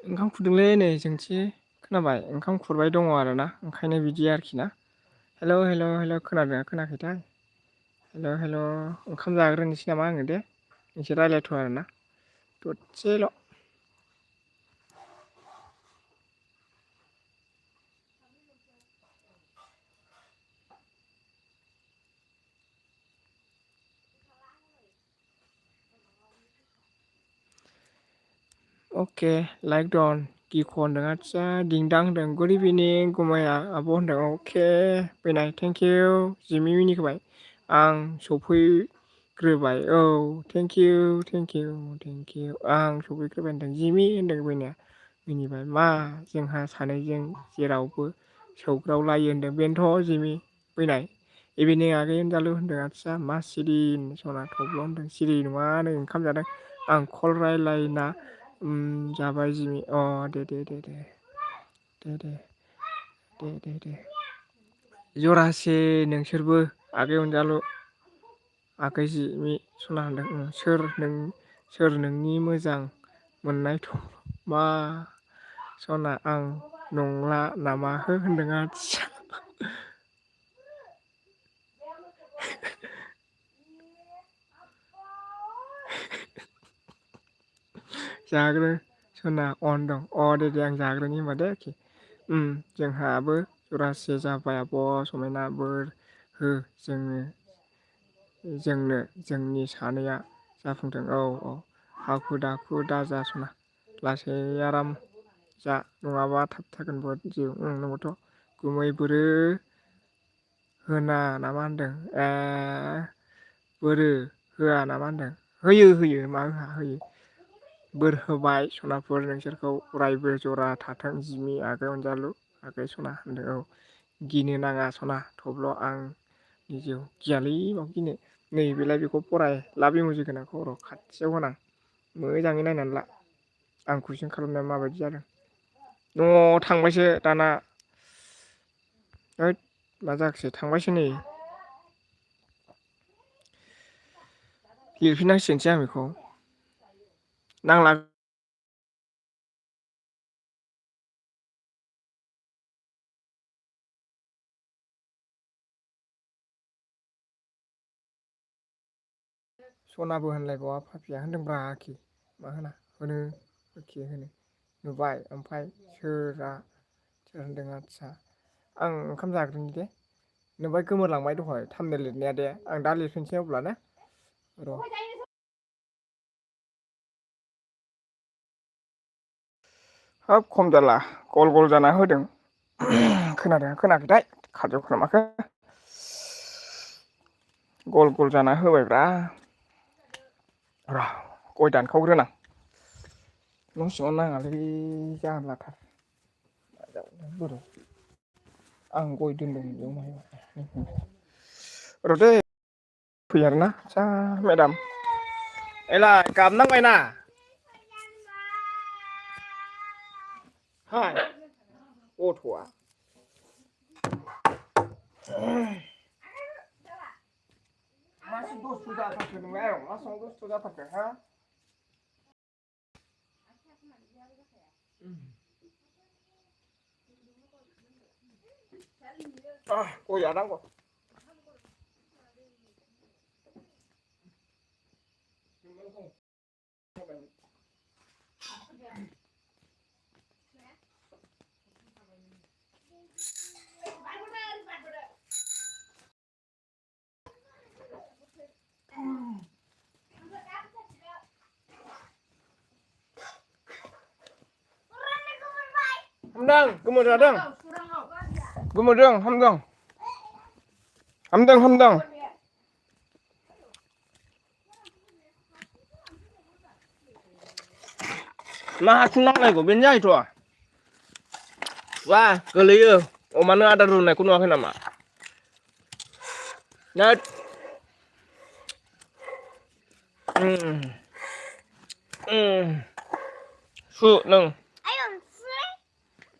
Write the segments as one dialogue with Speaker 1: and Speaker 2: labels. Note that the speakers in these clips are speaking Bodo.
Speaker 1: ओंखाम खुरदोंलै नै जोंथि खोनाबाय ओंखाम खुरबाय दङ आरोना ओंखायनो बिदि आरोखि ना। हेल' हेल' हेल' खोनादोंना खोनायाखैथाय हेल' हेल' ओंखाम जाग्रोनोसै नामा आङो दे नोंसोर रायज्लायथ' आरोना दसेल'। अके लाइक डन गिख' होनदों आदसा दिंदां होनदों गुड इभिनिं गुमाया आब' होनदों अके फैनाय थेंक इउ जिमि मिनिखोबाय आं सफैग्रोबाय औ thank you thank you thank you आं सफैग्रोबाय होनदों जिमि होनदों फैनाया मिनिबाय मा जोंहा सानैजों जेरावबो सौग्रावलायो होनदों बेनोथ' जिमि फैनाय इभिनिं आगै अनजालु होनदों आदसा मा सिरि सना थब्ल' होनदों सिरि नङा नै ओंखाम जादों आं कल रायलायना जाबाय जिमि अ दे दे दे दे दे दे दे दे दे जरासे नोंसोरबो आगै अनजालु आगै जिमि सना होनदों सोर नोंनि मोजां मोननाय मा सना आं नंला नामा हो होनदों आदसा जाग्रो सना अन दं अ दे दे आं जाग्रोनि होनबा दे एखे जोंहाबो जरासे जाबाय आब' समायना बोर हो जोंनो जोंनि सानैया जाफुंथों औ औ हाखु दाखु दाजा सना लासै आराम जा नङाबा थाबथागोन जिउ नंगौथ' गुमै बोरो होना नामा होनदों बोरो होआ नामा होनदों होयो होयो मा होआ होयो बोर होबाय सनाफोर नोंसोरखौ अरायबो जरा थाथों जिमि आगै अनजालु आगै सना होनदों औ गिनो नाङा सना थब्ल' आं जिउ गियालै माखौ गिनो नै बेलाय बेखौ फराय लाभ इम'जि गोनांखौ र' खाथियाव होनां मोजाङै नायनानै ला आं कुइसन खालामनाया माबायदि जादों न'आव थांबायसो दाना होद मा जाखोसै थांबायसो नै लिरफिननांसिगोनसै आं बेखौ नांला सनाबो होनलायबावा फाफिया होनदोंब्रा आखि मा होना होनो एखे होनो नुबाय ओमफ्राय सोर होनदों आदसा आं ओंखाम जाग्रोनि दे नुबाय गोमोरलांबाय दहाय थामनेल लिरनाया दे आं दा लिरफिनसै अब्ला ना र' हाब खम जाला गल गल जाना होदों खोनादोंना खोनायाखैथाय खारजाखो ना माखो गल गल जाना होबायब्रा र' गय दानखावग्रोनां न' सिङाव नाङालै जारलाथार बोरो आं गय दोनदों बेयाव र' दै फैयो आरोना जा मेदाम एलाय गाबनांबायना हाय गथ'आ मासि दुस्थ' जाथारखो नोंलाय आयं मा समाव दुस्थ' जाथारखो हा गया नांगौ हामदों गोमोर जादों गोमोरदों हामदों हामदों हामदों मा हारसिं नांलायगौ बेनो जायोथ' वा गोलैयो अमानो आदार रुनायखौ नुवाखै नामा नोद सु नों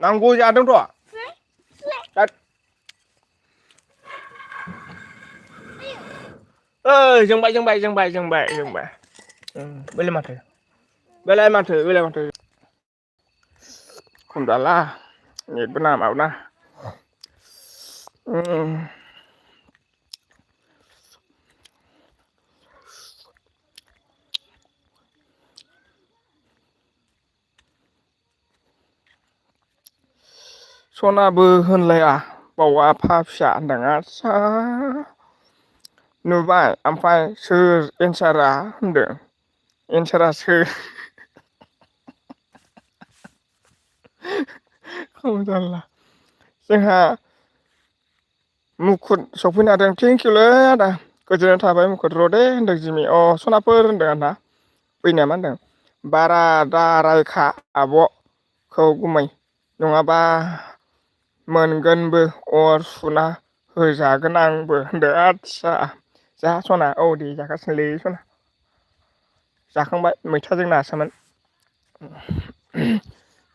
Speaker 1: आं गय जादोंथ' होद ओइ जोंबाय बेलाय माथो खम जाला नेटबो नाङा माबो नाङा सनाबो होनलाया बावा फा फिसा होनदों आस्सा नुबाय ओमफ्राय सोर एन्सारा होनदों एन्सारा सोर खम जाला जोंहा मुखुद सफैनो हादों थेंकिउलै आदा गोजोननाय थाबाय मुखुद र' दे होनदों जिमि अ सनाफोर होनदों आदा फैनाया मा होनदों बारा दा रायखा आब'खौ गुमै नङाबा मोनगोनबो अर सुना होजागोन आंबो होनदो आदसा जा सना औ दे जागासिनोलै सना जाखांबाय मैथाजों नासोमोन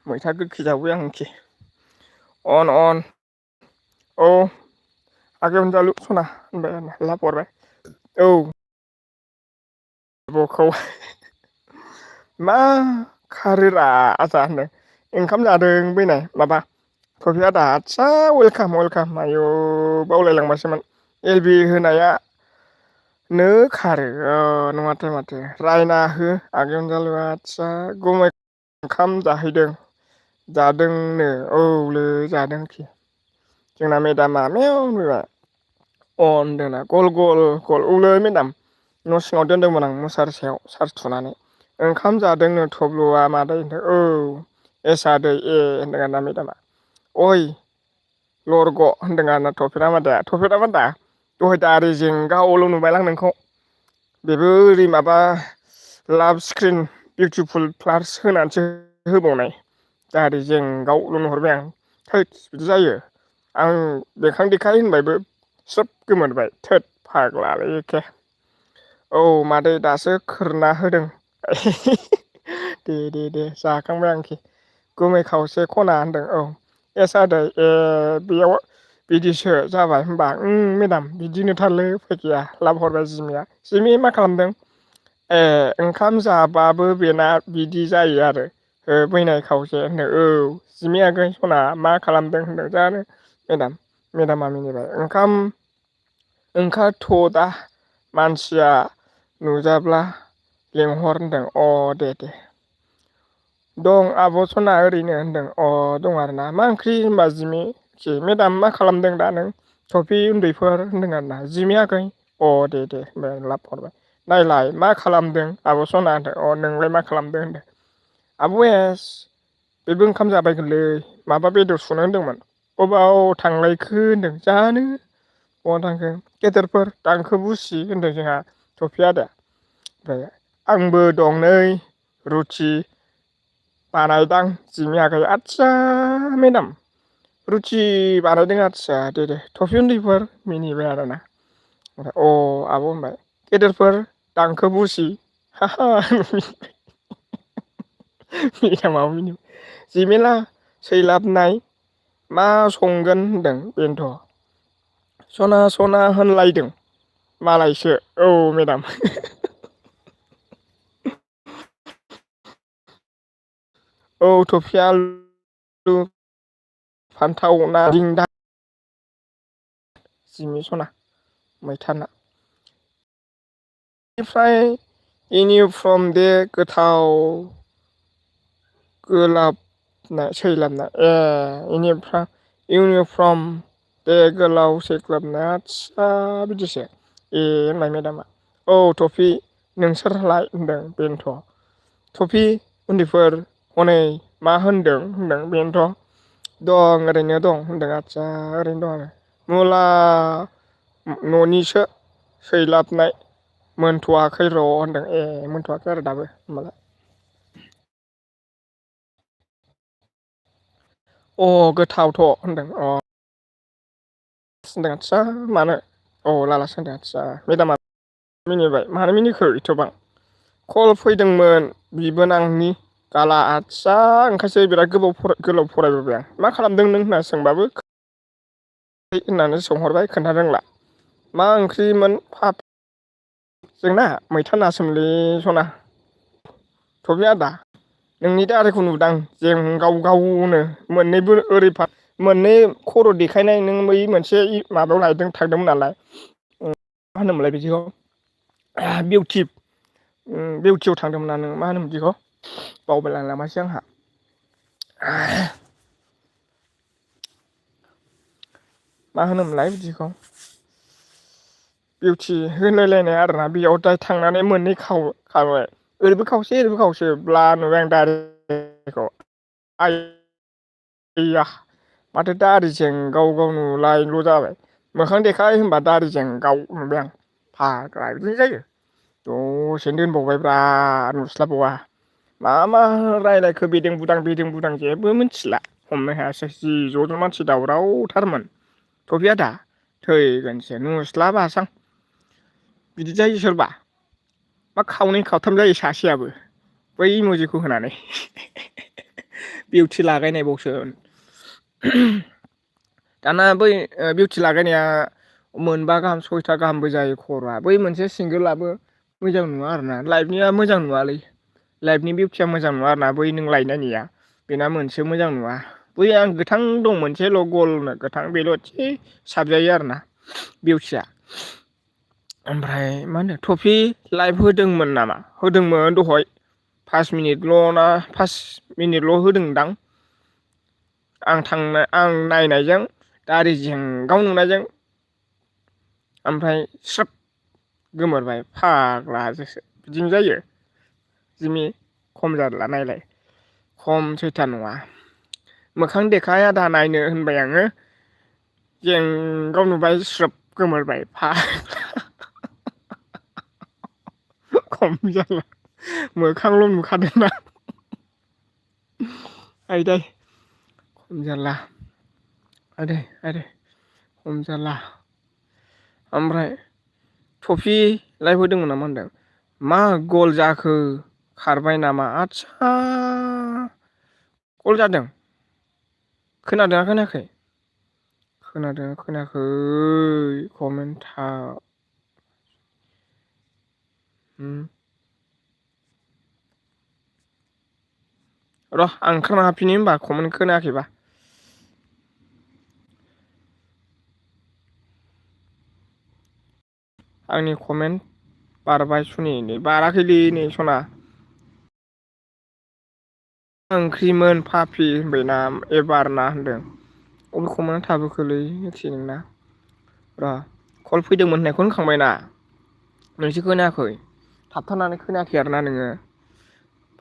Speaker 1: मैथा गोखै जाबाय आंखि अन अन औ आगै अनजालु सना होनबाय आरो लाब हरबाय औ आब'खौ मा खारोरा आजा होनदों ओंखाम जादों बैनाय माबा थफि आदा आदसा वेलकाम वेलकाम आयु बावलायलांबायसोमोन एल बि होनाया नो खारो नङाथाय माथो रायना हो आगै अनजालुआ आदसा गुमै ओंखाम जाहैदों जादोंनो औलै जादोंखि जोंना मेदामा मेव होनबाय अ होनदोंना गल गल गल औलै मेदाम न' सिङाव दोनदोंमोन आं मुसारि सायाव सार्ज थुनानै ओंखाम जादोंनो थब्ल'आ मादै होनदों औ एस आदै ए होनदों आरोना मेदामा अइ लरग' होनदों आरोना थफेदामादा दहाय दारि जेंगायावल' नुबायलां नोंखौ बेबो ओरै माबा लाभ स्क्रिन बिउटिफुल फ्लार्स होनानैसो होबावनाय दारि जेंगावल' नुहरबाय आं थैद बिदि जायो आं देखां देखाय होनबायबो स्रोब गोमोरबाय थोद फाग्लालै एखे औ मादै दासो खोरना होदों दे दे दे जाखांबाय आंखि गुमै खावसे खना होनदों औ एस आदै ए बेयाव बिदिसो जाबाय होनबा मेदाम बिदिनोथारलै उफाय गैया लाब हरबाय जिमिया जिमि मा खालामदों ए ओंखाम जाबाबो बेना बिदि जायो आरो बैनाय खावसे होनदों औ जिमि आगै सना मा खालामदों होनदों जानो मेदामा मिनिबाय ओंखाम ओंखारथ'दा मानसिया नुजाब्ला लेंहर होनदों अ दे दे दं आब' सना ओरैनो होनदों अ दं आरोना मा ओंख्रि होनबा जिमि मेदाम मा खालामदों दा नों टफि उन्दैफोर होनदों आरोना जिमि आगै अ दे दे होनबाय लाब हरबाय नायलाय मा खालामदों आब' सना होनदों अ नोंलाय मा खालामदों होनदों आब' एस बेबो ओंखाम जाबायगोनलै माबा बेदर सुनो होनदोंमोन अबाव थांलायखो होनदों जानो बहा थांखो गेदेरफोर दांखो बुसि होनदों जोंहा थफि आदाया ओमफ्राय आंबो दं नै रुटि बानायदां जिमि आगै आदसा मेदाम रुटि बानायदों आदसा दे दे थफि उन्दैफोर मिनिबाय आरोना ओमफ्राय अ आब' होनबाय गेदेरफोर दांखो बुसि मेदामाबो मिनिबाय जिमेला सैलाबनाय मा संगोन होनदों बेनोथ' सना सना होनलायदों मालायसो औ मेदाम औ थफिया आलु फान्थाव ना दिं जिमि सना मैथा ना बेनिफ्राय इउनिफर्म दे गोथाव गोलाबनाय सैलाबनाय ए बेनिफ्राय इउनिफर्म दे गोलाव सैख्लाबनाय आदसा बिदिसो ए होनबाय मेदामा औ टफि नोंसोरलाय होनदों बेनोथ' टफि उन्दैफोर हनै मा होनदों बेनोथ' दं ओरैनो दं होनदों आदसा ओरैनो दं आरो मुला न'निसो सैलाबनाय मोनथ'वाखै र' होनदों ए मोनथ'वाखै आरो दाबो होनबालाय अ गोथावथ' होनदों अ होनदों आदसा मानो औ लालासो होनदों आदसा मेदामा मिनिबाय मानो मिनिखो एथ'बां कल फैदोंमोन बिबोनांनि गाला आदसा ओंखायसो बिराद गोलाव फरायबोबाय आं मा खालामदों नों होनना सोंबाबो होननानै सोंहरबाय खोन्थानो रोंला मा ओंख्रिमोन जोंना मैथा नासोमोनलै सना थफि आदा नोंनि दारिखौ नुदां जेंगाव गावनो मोननैबो ओरै मोननै खर' देखायनाय नों बै मोनसे माबायाव लायदों थांदोंमोन नालाय मा होनोमोनलाय बिदिखौ बिउटियाव थांदोंमोन ना नों मा होनोमोन बिदिखौ बावबायलांलामासै आंहा मा होनोमोनलाय बिदिखौ बिउटि होलायलायनाय आरोना बेयाव दा थांनानै मोननै खाबाय ओरैबो खावसे ओरैबो खावसे ब्ला नुबाय आं दारिखौ आइया माथो दारि जेंगाव गाव नुलायल' जाबाय मोखां देखाय होनबा दारि जेंगाव नुबाय आं फाग्ला बिदिनो जायो दसेनो दोनबावबायब्रा नुस्लाबबावा मा रायलायखो बेदें बुदां जेबो मिथिला हमनो हायासै जि ज' ज' मानसि दावरावथारमोन थफि आदा थैगोनसै नुस्लाबासां बिदि जायो सोरबा मा खावनै खावथाम जायो सासेयाबो बै इमजिखौ होनानै बिउटि लागायनायबावसो दाना बै बिउटि लागायनाया मोनबा गाहाम सयथा गाहामबो जायो खर'आ बै मोनसे सिंगोलाबो मोजां नुवा आरोना लाइभनिया मोजां नुवालै लाइभनि बिउटिया मोजां नङा आरोना बै नों लायनायनिया बेना मोनसे मोजां नुवा बै आं गोथां दं मोनसेल' गलनो गोथां बेल' एसे साबजायो आरोना बिउटिया ओमफ्राय मा होनो टफि लाइभ होदोंमोन नामा होदोंमोन दहाय 5 मिनिटल' होदोंदां आं नायनायजों दारि जेंगाव नुनायजों ओमफ्राय स्रोब गोमोरबाय फाग्लासो बिदिनो जायो जिमि खम जारला नायलाय खम सैथा नङा मोखां देखाय आदा नायनो होनबाय आङो जेंगाव नुबाय स्रोब गोमोरबाय खम जारला मोखांल' नुखादोंना आयदै खम जारला आयदै खम जारला ओमफ्राय टफि लाइभ होदोंमोन नामा होनदों मा गल जाखो खारबाय नामा आदसा गल जादों खोनादोंना खोनायाखै खोनादोंना खोनायाखै कमेन्टार र' आं ओंखारना हाबफिनि होमबा कमेन्ट खोनायाखैबा आंनि कमेन्ट बारबाय सुनि नै बाराखैलै नै सना ओंख्रिमोन फाफि होनबायना एबार ना होनदों अबे कमेन्टआ थाबोखोलै मिथियो नोंना र' कल फैदोंमोन होननायखौ होनखांबायना नोंसो खोनायाखै थाबथानानै खोनायाखै आरोना नोङो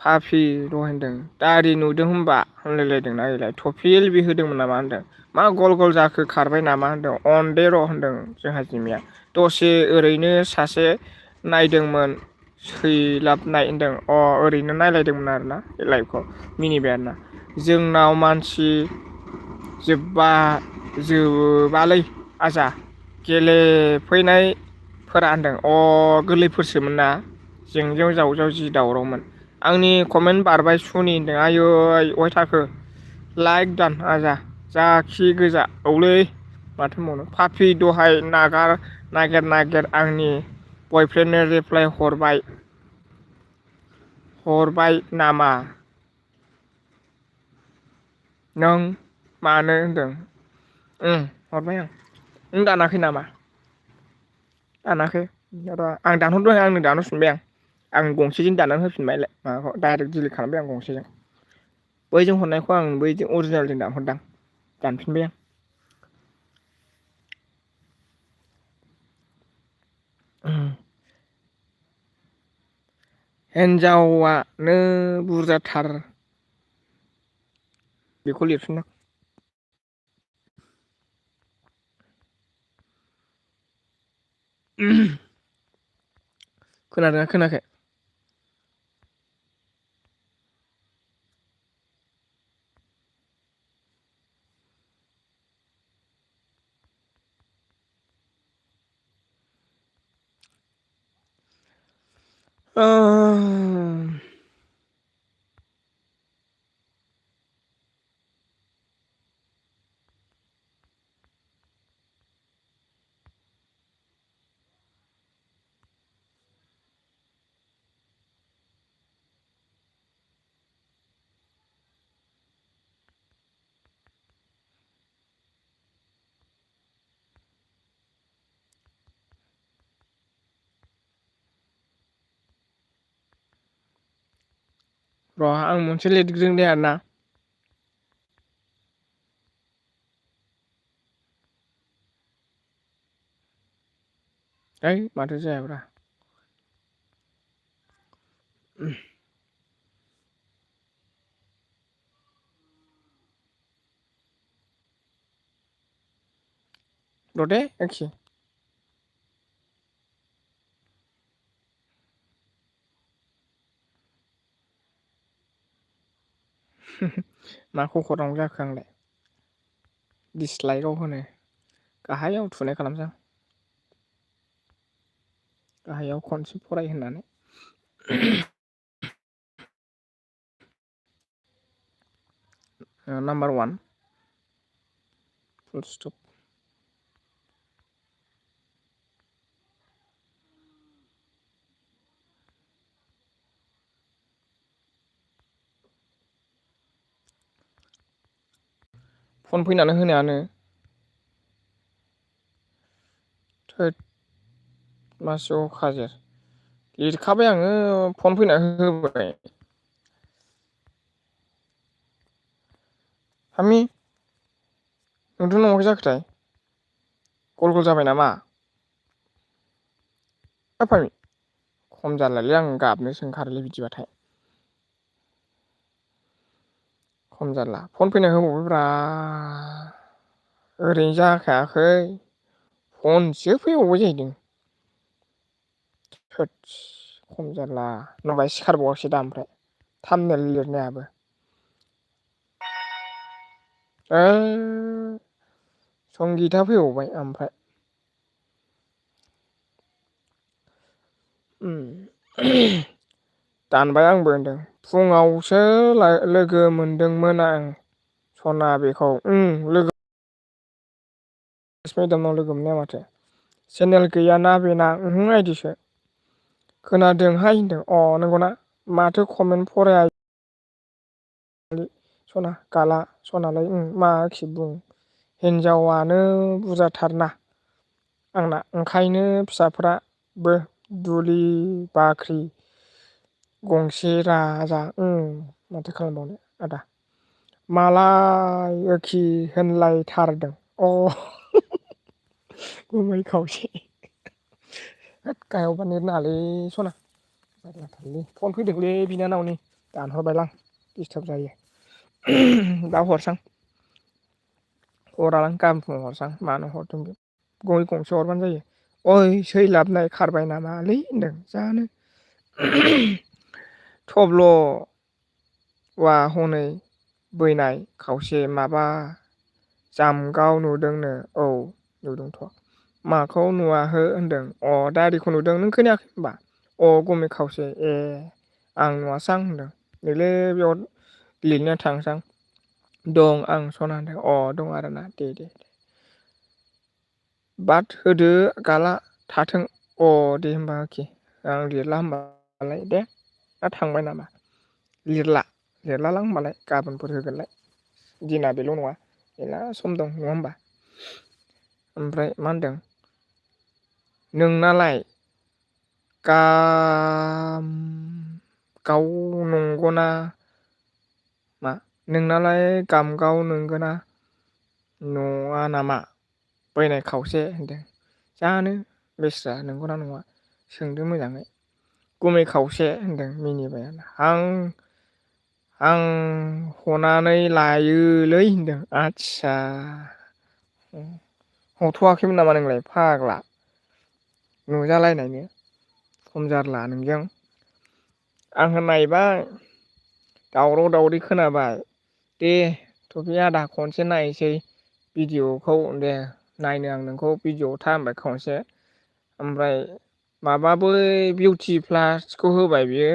Speaker 1: फाफि र' होनदों दारि नुदों होनबा होनलायलायदों नायलाय टफिल बि होदोंमोन नामा होनदों मा गल गल जाखो खारबाय नामा होनदों अन दे र' होनदों जोंहा जिमिया दसे ओरैनो सासे नायदोंमोन सैलाबनाय होनदों ओरैनो नायलायदोंमोन आरोना बे लाइभखौ मिनिबाय आरोना जोंनाव मानसि जोबालै आजा गेलेफैनायफोरा होनदों गोरलैफोरसोमोन ना जेंजों जावजाव जि दावरावमोन आंनि कमेन्ट बारबाय सुनि होनदों आयै अहाय थाखो लाइक दान आजा जा खि गोजा औलै माथो होनबावनो फाफि दहाय नागेर आंनि बयफ्रेन्डनो रिप्लाय हरबाय नामा नों मानो होनदों हरबाय आं नों दानाखै नामा दानाखै र' आं दानहरदों आंनो दानहरफिनबाय आं गंसेजों दानानै होफिनबाय माबाखौ डाइरेक्ट डिलिट खालामबाय आं गंसेजों बैजों हरनायखौ आं बैजों अरिजिनेलजों दानहरदां दानफिनबाय आं हिन्जावानो बुरजाथार बेखौ लिरफिनदों खोनादोंना खोनायाखै र' आं मोनसे लिरग्रोनि दे आरोना। ओइ माथो जायाब्रा। र' दे एखे। मा खख'राव जाखो आंलाय? दिसलाइकआव होनो गाहायाव थुनाय खालामसां। गाहायाव खनसे फराय होननानै। नाम्बार 1 फुल स्टप। फन फैनानै होनायानो थोद मासि अखाजेर लिरखाबाय आङो फन फैना होबाय। हामि नोंथ' नङाखै जाखोथाय गल गल जाबाय नामा? खम जालालै आं गाबनोसो ओंखारोलै बिदिबाथाय। खम जारला फन फैना होबावबायब्रा। ओरैनो जाखायाखै फनसो फैबावबाय जाहैदों। थोदस खम जारला माबा सिखारबावासै दा ओमफ्राय थाममेल लिरनायाबो। संगिता फैबावबाय ओमफ्राय। दानबाय आंबो होनदों फुङावसो लोगो मोनदोंमोन आं सना बेखौ लोगो मेदामाव लोगो मोननाया माथो चेनेल गैयाना बेना आइदिसो खोनादोंहाय होनदों अ नंगौना माथो कमेन्ट फराया सना गाला सनालाय माखि बुं हिनजावानो बुरजाथारना आंना ओंखायनो फिसाफ्राबो दुलि बाख्रि गंसे राजा माथो खालामबावनो आदा मालायखि होनलायथारदों अ गुमै खावसे होद गाहायावबा नेट नाङालै सना फन फैदोंलै बिनानावनि दानहरबायलां दिसटार्ब जायो दा हरसां हरालां गाबोन फुङाव हरसां मानो हरदों बे गय गंसे हरबानो जायो ओइ सैलाबनाय खारबाय नामालै होनदों जानो थब्ल' औवा हनै बैनाय खावसे माबा जामगाव नुदोंनो औ नुदोंथ' माखौ नुवाहो होनदों अ दारिखौ नुदों नों खोनायाखै होनबा अ गुमै खावसे ए आं नुवासां होनदों नैलै बेयाव लिरना थांसां दं आं सना होनदों अ दं आरोना दे बाद होदो गाला थाथों अ दे होमबा अके आं लिरला होमबालाय दे दा थांबाय नामा लिरलालां होमबालाय गाबोनफोर होगोनलाय दिना बेल' नङा मेरला सम दं नङा होमबा ओमफ्राय मा होनदों नोंनालाय गाव नंगौना मा नोंनालाय गामगाव नंगोना नङा नामा बैनाय खावसे होनदों जानो बेस्रा नंगौना नङा सोंदो मोजाङै गुमै खावसे होनदों मिनिबाय आं हनानै लायोलै होनदों आदसा हथ'वाखैमोन नामा नोंलाय फाग्ला नुजालायनायनो खम जारला नोंजों आंहा नायबाय दावराव दावरि खोनाबाय दे थफि आदा खनसे नायनोसै भिडिअ'खौ दे नायनो आं नोंखौ भिडिअ'आव था होनबाय खनसे ओमफ्राय माबा बै बिउटि प्लासखौ होबाय बियो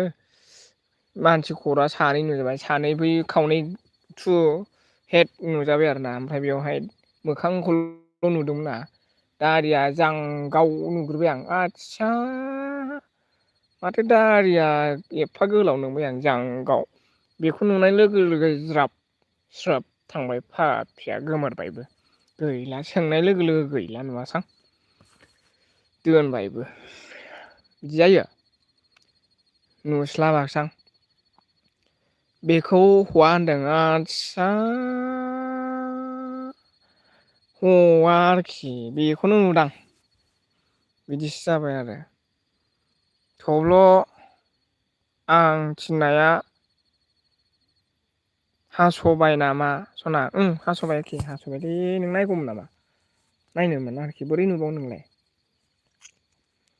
Speaker 1: मानसि खर'आ सानै नुजाबाय सानै बै खावनै थु हेड नुजाबाय आरो ना ओमफ्राय बेवहाय मोखांखौल' नुदोंमोन ना दारिया जांगाव नुग्रोबाय आं आदसा माथो दारिया एफा गोलाव नंबाय आं जांगाव बेखौ नुनाय लोगो लोगो स्राब थांबाय फाफिया गोमोरबायबो गैला सोंनाय लोगो लोगो गैला नुवासां दोनबायबो बिदि जायो नुस्लाबासां बेखौ हवा होनदों आदसा हवा आरोखि बेखौनो नुदां बिदिसो जाबाय आरो थेवब्ल' आं थिननाया हास'बाय नामा सना हास'बाय आरोखि हास'बायलै नों नायगौमोन नामा नायनोमोन आरोखि बोरै नुबावो नोंलाय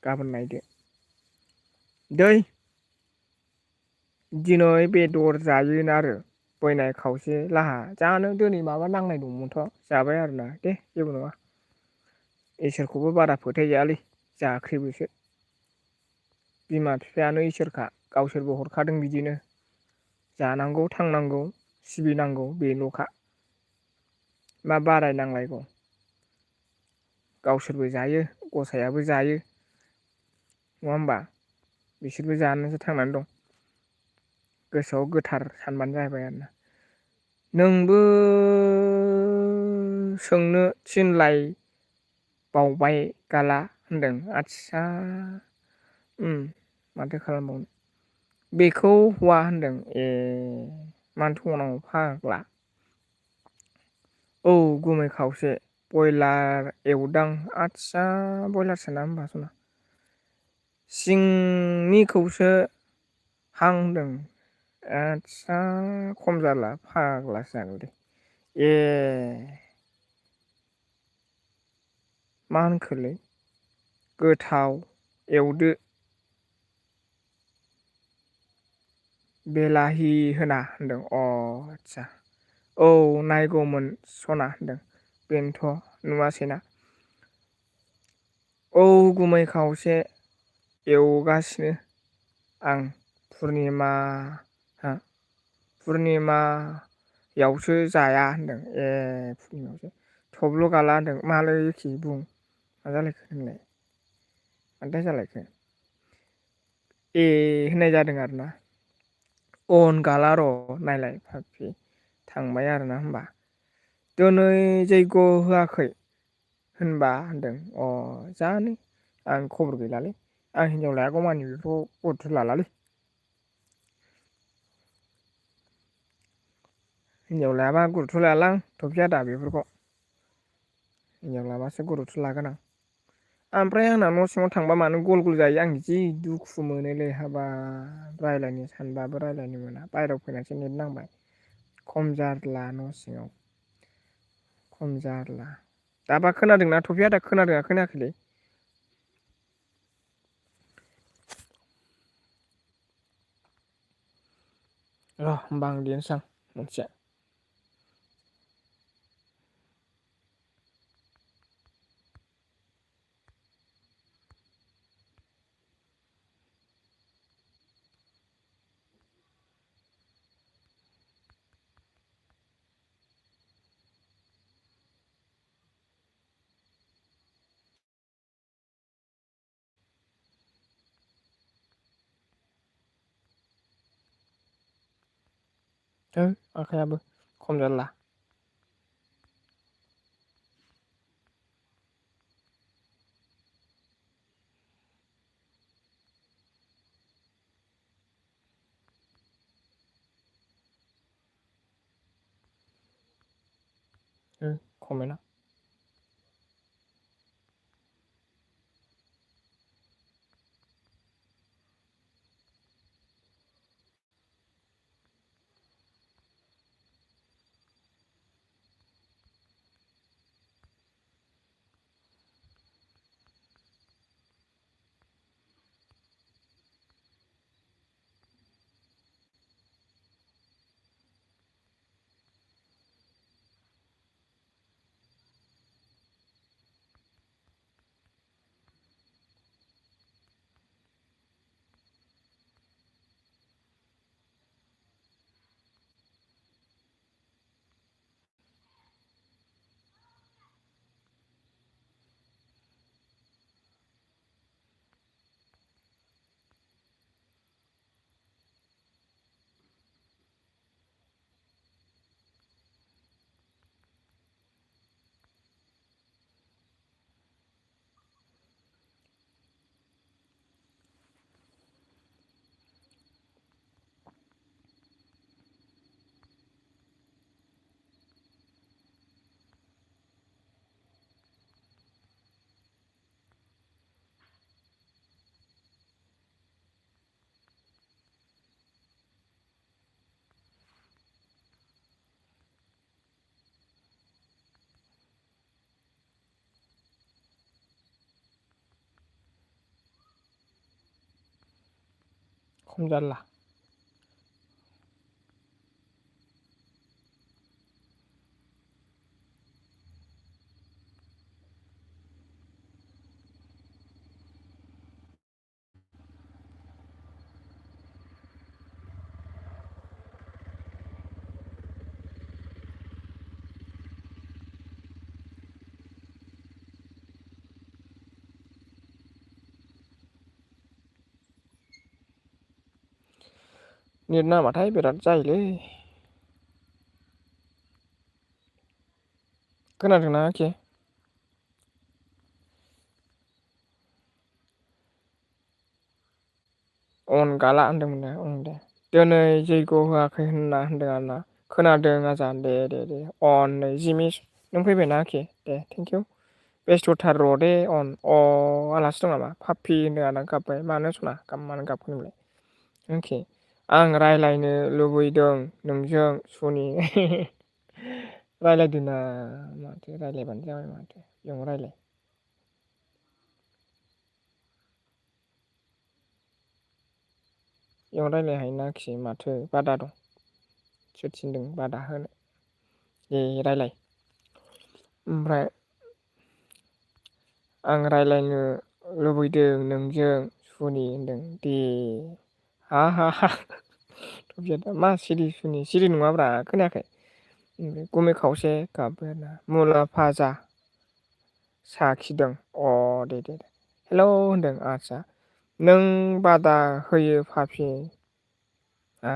Speaker 1: गाबोन नायदो दै दिनै बेदर जायोन आरो बैनाय खावसे लाहा जानो दिनै माबा नांनाय दंमोनथ' जाबाय आरोना दे जेबो नङा इसोरखौबो बारा फोथायजायालै जाख्रिबोसो बिमा बिफायानो इसोरखा गावसोरबो हरखादों बिदिनो जानांगौ थांनांगौ सिबिनांगौ बेल'खा मा बारायनांलायगौ गावसोरबो जायो गसायाबो जायो नङा होमबा बिसोरबो जानोसो थांनानै दं गोसोआव गोथार सानबानो जाबाय आरोना नोंबो सोंनो थिनलाय बावबाय गाला होनदों आदसा माथो खालामबावनो बेखौ हवा होनदों ए मानोथो हनांगौ फाग्ला औ गुमै खावसे बयलार एवदां आदसा बयलारसो ना होमबा सना सिंनिखौसो हां होनदों आदसा खम जाला फाग्लासो जागौ दे ए मा होनखोलै गोथाव एवदो बेलाहि होना होनदों अ आदसा औ नायगौमोन सना होनदों बेनोथ' नुवासैना औ गुमै खावसे एवगासिनो आं पुर्निमा हो पुर्निमायावसो जाया होनदों ए पुर्निमायावसो थब्ल' गाला होनदों मालाय एखे बुं मा जालायखो नोंलाय मानोथो जालायखो ए होननाय जादों आरोना अन गाला र' नायलाय फाग्लि थांबाय आरोना होमबा दिनै जैग्य' होआखै होनबा होनदों अ जानो आं खबर गैलालै आं हिनजाव लायागौमानि बेखौ गुरुथ' लालालै हिनजाव लायाबा गुरुथ' लायालां थफि आदा बेफोरखौ हिनजाव लाबासो गुरुथ' लागोन आं ओमफ्राय आंना न' सिङाव थांबा मानो गल गल जायो आं जि दुखु मोनोलै हाबाब रायज्लायनो सानबाबो रायज्लायनो मोना बायहेरायाव फैनानैसो नेट नांबाय खम जारला न' सिङाव खम जारला दाबा खोनादोंना थफि आदा खोनादोंना खोनायाखैलै र' होमबा आं लिरनोसै आं मोनसे है आखायाबो खम जारला खमायना खम जारला। नेट नाङाबाथाय बिराद जायोलै। खोनादोंना आखि? अन गाला होनदोंमोन दा ओं दे। दिनै जैग' होआखै होनना होनदों आरोना। खोनादों आजा दे अन नै जिमिस नों फैबायना आखि दे थेंकिउ। बेस्थ'थार र' दे अन आलासि दं नामा फाफि होनदों आदा गाबबाय मानो सना मानो गाबखो नोंलाय? अके आं रायलायनो लुबैदों नोंजों सनि रायलायदो ना माथो रायलायबानो जाबाय माथो बेयावनो रायलाय। बेयाव रायलाय हायोना आखि माथो बादा दं सोर थिनदों बादा होनो दे रायलाय। ओमफ्राय आं रायलायनो लुबैदों नोंजों सुनि होनदों दे हा हा हा मा सिरि सुनि सिरि नङाब्रा खोनायाखै? ओमफ्राय गुमै खावसे गाबबाय आरोना मुला फाजा साखिदों अ दे हेलौ होनदों आदसा नों बादा होयो फाफि हा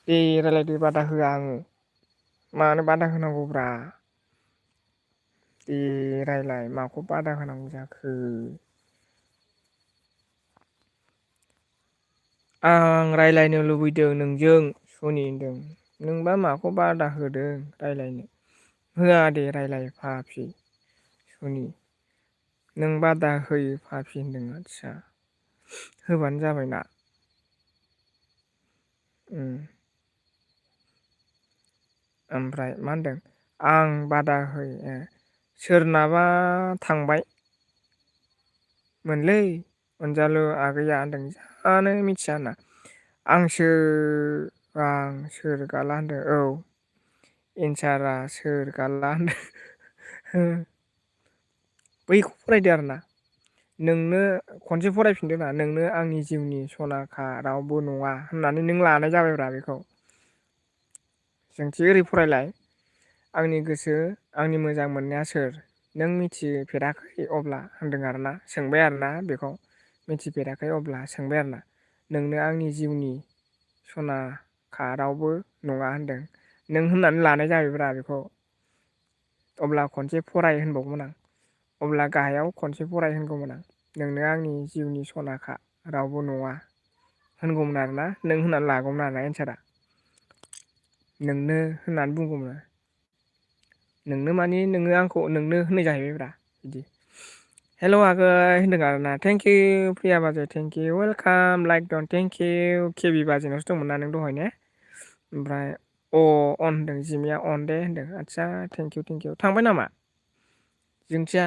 Speaker 1: दे रायलायदो बादा होआ आङो मानो बादा होनांगौब्रा दे रायलाय माखौ बादा होनांगौ जाखो आं रायलायनो लुबैदों नोंजों सनि होनदों नोंबा माखौ बादा होदों रायलायनो होआ दे रायलाय फाफि सनि नों बादा होयो फाफि होनदों आदसा होबानो जाबायना उम ओमफ्राय मा होनदों आं बादा होयो सोरनाबा थांबाय मोनलै अनजालु आगैया होनदों जानो मिथिया होनना आं सोर गाला होनदों औ एन्सारा सोर गारला होनदों बैखौ फरायदो आरोना नोंनो खनसे फरायफिनदोना नोंनो आंनि जिउनि सनाखा रावबो नङा होननानै नों लानाय जाबायब्रा बेखौ सोंथि ओरै फरायलाय आंनि गोसो आंनि मोजां मोननाया सोर नों मिथिफेराखै अब्ला होनदों आरोना सोंबाय आरोना बेखौ मिथिफेराखै अब्ला सोंबाय आरोना नोंनो आंनि जिउनि सनाखा रावबो नङा होनदों नों होननानै लानाय जाबायब्रा बेखौ अब्ला खनसे फराय होनबावगोमोन आं अब्ला गाहायाव खनसे फराय होनगौमोन आं नोंनो आंनि जिउनि सनाखा रावबो नङा होनगौमोन आरोना नों होननानै लागौमोन आरोना एन्सारा नोंनो होननानै बुंगौमोन नोंनो माने नोङो आंखौ नोंनो होननाय जाहैबायब्रा बिदि हेल' आगै होनदों आरोना थेंकिउ प्रिया बाजै थेंकिउ वेलकाम लाइक दन थेंकिउ केबि बाजैनावसो दंमोन ना नों दहाय ने ओमफ्राय अ अन होनदों जिमिया अन दे होनदों आदसा थेंकिउ थांबाय नामा जोंथिया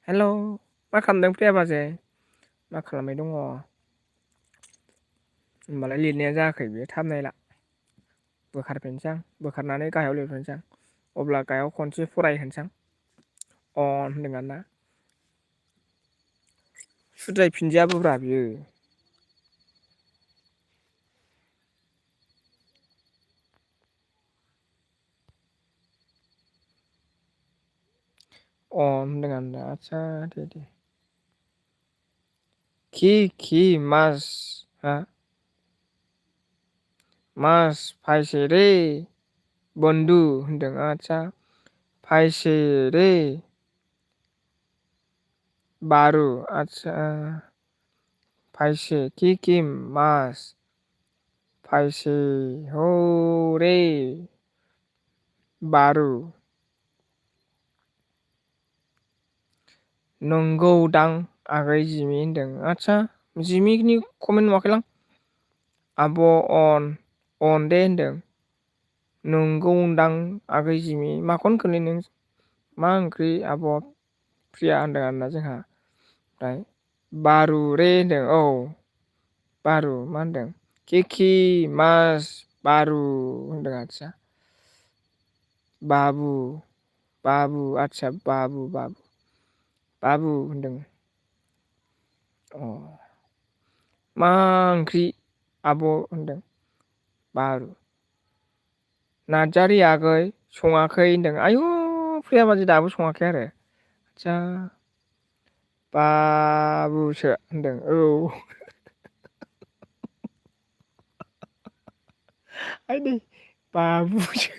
Speaker 1: हेल' मा खालामदों प्रिया बाजै मा खालामबाय दङ होमबालाय लिरनाया जायाखै बेयो थाब नायला बोखारफिनसै आं बोखारनानै गाहायाव लिरफिनसै आं अब्ला गाहायाव खनसे फरायहोनोसै आं अन होनदों आरोना सुद्रायफिनजायाबोब्रा बियो अ होनदों आरोना आदसा दे खि मास हा मास फायसे रे बन्धु होनदों आदसा फायसेरे बारु आचसा फायसे कि मास फायसे हौ रे बारु नंगौदां आगै जिमि होनदों आदसा जिमिनि कमेन्ट नुवाखैलां आब' अन दे होनदों नंगौदां आगै जिमि माखौ होनखोलै नों मा ओंख्रि आब' प्रिया होनदों आरोना जोंहा ओमफ्राय बारु रे होनदों औ बारु मा होनदों केकि मास बारु होनदों आदसा बाबु बाबु आदसा बाबु बाबु बाबु होनदों अ मा ओंख्रि आब' होनदों बारु नार्जारि आगै सङाखै होनदों आयु फ्रिया बाजै दाबो सङाखै आरो आदसा बाबुसो होनदों औ आइदै बाबुसो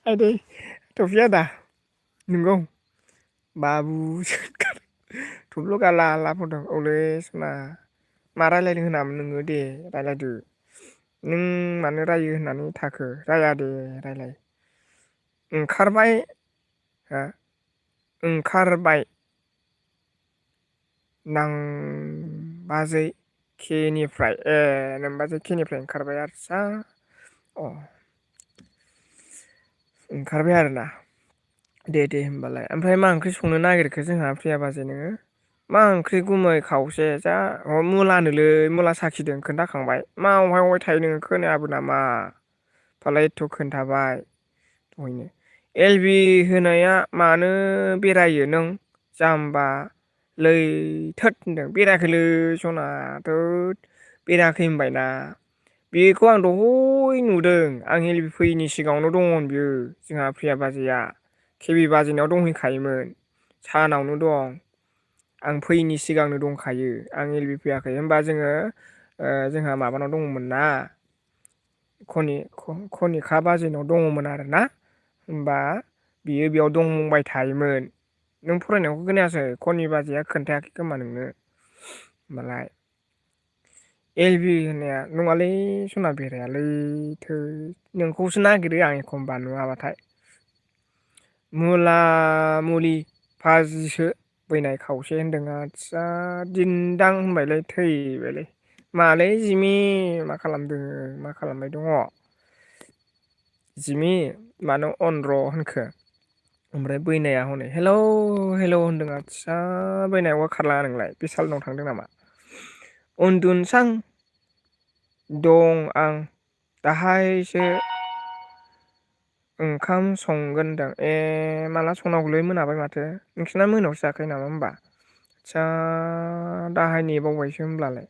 Speaker 1: आइदै थफिया दा नंगौ बाबुसो थब्ल' गाला ला बुंदों औलै सना मा रायज्लायनो होनामोन नोङो दे रायज्लायदो नों मानो रायो होननानै थाखो राया दे रायलाय ओंखारबाय हा ओंखारबाय नां बाजै केनिफ्राय ए नोंबाजै केनिफ्राय ओंखारबाय आरोसा अ ओंखारबाय आरोना दे दे होमबालाय ओमफ्राय मा ओंख्रि संनो नागिरखो जोंहा फ्रिया बाजै नोङो मा ओंख्रि गुमै खावसे जा मुलानोलै मुला साखिदों खोन्थाखांबाय मा अहाय अहाय थायो नोङो खोनायाबो नामा फाला एथ' खोन्थाबाय दहायनो एल बि होनाया मानो बेरायो नों जाम्बा लै थोद होनदों बेरायाखैलै सना थोद बेरायाखै होनबायना बेखौ आं दहय नुदों आं एल बि फैयैनि सिगाङावनो दङमोन बियो जोंहा प्रिया बाजैया केबि बाजैनाव दंहैखायोमोन सानावनो दं आं फैयैनि सिगांनो दंखायो आं एल बि फैयाखै होनबा जोङो जोंहा माबानाव दङमोन ना खनिखा बाजैनाव दङमोन आरोना होमबा बियो बेयाव दंबाय थायोमोन नों फरायनायखौ खोनायासै खनि बाजैया खोन्थायाखै खोमा नोंनो होमबालाय एल बि होननाया नङालै सना बेरायालै थै नोंखौसो नागिरो आं एखमबा नुवाबाथाय मुला मुलि भाजिसो बैनाय खावसे होनदों आदसा दिनदां होनबायलै थैबायलै मालै जिमि मा खालामदों मा खालामबाय दङ जिमि मानो अन र' होनखो ओमफ्राय बैनाया हनै हेलौ हेलौ होनदों आदसा बैनाया अहा खारलाङा नोंलाय बिसालनाव थांदों नामा उन्दुनोसां दं आं दाहायसो ओंखाम संगोनदां ए माला संनांगौलै मोनाबाय माथो नोंसिना मोनायावसो जाखायो नामा होमबा आदसा दाहाय नेबावबायसो होमब्लालाय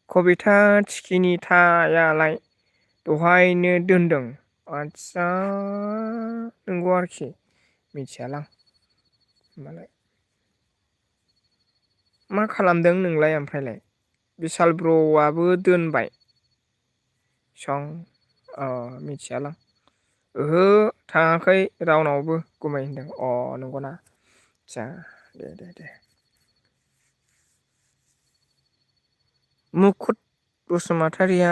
Speaker 1: कबिथा थिखिनिथायालाय दहायनो दोनदों आदसा नंगौ आरोखि मिथियालां होमबालाय मा खालामदों नोंलाय ओमफ्रायलाय बिसाल ब्र'आबो दोनबाय सं अ मिथियालां ओहो थाङाखै रावनावबो गुमै होनदों अ नंगौना आदसा दे दे दे मुखुत बसुमतारिया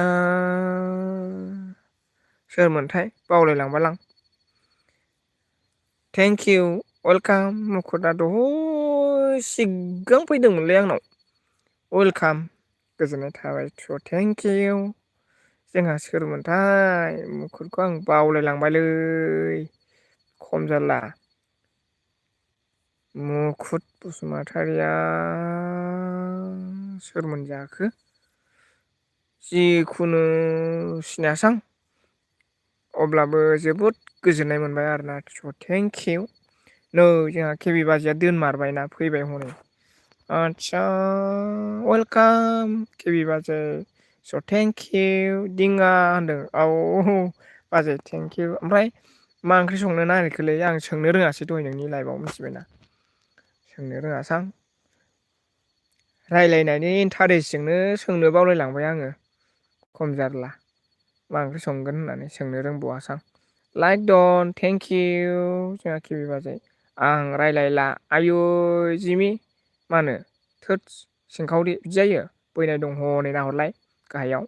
Speaker 1: सोरमोनथाय बावलायलांबायलां थेंक इउ वेलकाम मुखुदा दहय सिगां फैदोंमोनलै आंनाव वेलकाम गोजोननाय थाबाय थ' थेंक इउ जोंहा सोरमोनथाय मुखुदखौ आं बावलायलांबायलै खम जारला मुखुत बसुमतारिया सोरमोन जाखो जिखुनु सिनायासां अब्लाबो जोबोद गोजोननाय मोनबाय आरोना स' थेंक इउ नै जोंहा केबि बाजैया दोनमारबायना फैबाय हनै आदसा वेलकाम केबि बाजै स' थेंक इउ दिङा होनदों औ बाजै थेंक इउ ओमफ्राय मा ओंख्रि संनो नागिरखोलै आं सोंनो रोङासै दहाय नोंनि लाइफआव मिथिबायना सोंनो रोङासां रायलायनायनि इन्टारेस्टजोंनो सोंनो बावलायलांबाय आङो खम जारला मा ओंख्रि संगोन होननानै सोंनो रोंबावासां लाइक दन थेंक इउ जोंहा केबि बाजै आं रायलायला आयु जिमि मा होनो थोदस सिंखावरि बिदि जायो बैनाय दं हनै नाहरलाय गाहायाव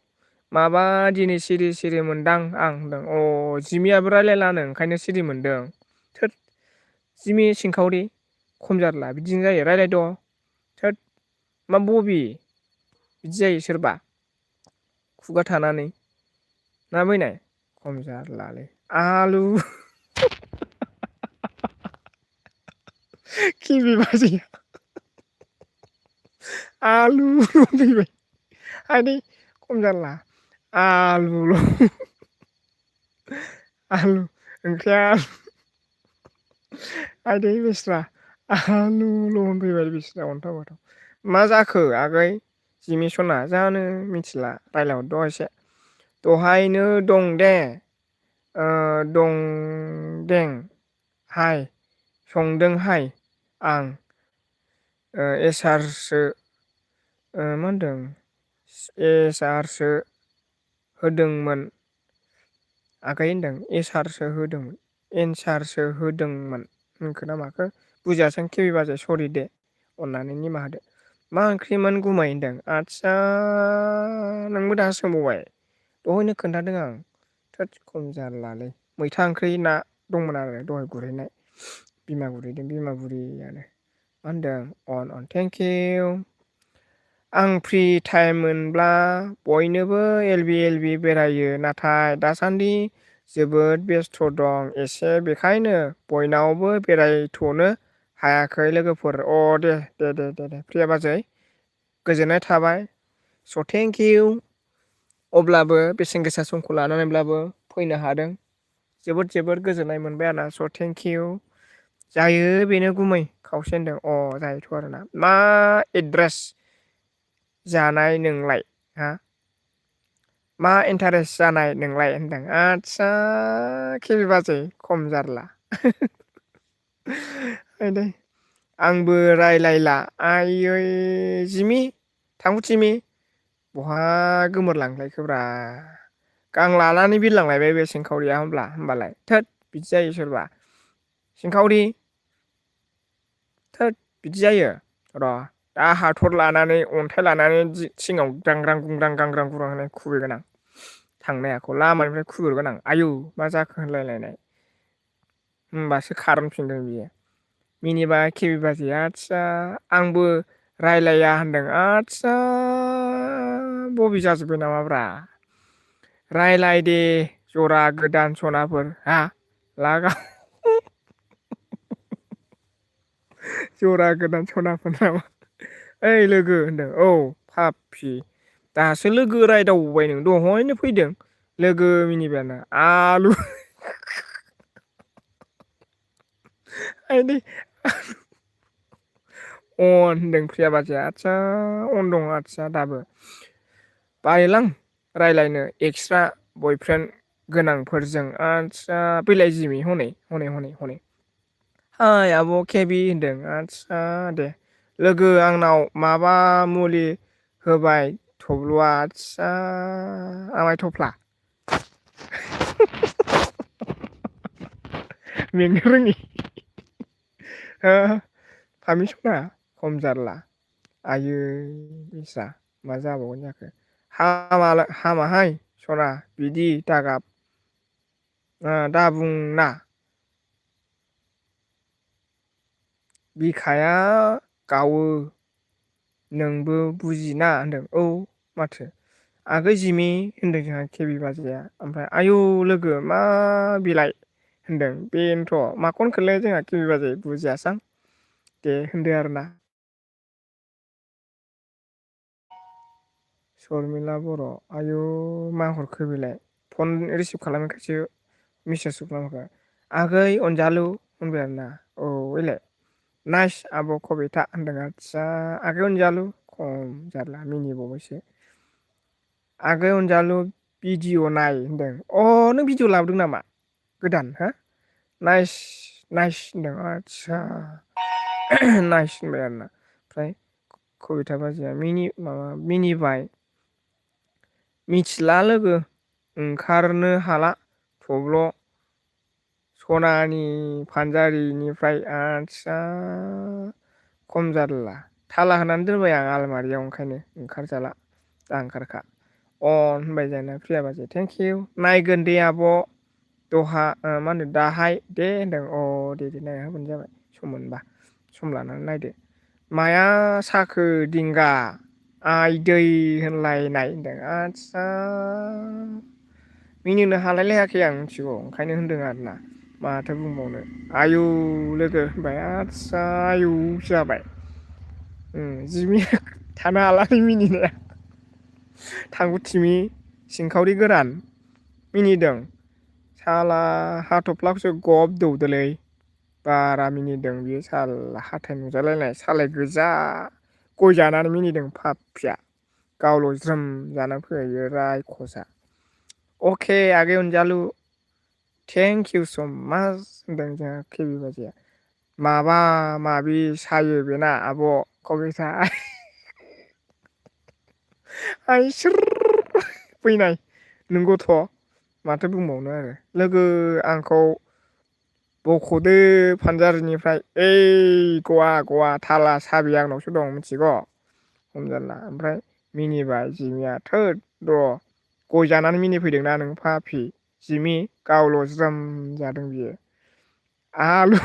Speaker 1: माबा दिनै सिरि सिरि मोनदां आं होनदों अ जिमियाबो रायज्लायलानो ओंखायनो सिरि मोनदों थोद जिमि सिंखावरि खम जारला बिदिनो जायो रायज्लायद' थोद मा बबि बिदि जायो सोरबा खुगा थानानै ना बैनाय खम जारलालै आलु खिबि बाजैया आलुल' फैबाय आदै खम जारला आलुल' आलु ओंख्रिया आदै बेस्रा आलुल' होनफैबाय बेस्रा अन्थाव बाथाव मा जाखो आगै जिमि सना जानो मिथिला रायज्लायहरद' एसे दहायनो दं दे दं दें हाय संदोंहाय आं एसारसो मा होनदों एसारसो होदोंमोन आगै होनदों एसारसो होदोंमोन एन्सारसो होदोंमोन होनखो ना माखो बुजियासां खिबि बाजै सरि दे अननानै निमाहा होदो मा ओंख्रिमोन गुमै होनदों आदसा नोंबो दासो सोंबावबाय दहायनो खोन्थादों आं थोद खम जारलालै मैथा ओंख्रि ना दंमोन आरो दहाय गुरहैनाय बिमा गुरहैदों बिमा बुरियानो मा होनदों अन थेंकिउ आं फ्रि टाइम मोनब्ला बयनोबो एलबि एलबि बेरायो नाथाय दासान्दि जोबोद बेस्थ' दं एसे बेखायनो बयनावबो बेरायथ'नो हायाखै लोगोफोर अ दे दे दे दे दे प्रिया बाजै गोजोननाय थाबाय स' थेंकिउ अब्लाबो बेसेन गोसा समखौ लानानैब्लाबो फैनो हादों जोबोद जोबोद गोजोननाय मोनबाय आरोना स' थेंकिउ जायो बेनो गुमै खावसे होनदों अ जायोथ' आरोना मा एड्रेस जानाय नोंलाय हा मा इन्टारेस्ट जानाय नोंलाय होनदों आदसा खिबि बाजै खम जारला आदै आंबो रायलायला आइयै जिमि थांफु थिमि बहा गोमोरलांलायखोब्रा गां लानानै बिरलांलायबाय बे सिंखावरिया होमबालाय थोद बिदि जायो सोरबा सिंखावरि थोद बिदि जायो र' दा हाथर लानानै अन्थाइ लानानै थिङाव ग्रांग्रां गुंग्रां गांग्रां गुंग्रां होननाय खुबैगोन आं थांनो हायाखौ लामानिफ्राय खुबैहरगोन आं आयौ मा जाखो होनलायलायनाय होमबासो खारनफिनगोन बियो मिनिबाय खेबि बाजैया आदसा आंबो रायलाया होनदों आदसा बबि जाजोब्बाय नामाब्रा रायलाय दे जरा गोदान सनाफोर हा लागा जरा गोदान सनाफोर नामा ओइ लोगो होनदों औ फाफि दासो लोगो रायदावबाय नों दहायनो फैदों लोगो मिनिबायना आलु आइदै अन होनदों प्रिया बाजैया आदसा अन दङ आदसा दाबो बायोलां रायलायनो एक्सट्रा बयफ्रेन्ड गोनांफोरजों आदसा फैलाय जिमि हनै हनै हनै हनै ओइ आब' केबि होनदों आदसा दे लोगो आंनाव माबा मुलि होबाय थब्ल'आ आदसा आमाय थफ्ला मेंनो रोङि हो फामि सना खम जारला आयै बेसा मा जाबावगोन जाखो हामाहाय सना बिदि दागाब दा बुंना बिखाया गावो नोंबो बुजिना होनदों औ माथो आगै जिमि होनदों जोंहा केबि बाजैया ओमफ्राय आयौ लोगो मा बिलाइ होनदों बेनोथ' माखौ होनखोलाय जोंहा केबि बाजै बुजियासां दे होनदो आरोना सरमिला बर' आयु मा हरखो बेलाय फन रिसिभ खालामैखायसो मेसेज खालामहरबाय आगै अनजालु होनबाय आरोना औ बेलाय नाइस आब' कबिथा होनदों आदसा आगै अनजालु खम जारला मिनिबावबायसो आगै अनजालु भिडिअ' नाय होनदों अ नों भिडिअ' लाबोदों नामा गोदान हो नाइस नाइस होनदों आदसा नाइस होनबाय आरोना ओमफ्राय कबिथा बाजैया मिनिबाय मिथिला लोगो ओंखारनो हाला थब्ल' सनानि फानजारिनिफ्राय आदसा खम जारला थाला होनानै दोनबाय आं आलमारियाव ओंखायनो ओंखारजाला दा ओंखारखा अ होनबाय जोंना प्रिया बाजै थेंकिउ नायगोन दे आब' दहा मा होनो दाहाय दे होनदों अ दे दे नायना होबानो जाबाय सम मोनबा सम लानानै नायदो माया साखो दिंगा आइदै होनलायनाय होनदों आदसा मिनिनो हालाय लायाखै आं मिथिगौ ओंखायनो होनदों आरोना माथो बुंबावनो आयौ लोगो होनबाय आदसा आयौ जाबाय। जिमिया थानो हालालै मिनिनाया थांगुथिमि सिंखावरि गोरान मिनिदों साला हाथफ्लाखौसो गब दौदोलै बारा मिनिदों बियो साला हाथाय नुजालायनाय सालाय गोजा गय जानानै मिनिदों पाप्पिया गावल' ज्रोम जानानै फैयो रायख'सा अके आगै अनजालु थेंक इउ स' माच होनदों जोंहा केबि बाजैया माबा माबि सायो बेना आब' कबिथा आइसोर फैनाय नोंगौथ' माथो बुंबावनो आरो लोगो आंखौ बख'दो फानजारिनिफ्राय ओइ गवा थाला साबिया आंनावसो दं मिथिग' हमजारला ओमफ्राय मिनिबाय जिमिया थोद र' गय जानानै मिनिफैदोंना नों फाफि जिमि गावल' ज्रोम जादों बियो आलु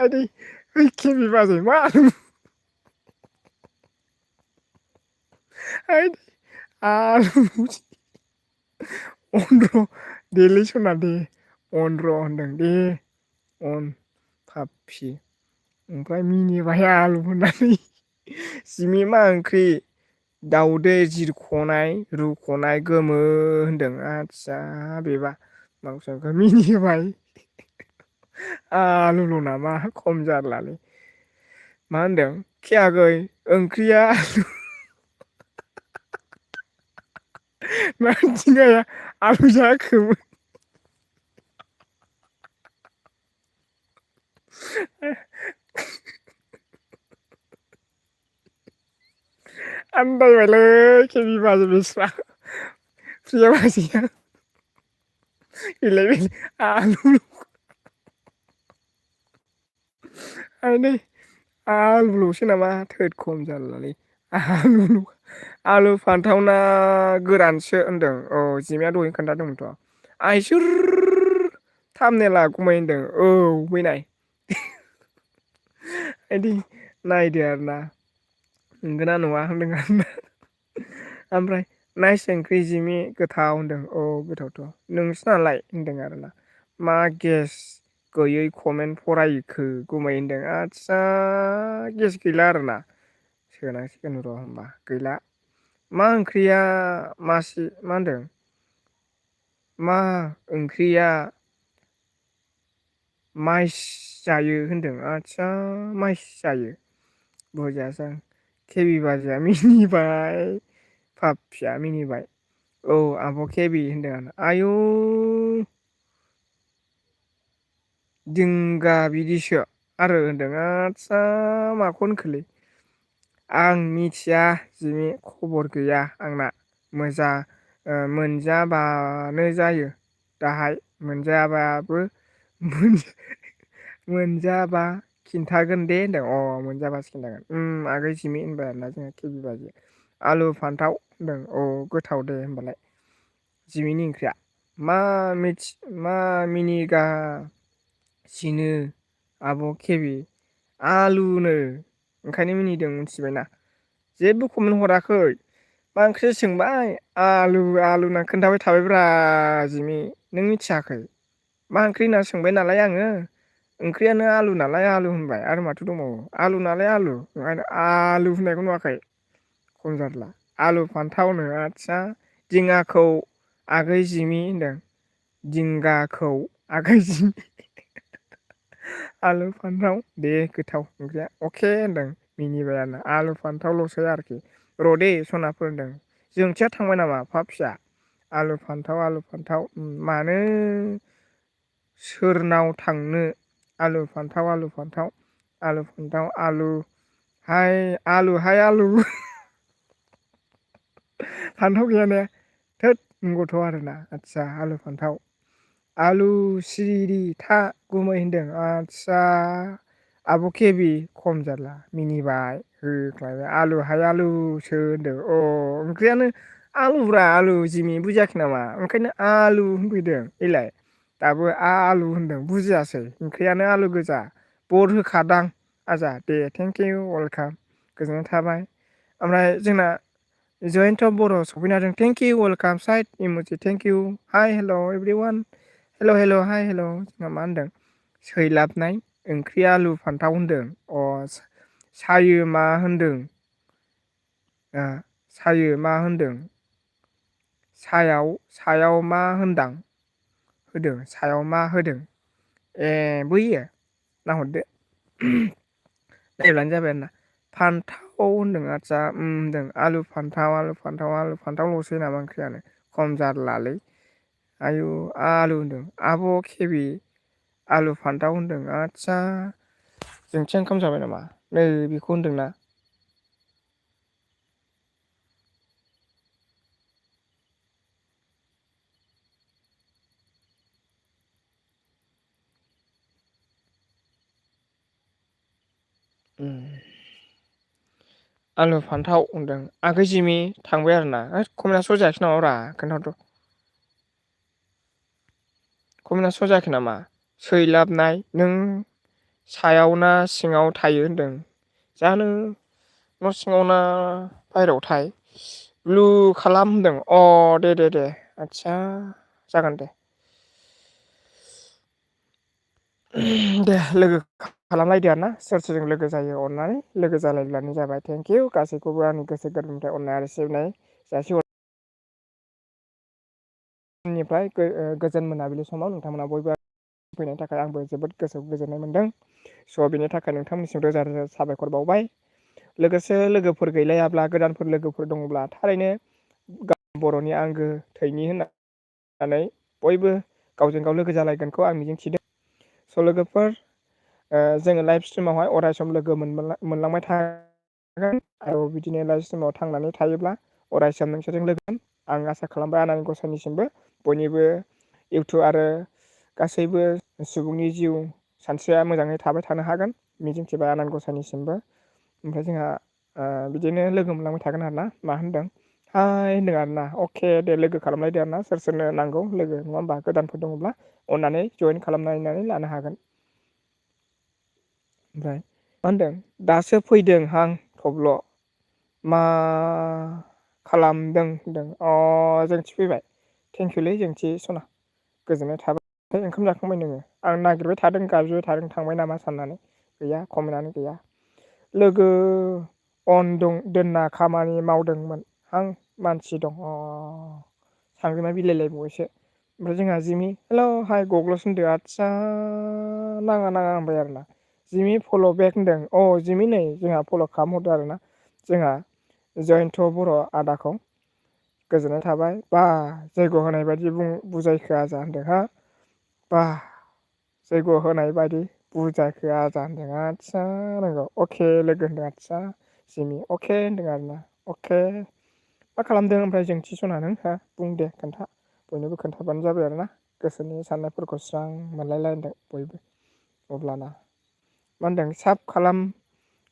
Speaker 1: आदै ओइ केबि बाजै मा आलु अनर' देलै सना दे अनर' होनदों दे अन फाफि ओमफ्राय मिनिबाय आलु होननानै जिमि मा ओंख्रि दाउदै जिरख'नाय रुख'नाय गोमो होनदों आदसा बेबा माबुसथु मिनिबाय आलुल' नामा खम जारलालै मा होनदों खि आगै ओंख्रिया मा दिंगाया आलु जाखोमोन आन्दायबायलै केबि बाजै बेस्रा प्रिया बाजैया गैलाय आलु आनै आलुल'सो नामा थोद खम जारलालै आलु फान्थाव ना गोरानसो होनदों औ जिमाया दहायनो खोन्थादोंमोनथ' आइसोर थामनेला गुमै होनदों औ बैनाय आइदै नायदो आरोना नंगोना नङा होनदों आरोना ओमफ्राय नाइस ओंख्रि जिमि गोथाव होनदों औ गोथावथ' नोंसोनालाय होनदों आरोना मा गेस गैयै कमेन्ट फरायखो गुमै होनदों आदसा गेस गैला आरोना सोनांसिगोन र' होमबा गैला मा ओंख्रिया मासि मा होनदों मा ओंख्रिया माइस जायो होनदों आदसा माइस जायो बुजायासै आं केबि बाजैया मिनिबाय पाप्पिया मिनिबाय औ आब' केबि होनदों आं आयु दिंगा बिदिसो आरो होनदों आदसा माखौ होनखोलै आं मिथिया जिमि खबर गैया आंना मोनजाबानो जायो दाहाय मोनजायाबाबो मोनजाबा खिन्थागोन दे होनदों अ मोनजाबासो खिन्थागोन आगै जिमि होनबाय आरोना जोंहा केबि बाजै आलु फान्थाव होनदों औ गोथाव दे होनबालाय जिमिनि ओंख्रिया मा मिनिगा सिनो आब' केबि आलुनो ओंखायनो मिनिदों मिथिबायना जेबो कमेन्ट हराखै मा ओंख्रि सोंबाय आलु होनना खोन्थाबाय थाबायब्रा जिमि नों मिथियाखै मा ओंख्रि होनना सोंबाय नालाय आङो ओंख्रियानो आलु नालाय आलु होनबाय आरो माथो दंबावो आलु नालाय आलु ओंखायनो आलु होननायखौ नुवाखै खम जारला आलु फान्थावनो आदसा दिङाखौ आगै जिमि होनदों दिंगाखौ आगै जिमि आलु फान्थाव दे गोथाव ओंख्रिया अके होनदों मिनिबाय आरोना आलु फान्थावल'सै आरोखि र'दे सनाफोर होनदों जोंथिया थांबाय नामा फा फिसा आलु फान्थाव मानो सोरनाव थांनो आलु फान्थाव हाय आलु फान्थाव गैया ने थोद नंगौथ' आरोना आदसा आलु फान्थाव आलु सिरि था गुमै होनदों आदसा आब' केबि खम जारला मिनिबाय होख्लायबाय आलुहाय आलुसो होनदों अ ओंख्रियानो आलुब्रा आलु जिमि बुजियाखै नामा ओंखायनो आलु होनफैदों एलाय दाबो आलु होनदों बुजियासै ओंख्रियानो आलु गोजा बद होखादां आजा दे थेंकिउ वेलकाम गोजोननाय थाबाय ओमफ्राय जोंना जयन्त बर' सफैनो हादों। Thank you welcome side emoji thank you. Hi hello' everyone. Hello' hi hello'. जोंहा मा होनदों? सैलाबनाय ओंख्रि आलु फान्थाव होनदों। सायो मा होनदों? सायो मा होनदों? सायाव मा होनदां? होदों सायाव मा होदों? बैयो नाहरदो। नायब्लानो जाबाय आरोना। फान्थाव होनदों आदसा होनदों आलु फान्थावल'सै नामा ओंख्रियानो खम जारलालै। आयु आलु होनदों आब' केबि आलु फान्थाव होनदों आदसा जोंथिं ओंखाम जाबाय नामा नै बेखौ होनदोंना। आलु फान्थाव होनदों आगै जिमि थांबाय आरोना कमेन्टआ श' जायाखै नामा ब्रा खोन्थाहरथ'। कमेन्टआ श' जायाखै नामा? सैलाबनाय नों सायाव ना सिङाव थायो होनदों जानो न' सिङाव ना बाहेरायाव थाय ब्लु खालाम होनदों दे आदसा जागोन दे। दे लोगो खालामलायदो आरोना सोर सोरजों लोगो जायो अननानै लोगो जालायब्लानो जाबाय। थेंक इउ गासैखौबो आंनि गोसो गोरबोनिफ्राय अननाय आरो सिबिनाय जासिहर निफ्राय गोजोन मोनाबिलि समाव नोंथांमोना बयबो फैनायनि थाखाय आंबो जोबोद गोसोआव गोजोननाय मोनदों। स' बिनि थाखाय नोंथांमोननिसिम रोजा रोजा साबायखर बावबाय। लोगोसे लोगोफोर गैलायाब्ला गोदानफोर लोगोफोर दङब्ला थारैनो बर'नि आंगो थैनि होननानै बयबो गावजों गाव लोगो जालायगोनखौ आं मिजिंथिदों। स' लोगोफोर जोङो लाइभ स्ट्रिमावहाय अराय सम लोगो मोनलांबाय थागोन आरो बिदिनो लाइभ स्ट्रिमाव थांनानै थायोब्ला अराय सम नोंसोरजों लोगो आं आसा खालामबाय आनान गसाइनिसिमबो बयनिबो इउटुब आरो गासैबो सुबुंनि जिउ सानस्रिया मोजाङै थाबाय थानो हागोन मिजिंथिबाय आनान गसाइनिसिमबो। ओमफ्राय जोंहा बिदिनो लोगो मोनलांबाय थागोन आरोना मा होनदों हाय होनदों आरोना अके दे लोगो खालामलायदो आरोना सोर सोरनो नांगौ लोगो नङा होमबा गोदानफोर दङब्ला अननानै जयेन खालामनानै लानो हागोन। ओमफ्राय मा होनदों दासो फैदों हां थब्ल' मा खालामदों होनदों जोंथि फैबाय थेंकिउलै जोंथि सना गोजोननाय थाबाय। ओंखाम जाखांबाय नोङो आं नागिरबाय थादों गाबज्रिबाय थादों थांबाय नामा साननानै गैया कमेन्टआनो गैया। लोगो अन दोनना खामानि मावदोंमोन आं मानसि दं सांग्रिमा बिलाइलायबावबायसो। ओमफ्राय जोंहा जिमि हेल' हाय गग्ल'स होनदो आदसा नाङा होनबाय आरोना जिमि फल' बेक होनदों जिमि नै जोंहा फल' खालामहरदो आरोना जोंहा जयन्त बर' आदाखौ गोजोननाय थाबाय बा जयग' होनाय बायदि बुजायखो आजा होनदों हा बा जैग' होनाय बायदि बुजायखो आजा होनदों आदसा नंगौ अके लोगो होनदों आदसा जिमि अके होनदों आरोना अके मा खालामदों ओमफ्राय जोंथि सना नों हा बुं दे खोन्था बयनोबो खोन्थाबानो जाबाय आरोना गोसोनि साननायफोरखौ स्रां मोनलायलायदों बयबो अब्लाना मा होनदों साब खालाम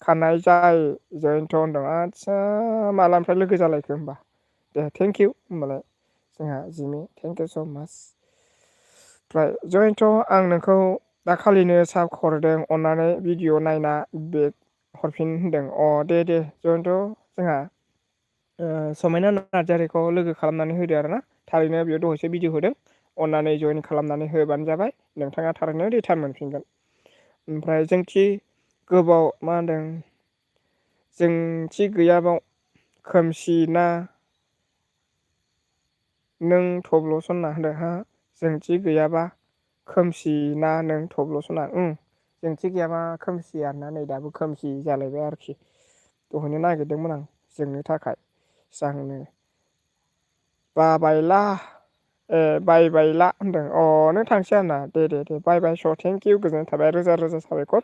Speaker 1: खानाय जाय जयन्त होनदों आदसा मालानिफ्राय लोगो जालायखो होमबा दे थेंकिउ होमबालाय जोंहा जिमि थेंकिउ स' माच। ओमफ्राय जयन्त आं नोंखौ दाखालिनो साब हरदों अननानै भिडिअ नायना बेग हरफिन होनदों दे जयन्त जोंहा समायना नार्जारिखौ लोगो खालामनानै होदो आरोना थारैनो बेयाव दहायसो भिडिअ होदों अननानै जयेन खालामनानै होबानो जाबाय नोंथाङा थारैनो रिटार्न मोनफिनगोन। ओमफ्राय जोंथि गोबाव मा होनदों जोंथि गैयाबाव खोमसि ना नों थब्ल' सनना होनदों हा जोंथि गैयाबा खोमसि ना नों थब्ल' सना जोंथि गैयाबा खोमसि आरोना नै दाबो खोमसि जालायबाय आरोखि दहैनो नागिरदोंमोन आं जोंनो थाखाय स्रांनो बाबायला बायला होनदों नों थांसै आरोना दे बाय बाय स' थेंकिउ गोजोननाय थाबाय रोजा रोजा साबायखर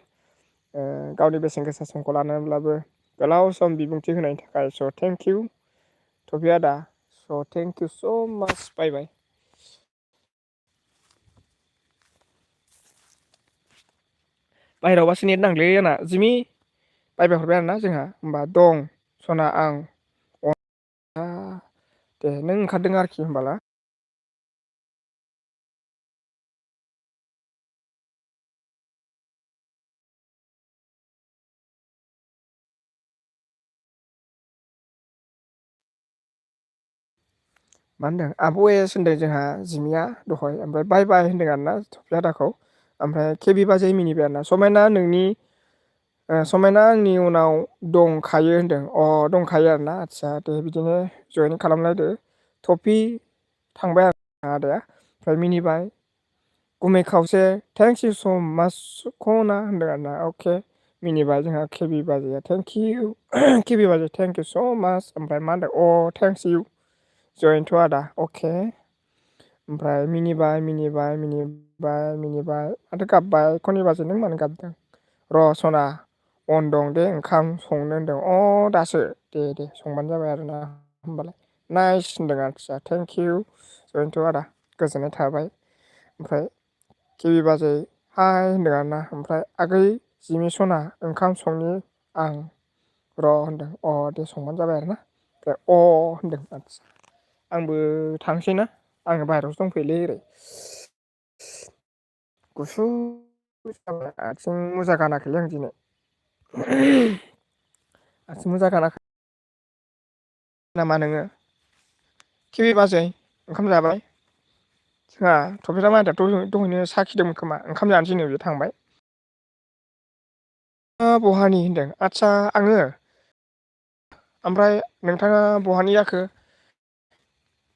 Speaker 1: गावनि बेसेन गोसा समखौ लानानैब्लाबो गोलाव सम बिबुंथि होनायनि थाखाय स' थेंकिउ थफि आदा स' थेंकिउ स' माच बाय बाय। बाहेरायावबासो नेट नांलै आंना जिमि बायबाय हरबाय आरोना जोंहा होमबा दं सना आं दे नों ओंखारदों आरोखि होमबाला मा होनदों आब' एस होनदों जोंहा जिमिया दहाय ओमफ्राय बाय बाय होनदों आरोना थफि आदाखौ ओमफ्राय केबि बाजै मिनिबाय आरोना समायना नोंनि समायना आंनि उनाव दंखायो होनदों अ दंखायो आरोना आदसा दे बिदिनो जयेन खालामलायदो टफि थांबाय आरो आदाया ओमफ्राय मिनिबाय गुमै खावसे थेंक्स इउ स' माच खना होनदों आरोना अके मिनिबाय जोंहा केबि बाजैया थेंक इउ केबि बाजै थेंक इउ स' माच ओमफ्राय मा होनदों अ थेंक्स इउ जयन्त आदा अके ओमफ्राय मिनिबाय माथो गाबबाय खनि बाजै नों मानो गाबदों र' सना अन दं दे ओंखाम संनो होनदों अ दासो दे दे संबानो जाबाय आरोना होमबालाय नाइस होनदों आदसा थेंक इउ जयन्त आदा गोजोननाय थाबाय ओमफ्राय केबि बाजै हाय होनदों आरोना ओमफ्राय आगै जिमि सना ओंखाम संनि आं र' होनदों अ दे संबानो जाबाय आरोना ओमफ्राय अ होनदों आदसा आंबो थांसैना आङो बाहेरायावसो दंफैयोलै ओरै गुसु जाबाय आथिं मुजा गानाखैलै आं दिनै आथिं मुजा गानाखै नामा नोङो केबि बाजै ओंखाम जाबाय जोंहा थफिग्रा मादैयाथ' दहायनो साहा खिदोंमोन खोमा ओंखाम जानोसैनो बियो थांबाय बहानि होनदों आदसा आङो ओमफ्राय नोंथाङा बहानि जाखो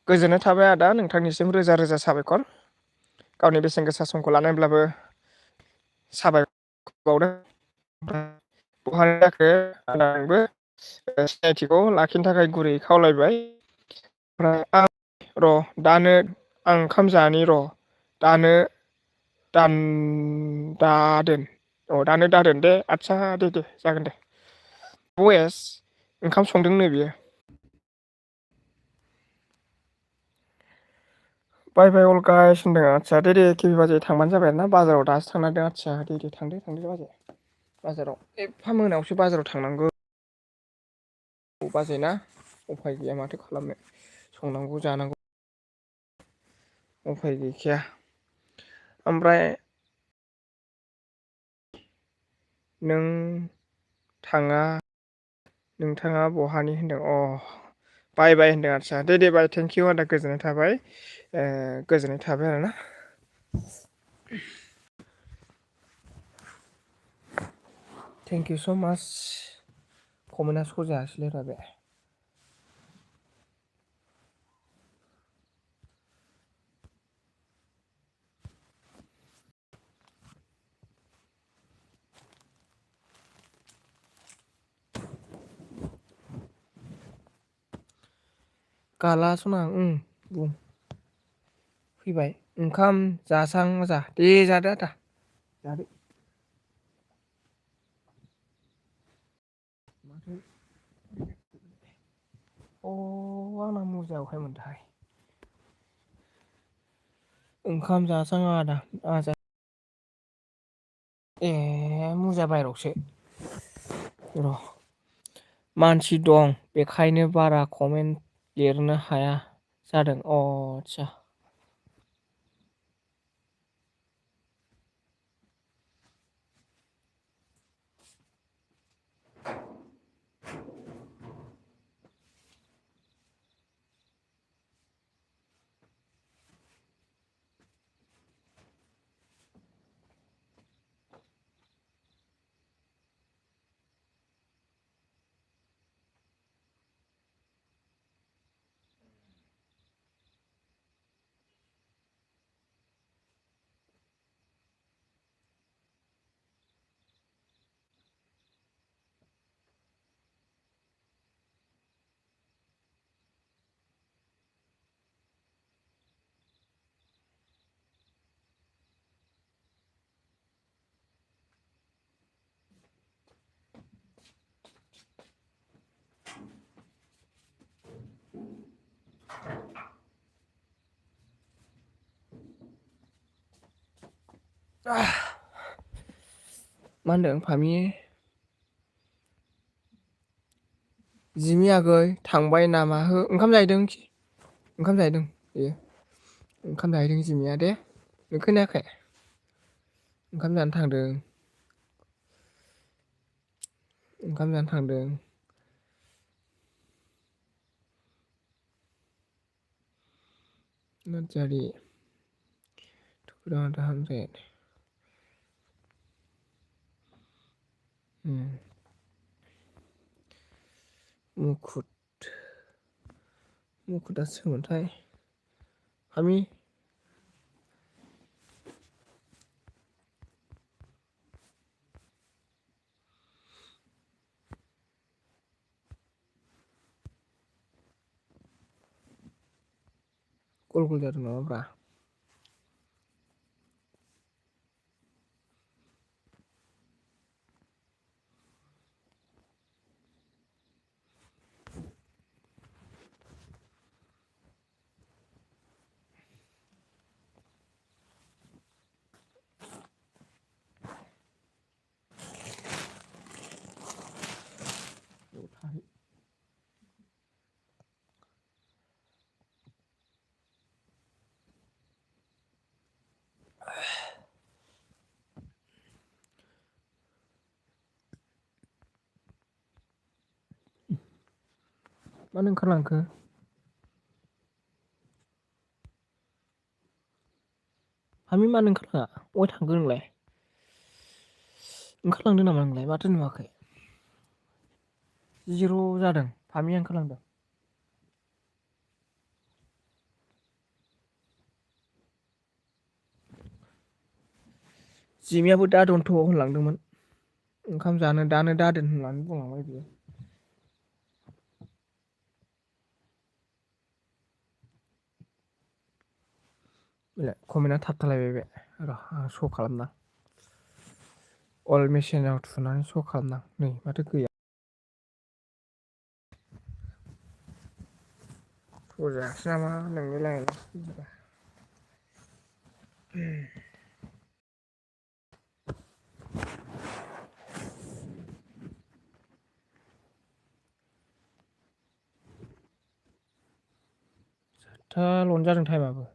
Speaker 1: गोजोननाय थाबाय आदा नोंथांनिसिम रोजा रोजा साबायखर गावनि बेसेन गोसा समखौ लानानैब्लाबो साबायखर बावदों बहानि जाखो आदा नोंबो सिनायथिखौ लाखिनो थाखाय गुरै खावलायबाय ओमफ्राय आं र' दानो आं ओंखाम जानि र' दानो दादोन अ दानो दादोन दे आदसा दे दे जागोन दे वेस ओंखाम संदोंनो बियो बाय बाय अल गाइस होनदों आदसा दे केबि बाजै थांबानो जाबाय आरोना बाजाराव दासो थांनादों आदसा दे थांदो बाजै बाजाराव एफा मोनायावसो बाजाराव थांनांगौ बाजै ना उफाय गैया माथो खालामनो संनांगौ जानांगौ उफाय गैखाया ओमफ्राय नों थाङा नोंथाङा बहानि होनदों अ बाय बाय होनदों आदसा दे बाय थेंकिउ आदा गोजोननाय थाबाय गोजोननाय थाबाय आरोना थेंक इउ स' माच कमेन्टआ स' जायासैलै रा बे गाला सना बुं फैबाय ओंखाम जासां जा दे जादो आदा जादो माथो अ आंना मुजायाव अहायमोनथाय ओंखाम जासां आदा ए मुजा बायहेरायावसो र' मानसि दं बेखायनो बारा कमेन्ट लिरनो हाया जादों अ आदसा मा होनदों फामि जिमि आगै थांबाय नामा हो ओंखाम जाहैदों ओंखाम जाहैदों बेयो ओंखाम जाहैदों जिमिया दे नों खोनायाखै ओंखाम जानो थांदों ओंखाम जानो थांदों नार्जारि 2,100 मुखुदा सोरमोनथाय हामि गल गल जादों नामाब्रा मानो ओंखारलांखो हामि मानो ओंखारलाङा अबाव थांखो नोंलाय ओंखारलांदों नामा नोंलाय माथो नुवाखै 0 जादों फामिया ओंखारलांदों जिमियाबो दादनथ' होनलांदोंमोन ओंखाम जानो दानो दादोन होननानै बुंलांबाय बियो बेलाय कमेन्टआ थाबथालायबाय बे र' आं श' खालामना अल मेसेनाव थुनानै श' खालामना नै माथो गैया श' जायासै नामा नोंनि लायरायनाया बिदिबा सातथाल'नो जादों टाइमाबो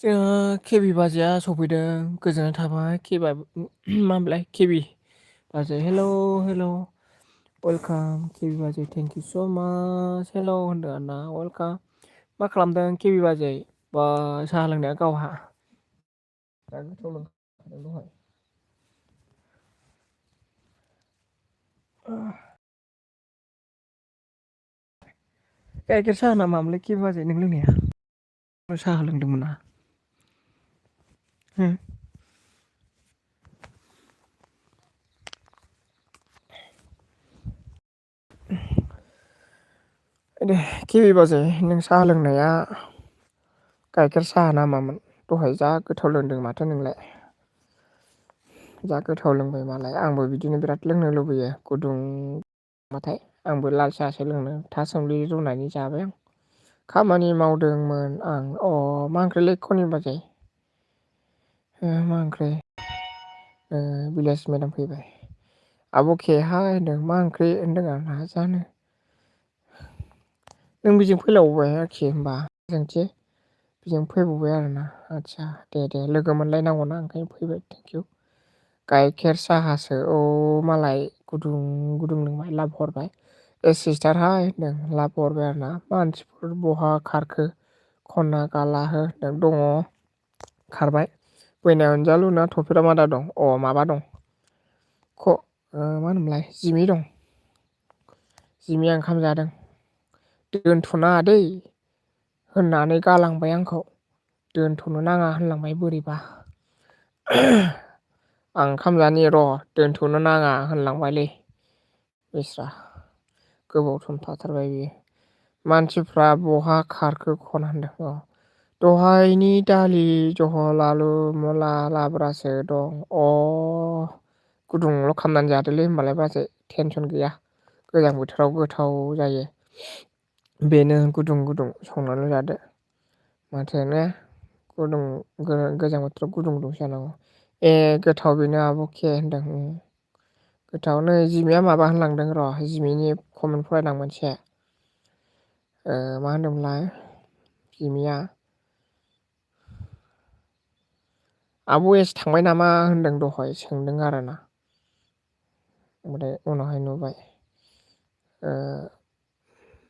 Speaker 1: जोंहा केबि बाजैया सफैदों गोजोननाय थाबाय मामोनलाय केबि बाजै हेलौ वेलकाम केबि बाजै थेंक इउ स' माच हेलौ होनदों आरोना वेलकाम मा खालामदों केबि बाजै बा साहा लोंनाया गावहा जा गोथाव लोंखादों दहाय गाइखेर साहा ना मामोनलाय केबि बाजै नों लोंनाया साहा लोंदोंमोन ना दे केबि बाजै नों साहा लोंनाया गाइखेर साहा ना मामोन दहाय जा गोथाव लोंदों माथो नोंलाय जा गोथाव लोंबाय मालाय आंबो बिदिनो बिराद लोंनो लुबैयो गुदुं बाथाय आंबो लाल साहासो लोंनो था सोमलि रुनानै जाबाय आं खामानि मावदोंमोन आं मा ओंख्रिलै खनि बाजै मा ओंख्रि बिलासि मेदाम फैबाय आब' के हाय होनदों मा ओंख्रि होनदों आंहा जानो नों बिजों फैलावबाय आरोखि होनबा जोंथि बेजों फैबावबाय आरोना आदसा दे लोगो मोनलायनांगौना ओंखायनो फैबाय थेंकिउ गाइखेर साहासो मालाय गुदुं गुदुं लोंबाय लाभ हरबाय सिस्टार हाय होनदों लाभ हरबाय आरो ना मानसिफोर बहा खारखो खना गाला होनदों दङ खारबाय बैनाय अनजालु ना थफिरा मादा दं माबा दं मा होनोमोनलाय जिमि दं जिमिया ओंखाम जादों दोनथ'नाङा दै होननानै गालांबाय आंखौ दोनथ'नो नाङा होनलांबाय बोरैबा आं ओंखाम जानि र' दोनथ'नो नाङा होनलांबायलै बेस्रा गोबाव सम थाथारबाय बियो मानसिफ्रा बहा खारखो खना होनदों दहायनि दालि जहल आलु मुला लाब्रासो दं। गुदुंल' खालामनानै जादोलै होमबालाय बाजै टेनसन गैया। गोजां बोथोराव गोथाव जायो। बेनो गुदुं गुदुं संनानै जादो। माथो ने गुदुं गोजां बोथोराव गुदुं गुदुंसो जानांगौ। गोथाव बेनो आब'खे होनदों। गोथाव नै जिमिया माबा होनलांदों र' जिमिनि कमेन्ट फरायदां मोनसे। मा होनदोंमोनलाय जिमिया आब' एस थांबाय नामा होनदों दहाय सोंदों आरोना। ओमफ्राय उनावहाय नुबाय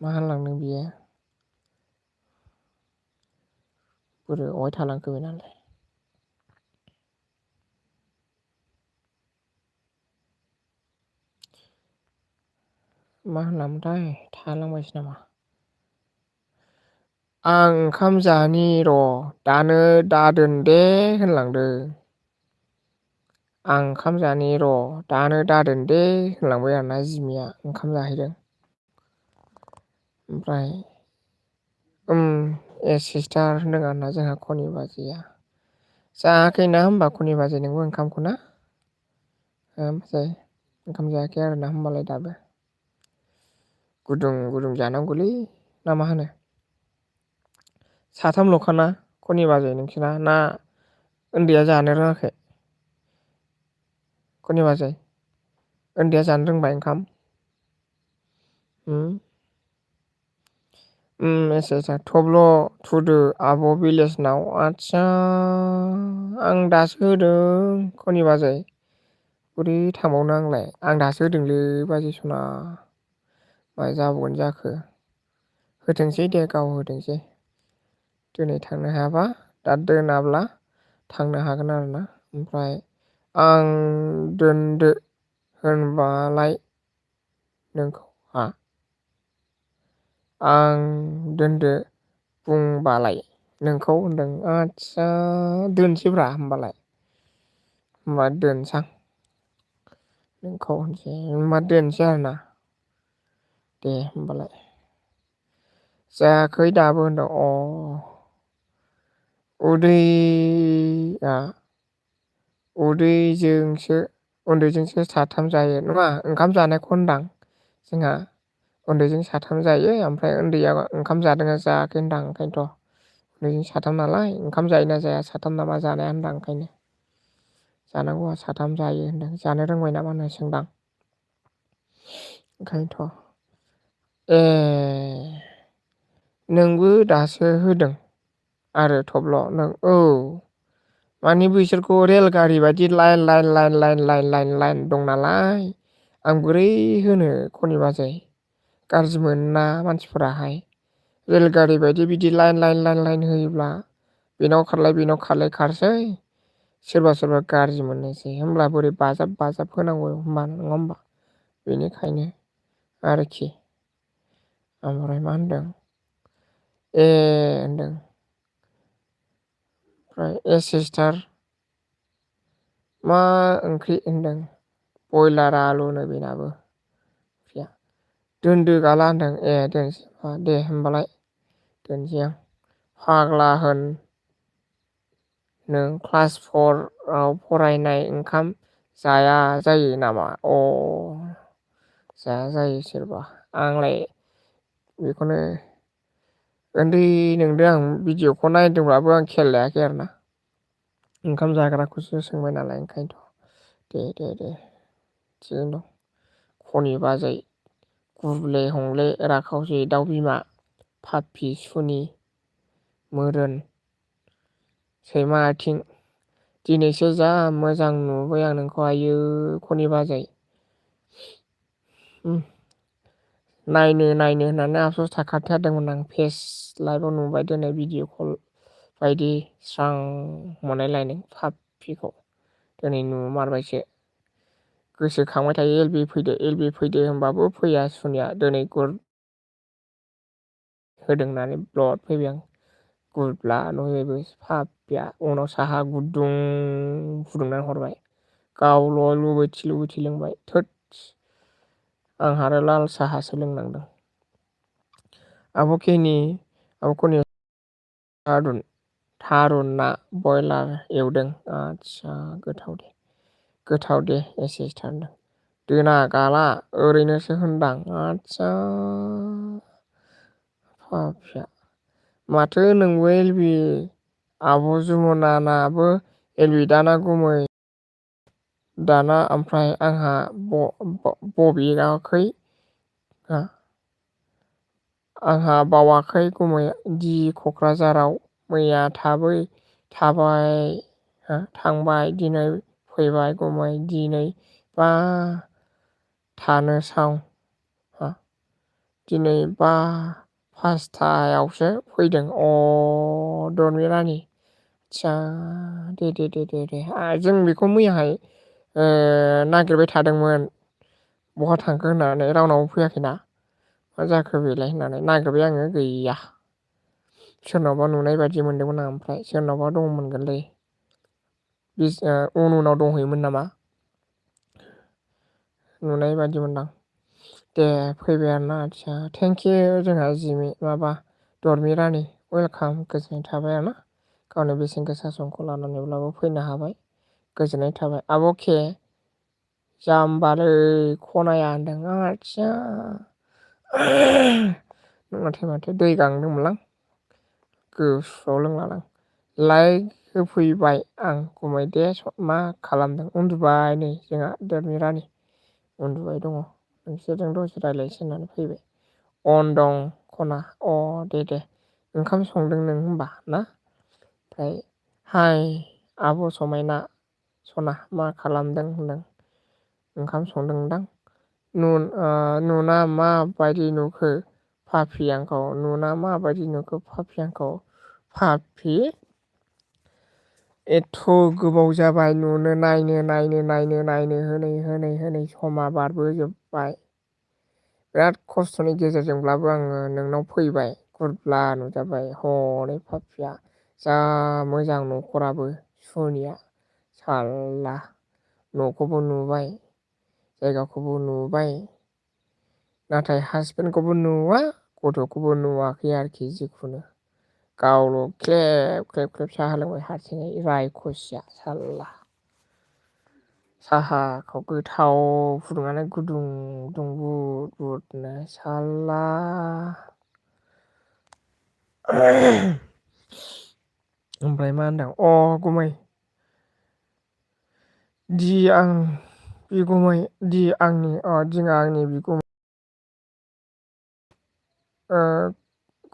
Speaker 1: मा होनलांदों बियो बोरो अहाय थालांखो बेनालाय। मा होनलामोनथाय थालांबायसो नामा। आं ओंखाम जानि र' दानो दादोन दे होनलांदों। आं ओंखाम जानि र' दानो दादोन दे होनलांबाय आरोना जिमिया ओंखाम जाहैदों। ओमफ्राय ए सिस्टार होनदों आरोना जोंहा खनि बाजैया। जायाखैना होमबा खनि बाजै नोंबो ओंखामखौ ना? ओंखाम जायाखै आरोना होमबालाय दाबो। गुदुं गुदुं जानांगौलै ना मा होनो? साथामल'खाना खनि बाजै नोंसोरना ना उन्दैया जानो रोङाखै? खनि बाजै उन्दैया जानो रोंबाय ओंखाम? थब्ल' थुदो आब' बिलेसनाव आदसा आं दासो होदों खनि बाजै। बोरै थांबावनो आंलाय आं दासो होदोंलै बाजै सना। मा जाबावगोन जाखो होथोंसै दे गाव होथोंसै। दिनै थांनो हायाबा दा दोनाब्ला थांनो हागोन आरोना। ओमफ्राय आं दोनदो होनबालाय नोंखौ आं दोनदो बुंबालाय नोंखौ होनदों आदसा दोनसैब्रा होमबालाय। होमबा दोनसां नोंखौ होनसै होमबा दोनसै आरोना। दे होमबालाय। जायाखै दाबो होनदों उन्दैजोंसो साथाम जायो नङा ओंखाम जानायखौ होनदां जोंहा उन्दैजों साथाम जायो ओमफ्राय उन्दैया ओंखाम जादोंना जायाखै होनदां ओंखायनोथ'। उन्दैजों साथाम नालाय ओंखाम जायोना जाया साथाम नामा जानाया होनदां ओंखायनो। जानांगौआ साथाम जायो होनदों जानो रोंबाय नामा होनना सोंदां। ओंखायनोथ'। नोंबो दासो होदों आरो थब्ल' नों माने बिसोरखौ रेलगारि बायदि लाइन लाइन दं नालाय। आं बोरै होनो खनि बाजै गाज्रि मोनोना मानसिफोराहाय। रेलगारि बायदि बिदि लाइन होयोब्ला बेनाव खारलाय खारसै। सोरबा सोरबा गाज्रि मोननोसै होमब्ला बोरै बाजाब होनांगौ होनबा नङा होमबा? बेनिखायनो आरोखि। ओमफ्राय मा होनदों होनदों। ओमफ्राय सिस्टार मा ओंख्रि होनदों बयलार आलुनो बेनाबो। दोनदो गाला होनदों दोनसै दे होमबालाय। दोनसै आं फाग्ला होन नों क्लास 4 फरायनाय ओंखाम जाया जायो नामा? जाया जायो सोरबा आंलाय बेखौनो उन्दै नंदों आं भिडिअ'खौ नायदोंब्लाबो आं खेल लायाखै आरोना। ओंखाम जाग्राखौसो सोंबाय नालाय ओंखायनोथ'। दे थिगैनो दं खनि बाजै। गुरले हंले राखावसि दाउ बिमा फाफि सुनि मोदोन सैमा आथिं दिनैसो जा मोजां नुबाय आं नोंखौ आइयो खनि बाजै। नायनो होननानै आफस'स थाखाथारदोंमोन आं फेस लाइभआव नुबाय दिनै भिडिअ कल बायदि स्रां मोनलायलायदों फाफिखौ दिनै नुमारबायसो। गोसोखांबाय थायो एल बि फैदो होनबाबो फैया सुनिया दिनै होदों होननानै ब्लद फैबाय आं। गुरब्ला नुहैबायबो फाफिया उनाव साहा गुदुं फुदुंनानै हरबाय। गावल' लुबैथि लोंबाय थोदस। आंहा आरो लाल साहासो लोंनांदों। आब' खनि आदुन थारुन ना बयलार एवदों आदसा गोथाव दे एसे सिथारदों दोना गाला ओरैनोसो होनदां आदसा फाफिया माथो नोंबो एलबि आब' जुमुनानाबो एलबि दाना गुमै दाना ओमफ्राय आंहा बबेयाखै आंहा बावाखै गुमै दि क'क्राझाराव मैया थांबाय दिनै फैबाय गुमै दिनै बा थानो साव दिनै बा 5थायावसो फैदों दरमिरानि आदसा दे जों बेखौ मैयाहाय नागिरबाय थादोंमोन बहा थांखो होननानै रावनावबो फैयाखैना मा जाखो बेलाय होननानै नागिरबाय आङो गैया सोरनावबा नुनाय बायदि मोनदोंमोन आं ओमफ्राय सोरनावबा दंमोनगोनलै उनाव दंहैयोमोन नामा नुनाय बायदि मोनदां दे फैबाय आरोना आदसा थेंकिउ जोंहा दरमिरानि वेलकाम गोजोननाय थाबाय आरोना गावनि बेसेन गोसा समखौ लानानैब्लाबो फैनो हाबाय गोजोननाय थाबाय आब'के जाम्बालै खनाया होनदों आदसा नङाथाय माथो दै गांदोंमोनलां गोसोआव लोंलालां लाइक होफैबाय आं गुमै दे मा खालामदों उन्दुबाय नै जोंहा दरमिरानि उन्दुबाय दङ नोंसोरजों दसे रायज्लायनोसै होननानै फैबाय अन दं खना दे ओंखाम संदों नों होनबा ना ओमफ्राय हाय आब' समायना सना मा खालामदों होनदों ओंखाम संदोंदां नुना माबायदि नुखो पापि आंखौ पापि एथ' गोबाव जाबाय नुनो नायनो हनै समा बारबोजोबबाय बिराद खस्थ'नि गेजेरजोंब्लाबो आङो नोंनाव फैबाय गुरब्ला नुजाबाय हनै पापिया जा मोजां न'खराबो सुनिया साल्ला न'खौबो नुबाय जायगाखौबो नुबाय नाथाय हासबेन्डखौबो नुवा गथ'खौबो नुवाखै आरोखि जिखुनु गावल' ख्लेब साहा लोंबाय हारसिङै रायखसिया साल्ला साहाखौ गोथाव फुदुंनानै गुदुं बुदनो साल्ला ओमफ्राय मा होनदों गुमै आंनि बिगुमै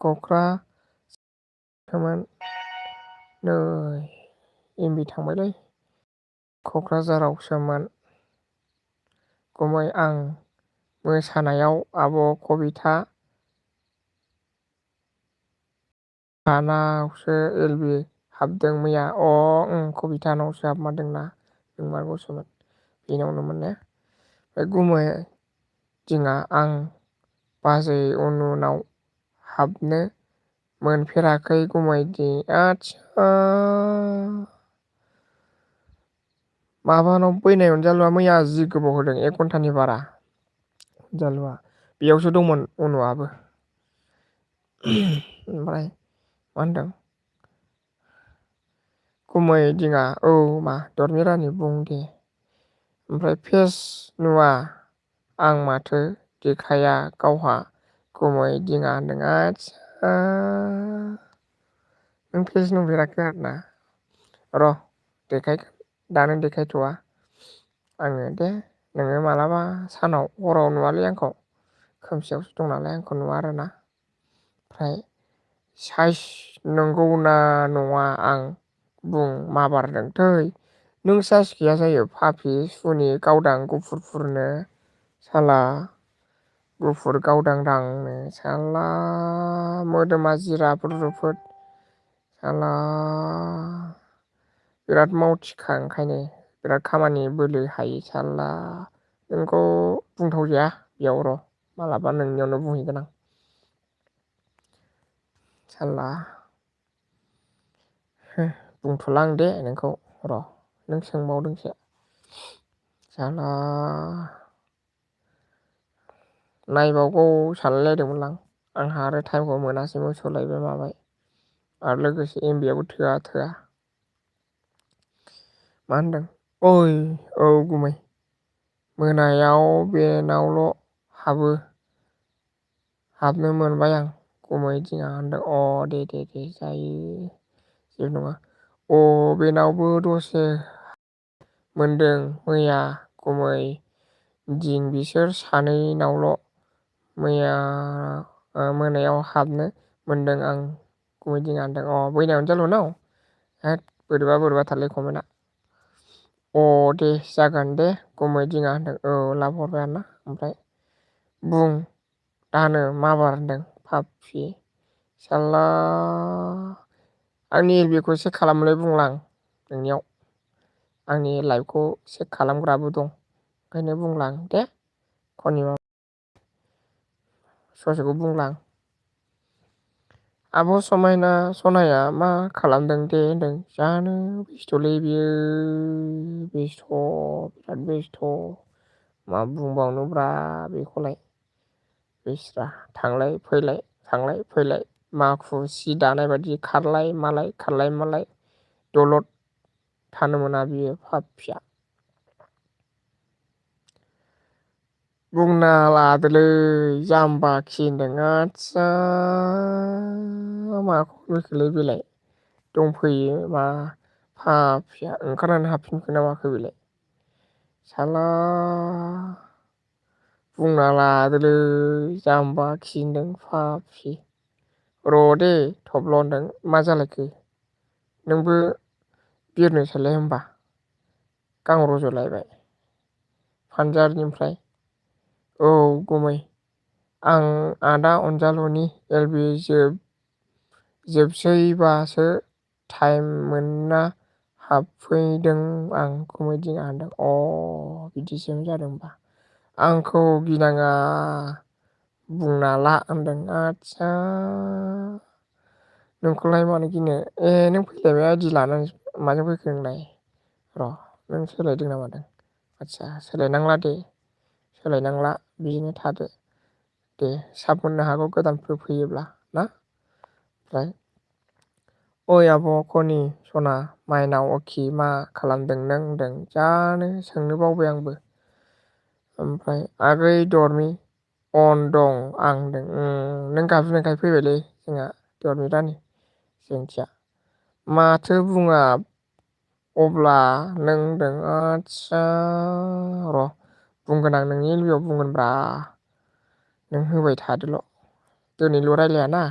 Speaker 1: क'क्राझारमोन नै एमबि थांबायलै क'क्राझारावसोमोन गुमै आं मोसानायाव आब' कबिथा नावसो एलबि हाबदों मैया कबिथानावसो हाबमारदोंना नोंमारगौसोमोन बेनावनो मोन ने गुमै दिङा आं बाजै उनुनाव हाबनो मोनफेराखै गुमै आदसा माबानाव बैनाय अनजालुआ मैया जि गोबाव होदों 1 घन्टानि बारा अनजालुआ बेयावसो दंमोन उनुआबो ओमफ्राय मा होनदों गुमै दिङा मा दरमिरानि बुं दे ओमफ्राय फेस नुवा आं माथो देखाया गावहा गुमै दिङा होनदों आदसा नों फेस नुफेराखै आरोना र' देखायगोन दानो देखायथ'वा आङो दे नोङो मालाबा सानाव हराव नुवालै आंखौ खोमसियावसो दं नालाय आंखौ नुवा आरोना ओमफ्राय साइस नंगौना नङा आं बुं माबारदों थै नों साइस गैया जायो पापि सुनि गावदां गुफुरफुरनो साला गुफुर गावदांदांनो साला मोदोमा जिराफोर साला बिराद मावथिखा ओंखायनो बिराद खामानि बोलो हायो साला नोंखौ बुंथावजाया बेयाव र' मालाबा नोंनियावनो बुंहैगोन आं साला बुंथ'ला आं दे नोंखौ र' नों सोंबावदोंसो साला नायबावगौ सानलायलायदोंमोनलां आंहा आरो टाइमखौ मोनासै मोसौलायबाय माबाय आरो लोगोसे एमबियाबो थोआ। मा होनदों? ओइ औ गुमै मोनायाव बेनावल' हाबनो मोनबाय आं गुमै दिङा होनदों। दे जायो जेबो नङा। बेनावबो दसे मोनदों मैया गुमै दिं बिसोर सानैनावल' मोनायाव हाबनो मोनदों आं गुमै दिङा होनदों। बैनाय अनजालुनाव होद बोरैबा थारलै कमेन्टआ। दे जागोन दे गुमै दिङा होनदों। लाब हरबाय आरोना ओमफ्राय बुं दानो मा बार होनदों पापि साल्ला आंनि एलबिखौ चेक खालामलाय बुंलां नोंनियाव आंनि लाइभखौ चेक खालामग्राबो दं ओंखायनो बुंलां दे ससेखौ बुंलां आब' समायना सनाया मा खालामदों दे होनदों जानो बेस्थ'लै बियो बिराद बेस्थ' मा बुंबावनोब्रा बेखौलाय बेस्रा थांलाय फैलाय माखु सि दानाय बायदि खारलाय मालाय दलद थानो मोना बियो पापिया। बुंना लादोलै जाम्बाखि होनदों। आदसा माखौ होनखोलै बेलाय दंफैयो मा पापिया ओंखारनानै हाबफिनखो ना माखो बेलाय साला बुंना लादोलै जाम्बाखि होनदों पापि। र' दे थब्ल' होनदों मा जालायखो नोंबो बिरनोसैलाय होमबा गां रज'लायबाय फानजारनिफ्राय। औ गुमै आं आदा अनजालुनि एलबि जोबसैबासो टाइम मोनना हाबफैदों आं गुमै दिङा होनदों। बिदिसो जादों होनबा आंखौ गिनाङा बुंना ला होनदों। आदसा नोंखौलाय मानो गिनो नों फैलायबाय आइदि लानानै माजों फैखो नोंलाय र' नों सोलायदों ना मादों आदसा सोलायनांला बिदिनो थादो दे साब मोननो हागौ गोदानफोर फैयोब्ला ना। ओमफ्राय ओइ आब' खनि सना माइनाव अखि मा खालामदों नों होनदों जानो सोंनो बावबाय आंबो। ओमफ्राय आगै दरमि अन दं आं होनदों नों गाबज्रिनायखाय फैबायलै जोंहा दरमि रानि जोंथिया माथो बुङा अब्ला नों होनदों। आदसा र' बुंगोन आं नोंनि एलबियाव बुंगोनब्रा नों होबाय थादोल' दिनैल' रायलायाना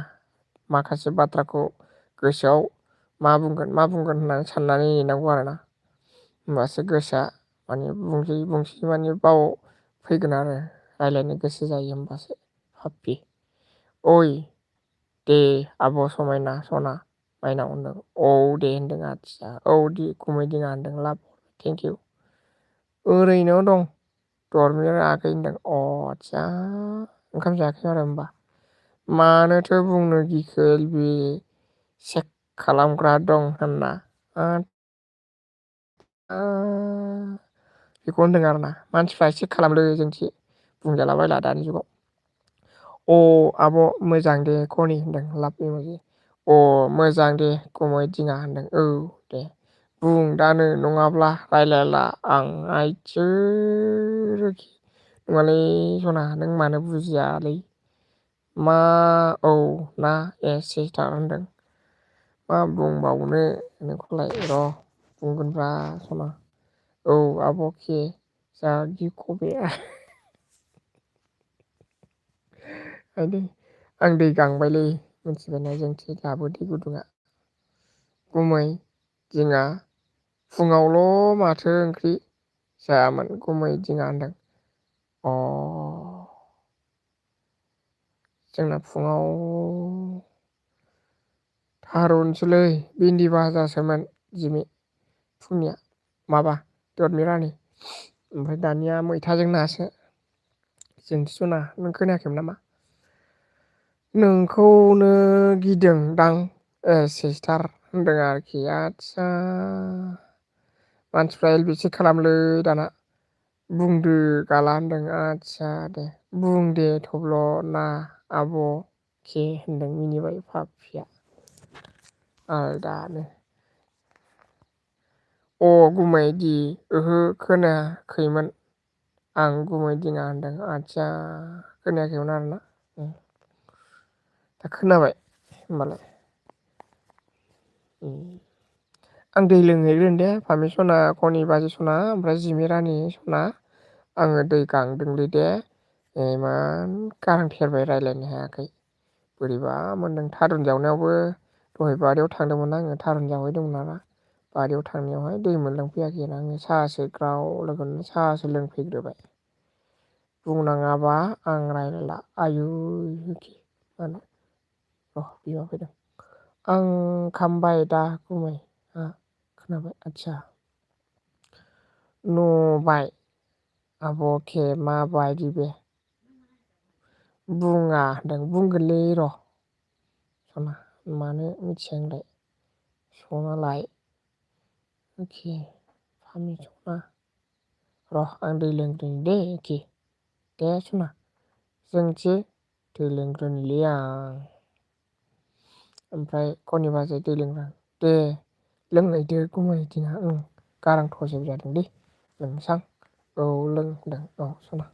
Speaker 1: माखासे बाथ्राखौ गोसोआव मा बुंगोन होननानै साननानै नेनांगौ आरोना होमबासो गोसोआ माने बुंसै माने बाव फैगोन आरो रायलायनो गोसो जायो होमबासो पापि। ओइ दे आब' समायना सना माइनाव होनदों दे होनदों। आदसा दे गुमै दिङा होनदों लाब थेंक इउ ओरैनो दं दरमि आगै होनदों। आदसा ओंखाम जायाखै आरो होमबा मानोथो बुंनो गिखो एलबि चेक खालामग्रा दं होनना बेखौ होनदों आरोना मानसिफ्रा चेक खालामदो जोंथि बुंजालाबायला दानि जुगाव। आब' मोजां दे खनि होनदों लाब इम'जि मोजां दे गुमै दिङा होनदों। दे बुं दानो नङाब्ला रायलायला आं आइसोरखि नङालै सना नों मानो बुजियालै मा ना सिस्टार होनदों मा बुंबावनो नोंखौलाय र' बुंगोनब्रा सना आब' के जा गिख'बाय आं दै गांबायलै मिथिबायना जोंथि लाबो दै गुदुङा गुमै दिङा फुङावल' माथो ओंख्रि जायामोन गुमै दिङा होनदों। जोंना फुङाव थारुनसोलै भिन्दि भाजासोमोन जिमि फुंनिया माबा दरमि रानि ओमफ्राय दानिया मैथाजों नासो जोंथि सना नों खोनायाखैमोन नामा नोंखौनो गिदों दां सिस्टार होनदों आरोखि। आदसा मानसिफ्रा एलबि चेक खालामोलै दाना बुंदो गाला होनदों। आदसा दे बुं दे थब्ल' ना आब' के होनदों मिनिबाय पापिया। आलदानो गुमै ओहो खोनायाखैमोन आं गुमै दिङा होनदों आदसा खोनायाखैमोन आरोना दा खोनाबाय होमबालाय आं दै लोंहैग्रोन दे फामि सना खनि बाजै सना ओमफ्राय जिमि रानि सना आङो दै गांदोंलै दे इमान गारां फेरबाय रायज्लायनो हायाखै बोरैबा मोनदों थारुन जावनायावबो दहाय बारियाव थांदोंमोन आङो थारुन जावहैदोंमोन नालाय बारियाव थांनायावहाय दै मोनलोंफैयाखै आङो साहासो ग्राव लोगोनो साहासो लोंफैग्रोबाय बुंनाङाबा आं रायज्लायला आयु मानो बिमा फैदों आं खामबाय दा गुमै खोनाबाय आदसा नुबाय आब'खे माबायदि बे बुङा होनदों बुंगोनलै र' सना मानो मिथिया नोंलाय सनालाय एखे फामि सना र' आं दै लोंग्रोनि दे एखे दे सना जोंथि दै लोंग्रोनिलै आं ओमफ्राय खनि बाजै दै लोंग्रा दे लोंहैदो गुमै दिङा गारां थजेब जादोंलै लोंसां औ लों होनदों औ सना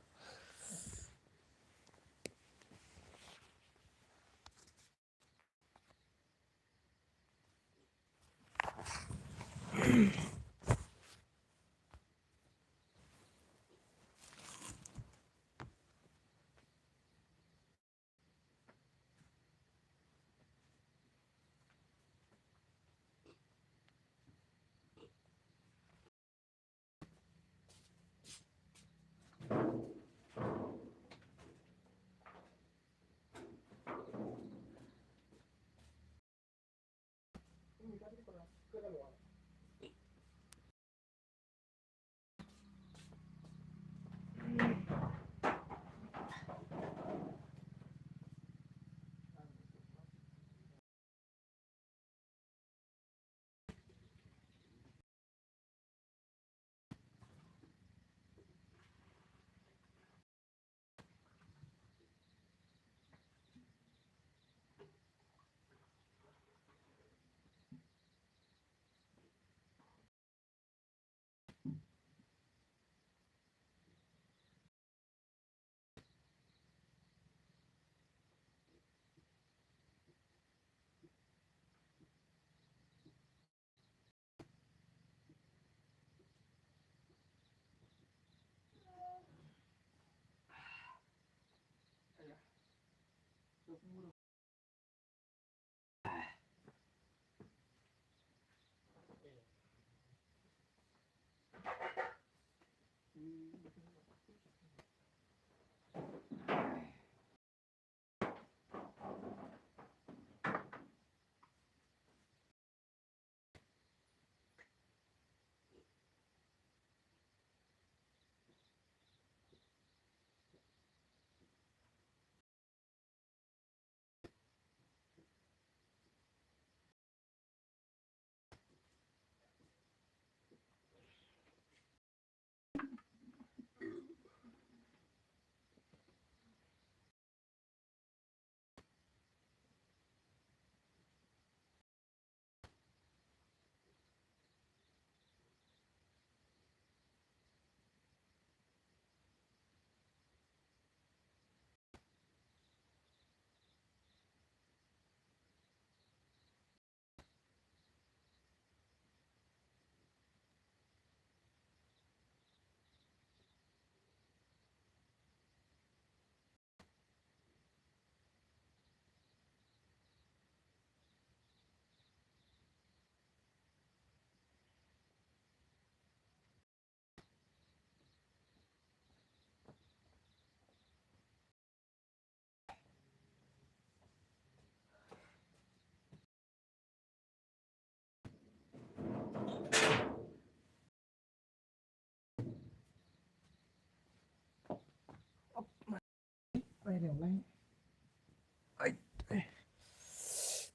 Speaker 1: बायहेरायावलाय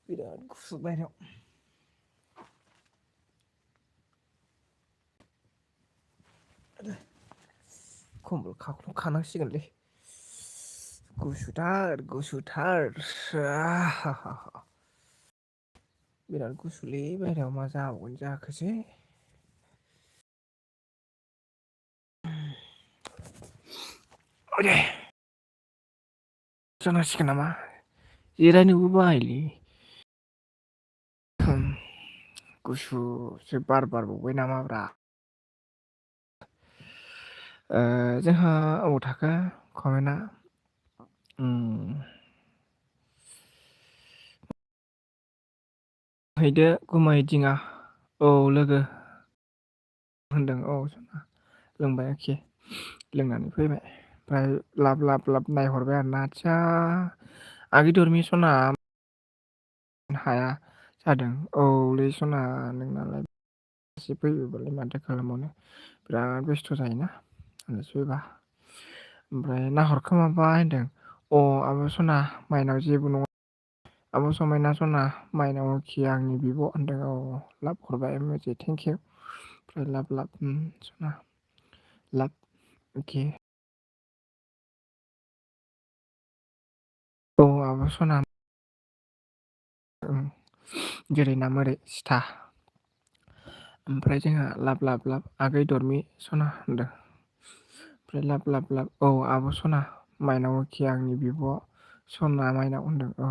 Speaker 1: बिराद गुसु बायहेरायाव खम्बल खानांसिगोनलै गुसुथार बिराद गुसुलै बाहेरायाव मा जाबावगोन जाखोसै। जानांसिगोन नामा जिरायनोबो बायोलै। गुसुसो बार बारबावबाय नामाब्रा। जोंहा अबाव थाखो कमेन्टआ हैदो गुमायदिङा औ लोगो होनदों औ लोंबाय आरोखि लोंनानै फैबाय ओमफ्राय लाब नायहरबाय आरोना आदसा आगै धरमि सना हाया जादों औलै सना नोंनालाय एसे फैयोबालाय माथो खालामबावनो बिराद बेस्थ' जायोना आलासि फैबा ओमफ्राय नाहरखोमाबाय होनदों अ आब' सना माइनाव जेबो नङा आब' समायना सना माइनाव खि आंनि बिब' होनदों औ लाभ हरबाय मोजे थेंकिउ ओमफ्राय लाभ सना लाभ अके औ आब' सना जेरै ना मोरै सिथा ओमफ्राय जोंहा लाब आगै दरमि सना होनदों ओमफ्राय लाब औ आब' सना माइनाव खि आंनि बिब' सना माइनाव होनदों औ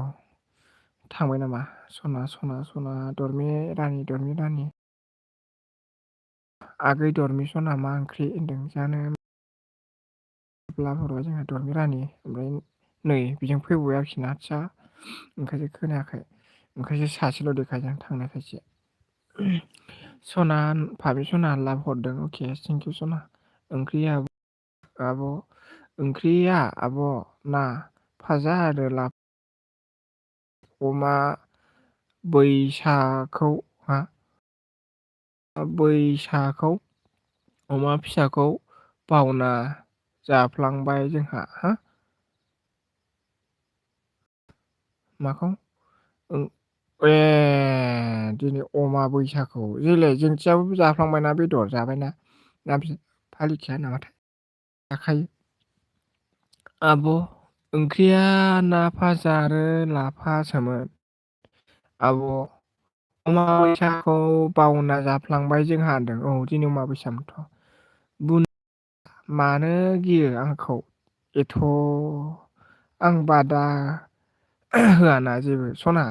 Speaker 1: थांबाय नामा सना दरमि रानि आगै धरमि सना मा ओंख्रि होनदों जानो हरबाय जोंहा धरमि रानि ओमफ्राय नै बेजों फैबावबाय आरोखि ना आदसा ओंखायसो खोनायाखै ओंखायसो सासेल' देखायदों थांनायखायसो सना भाबि सना लाभ हरदों अके थेंकिउ सना ओंख्रिया आब' ओंख्रिया आब' ना फाजा आरो लाब अमा बैसाखौ हा बैसाखौ अमा फिसाखौ बावना जाफ्लांबाय जोंहा हा माखौ ए दिनै अमा बैसाखौ जेलाय जोंथियाबो जाफ्लांबायना बेदर जाबायना ना फालिखाया नामाथाय जाखायो आब' ओंख्रिया ना भाजा आरो लाफासोमोन आब' अमाबैसाखौ बावना जाफ्लांबाय जोंहा होनदों औ दिनै अमाबैसामोनथ' मानो गियो आंखौ एथ' आं बादा होआना जेबो सना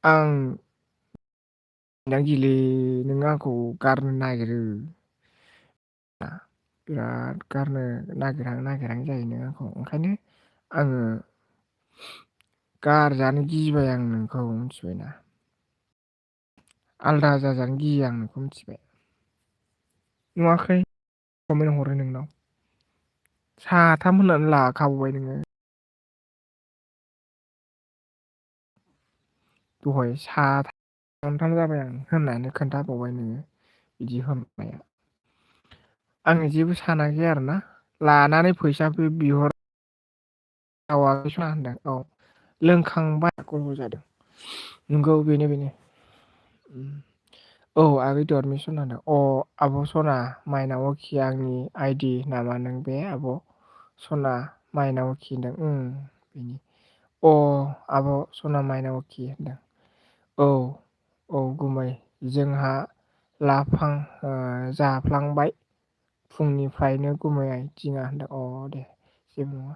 Speaker 1: आं गियोलै नों आंखौ गारनो नागिरो बिराद गारनो नागिरहां जायो नों आंखौ ओंखायनो आङो गारजानो गिबाय आं नोंखौ मिथिबायना आलदा जाजानो गियो आं नोंखौ मिथिबाय नुवाखै कमेन्ट हरो नोंनाव साथाम होननानै लाखाबावबाय नोङो दहाय साथाम जाबाय आं होननानै खोन्थाबावबाय नोङो बिदि होननाया आङो जेबो सानाखै आरोना लानानै फैसाबो बिहर होनदों औ लोंखांबाय गल जादों नंगौ बेनो औ आगै धरमि सना होनदों अ आब' सना माइनाव खि आंनि आइदि नामा नों बे आब' सना माइनाव खि होनदों बेनि अ आब' सना माइनाव खि होनदों औ गुमै जोंहा जाफ्लांबाय फुंनिफ्रायनो गुमै दिङा होनदों अ दे जेबो नङा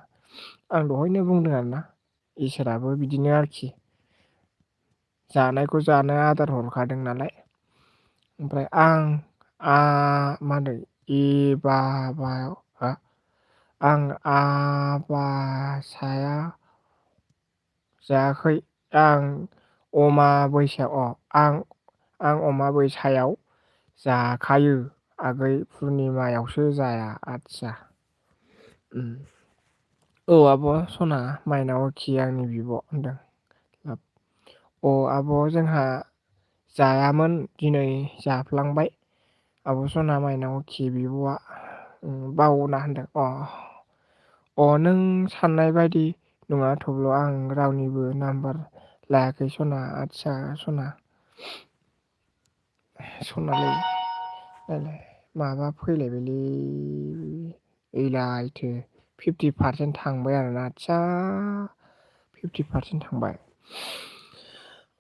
Speaker 1: आं दहायनो बुंदों आरोना इसोराबो बिदिनो आरोखि जानायखौ जानो आदार हरखादों नालाय ओमफ्राय मा होनदों आं जायाखै आं अमाबैसायाव जाखायो आगै पुर्निमायावसो जाया आदसा औ आब' सना माइनाव खि आंनि बिब' होनदों अ आब' जोंहा जायामोन दिनै जाफ्लांबाय आब' सना माइनाव खि बिब'आ बावना होनदों नों साननाय बायदि नङा थेवब्ला आं रावनिबो नाम्बार लायाखै सना आदसा सना सनालै नायलाय माबा फैलायबायलै ओइलायथो 50% थांबाय आरोना आदसा 50% थांबाय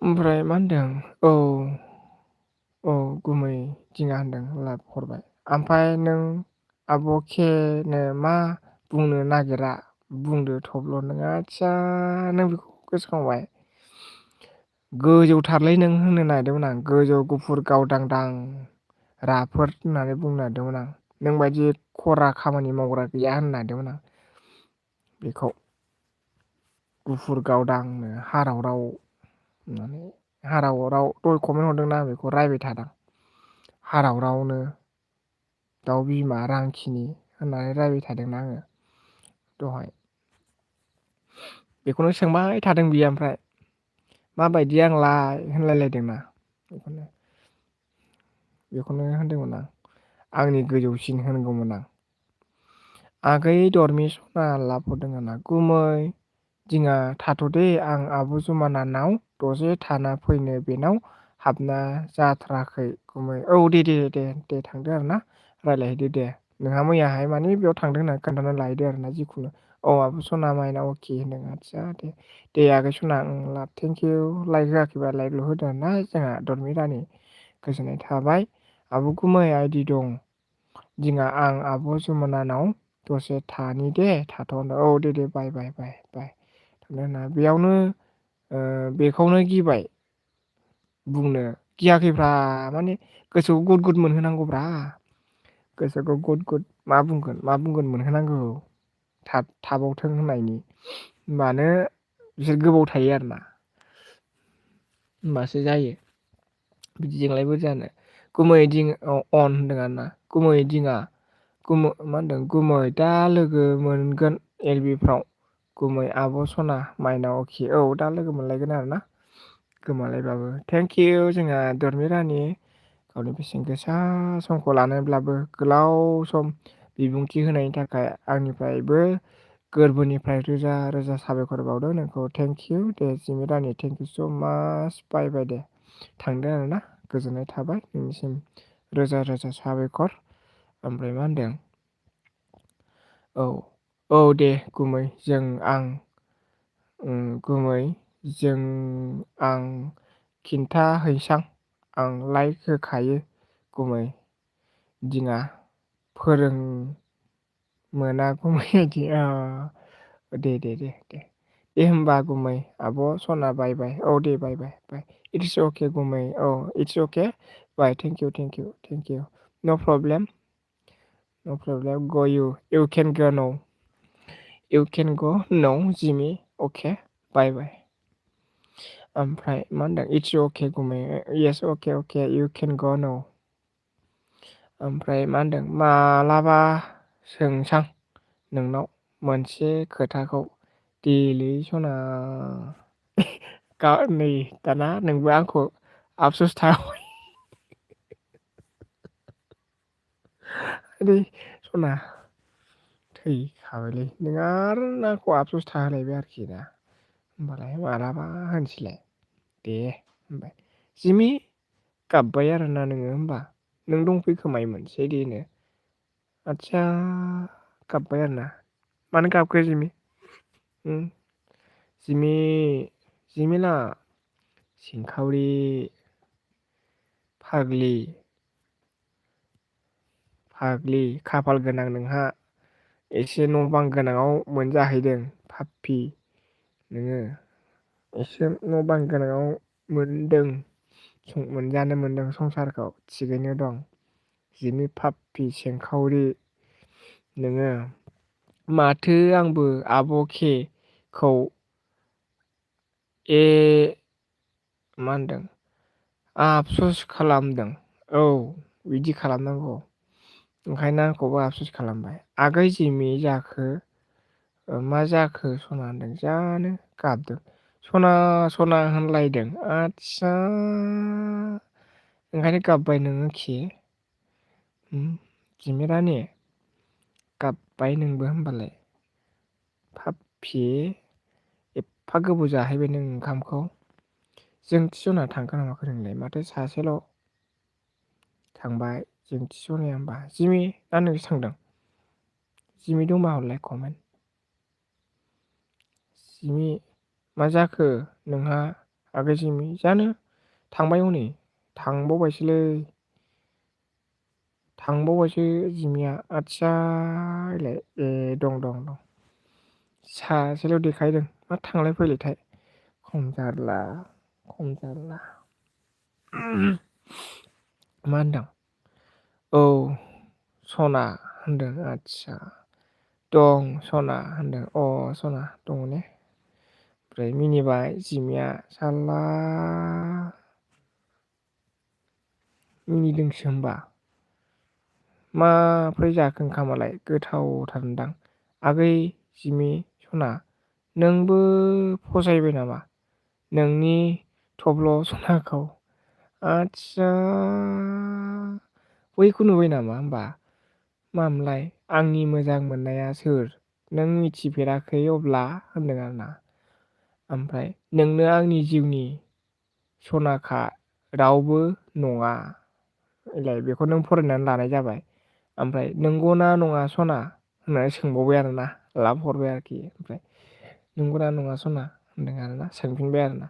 Speaker 1: ओमफ्राय मा होनदों औ औ गुमै दिङा होनदों लाइभ हरबाय ओमफ्राय नों आब'खेनो मा बुंनो नागिरा बुंदो थब्ल' नों आदसा नों बेखौ गोसोखांबाय गोजौथारलै नों होननो नागिरदोंमोन आं गोजौ गुफुर गावदांदां राफोद होननानै बुंनो नागिरदोंमोन आं नोंबायदि खरा खामानि मावग्रा गैया होननो नागिरदोंमोन आं बेखौ गुफुर गावदांनो हारावराव होननानै हारावराव दहाय कमेन्ट हरदोंना आं बेखौ रायबाय थादों हारावरावनो दाउ बिमा रांखिनि होननानै रायबाय थादोंना आङो दहाय बेखौनो सोंबाय थादों बियो ओमफ्राय माबायदि आंलाय होनलायलायदोंना बेखौनो होनदोंमोन आं आंनि गोजौसिन होनगौमोन आं आगै दरमि सना लाभ हरदों आंना गुमै दिङा थाथ'दे आं आब' जमानानाव दसे थाना फैनो बेनाव हाबना जाथाराखै गुमै औ दे थांदो आरो ना रायज्लायहैदो दे नोंहा मैयाहाय माने बेयाव थांदों होननानै खोन्थानानै लाहैदो आरो ना जिखुनु औ आब' सना माइनाव अके होनदों आदसा दे आगै सना लाभ थेंकिउ लाइक होआखैबा लाइकल' होदो ना जोंहा धर्मि रानि गोजोननाय थाबाय आब' गुमै आइदि दं दिङा आं आब' जमुनानाव दसे थानि दे थाथ'नो औ दे बाय बेयावनो बेखौनो गिबाय बुंनो गियाखैब्रा माने गोसोखौ गुद गुद मोनहोनांगौब्रा गोसोखौ गुद गुद मा बुंगोन मोनहोनांगौ थाबावथों होननायनि होमबानो बिसोर गोबाव थायो आरोना होमबासो जायो बिदिजोंलाय बोरै जानो गुमै अन होनदों आरोना गुमै दिङा मा होनदों गुमै दा लोगो मोनगोन एल बि फ्राव गुमै आब' सना माइनाव अके औ दा लोगो मोनलायगोन आरो ना गोमालायबाबो थेंकिउ जोंहा धर्मि रानि गावनि बेसेन गोसा समखौ लानानैब्लाबो गोलाव सम बिबुंथि होनायनि थाखाय आंनिफ्रायबो गोरबोनिफ्राय रोजा रोजा साबायखर बावदों नोंखौ थेंकिउ दे जिमि रानि थेंकिउ स' माच बाय दे थांदो आरोना गोजोननाय थाबाय नोंनिसिम रोजा रोजा साबायखर ओमफ्राय मा होनदों औ दे गुमै गुमै जों आं खिन्थाहैसां आं लाइक होखायो गुमै दिङा फोरों मोना गुमै बिदि दे होमबा गुमै आब' सना बाय औ दे बाय इट्स अके गुमै औ इट्स अके बाय थेंकिउ न' problem go you can go now you can go now जिमि अके बाय ओमफ्राय मा होनदों इट्स अके गुमै येस अके इउ केन गो नाउ ओमफ्राय मा होनदों मालाबा सोंसां नोंनाव मोनसे खोथाखौ देलै सना नै दाना नोंबो आंखौ आफसुस सना थैखाबायलै नों आरो आंखौ आफसुस थाहोलायबाय आरोखि दा होमबालाय मालाबा होनसैलाय दे होनबाय जिमि गाबबाय आरोना नोङो होमबा नों दंफैखोमायोमोन सिरिनो आदसा गाबबाय आरोना मानो गाबखो जिमि जिमिला सिंखावरि फाग्लि खाफाल गोनां नोंहा एसे न' बां गोनाङाव मोनजाहैदों फाफि नोङो एसे न' बां गोनाङाव मोनजानो मोनदों संसारखौ थिगैनो दं जिमि फाफि सेंखावरि नोङो माथो आंबो आब' खेखौ मा होनदों आफसुस खालामदों औ बिदि खालामनांगौ ओंखायनो आंखौबो आफसुस खालामबाय आगै जिमि जाखो मा जाखो सना होनदों जानो गाबदों सना होनलायदों आदसा ओंखायनो गाबबाय नोङो खे जिमि रानि गाबबाय नोंबो होनबालाय फाफि एफा गोबाव जाहैबाय नों ओंखामखौ जोंथि जना थांखो ना माखो नोंलाय माथो सासेल' थांबाय जोंथि जनाया होमबा जिमि ना नोंसो थांदों जिमि दंबा हरलाय कमेन्ट जिमि मा जाखो नोंहा आगै जिमि जानो थांबाय हनै थांबावबायसो जिमिया आदसा इलाय ए दं सासेल' देखायदों मा थांलाय फैलायथाय खम जारला मा होनदों औ सना होनदों आदसा दं सना होनदों सना दङ ने ओमफ्राय मिनिबाय जिमिया साल्ला मिनिदोंसो होमबा माब्रै जाखो ओंखामालाय गोथावथारदां आगै जिमि सना नोंबो फसायबाय नामा नोंनि थब्ल' सनाखौ आदसा बैखौ नुबाय नामा होमबा मामोनलाय आंनि मोजां मोननाया सोर नों मिथिफेराखै अब्ला होनदों आरोना ओमफ्राय नोंनो आंनि जिउनि सनाखा रावबो नङा इलाय बेखौ नों फरायनानै लानाय जाबाय ओमफ्राय नंगौना नङा सना होननानै सोंबावबाय आरोना लाभ हरबाय आरोखि ओमफ्राय नंगौना नङा सना होनदों आरोना सोंफिनबाय आरोना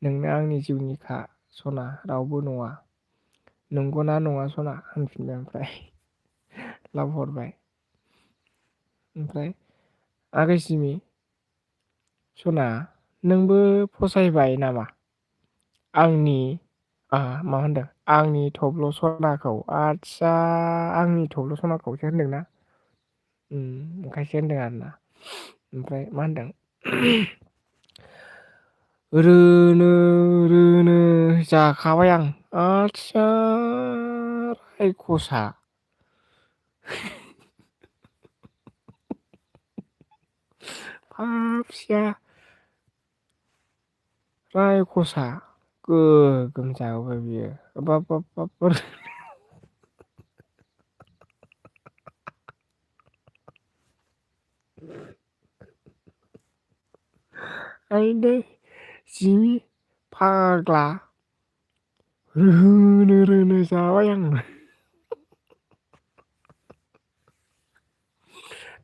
Speaker 1: नोंनो आंनि जिउनिखा सना रावबो नङा नंगौना नङा सना होनफिनबाय ओमफ्राय लाभ हरबाय ओमफ्राय आगै जिमि सना नोंबो फसायबाय नामा आंनि मा होनदों आंनि थब्ल' सनाखौ आदसा आंनि थब्ल' सनाखौसो होनदोंना ओंखायसो होनदों आरोना ओमफ्राय मा होनदों रोनो जाखाबाय आं आदसा रायख'सा फाबसिया रायख'सा गोगोम जाबोबाय बियो बाब आइदै जिमि फाग्ला रोनो जाबाय आं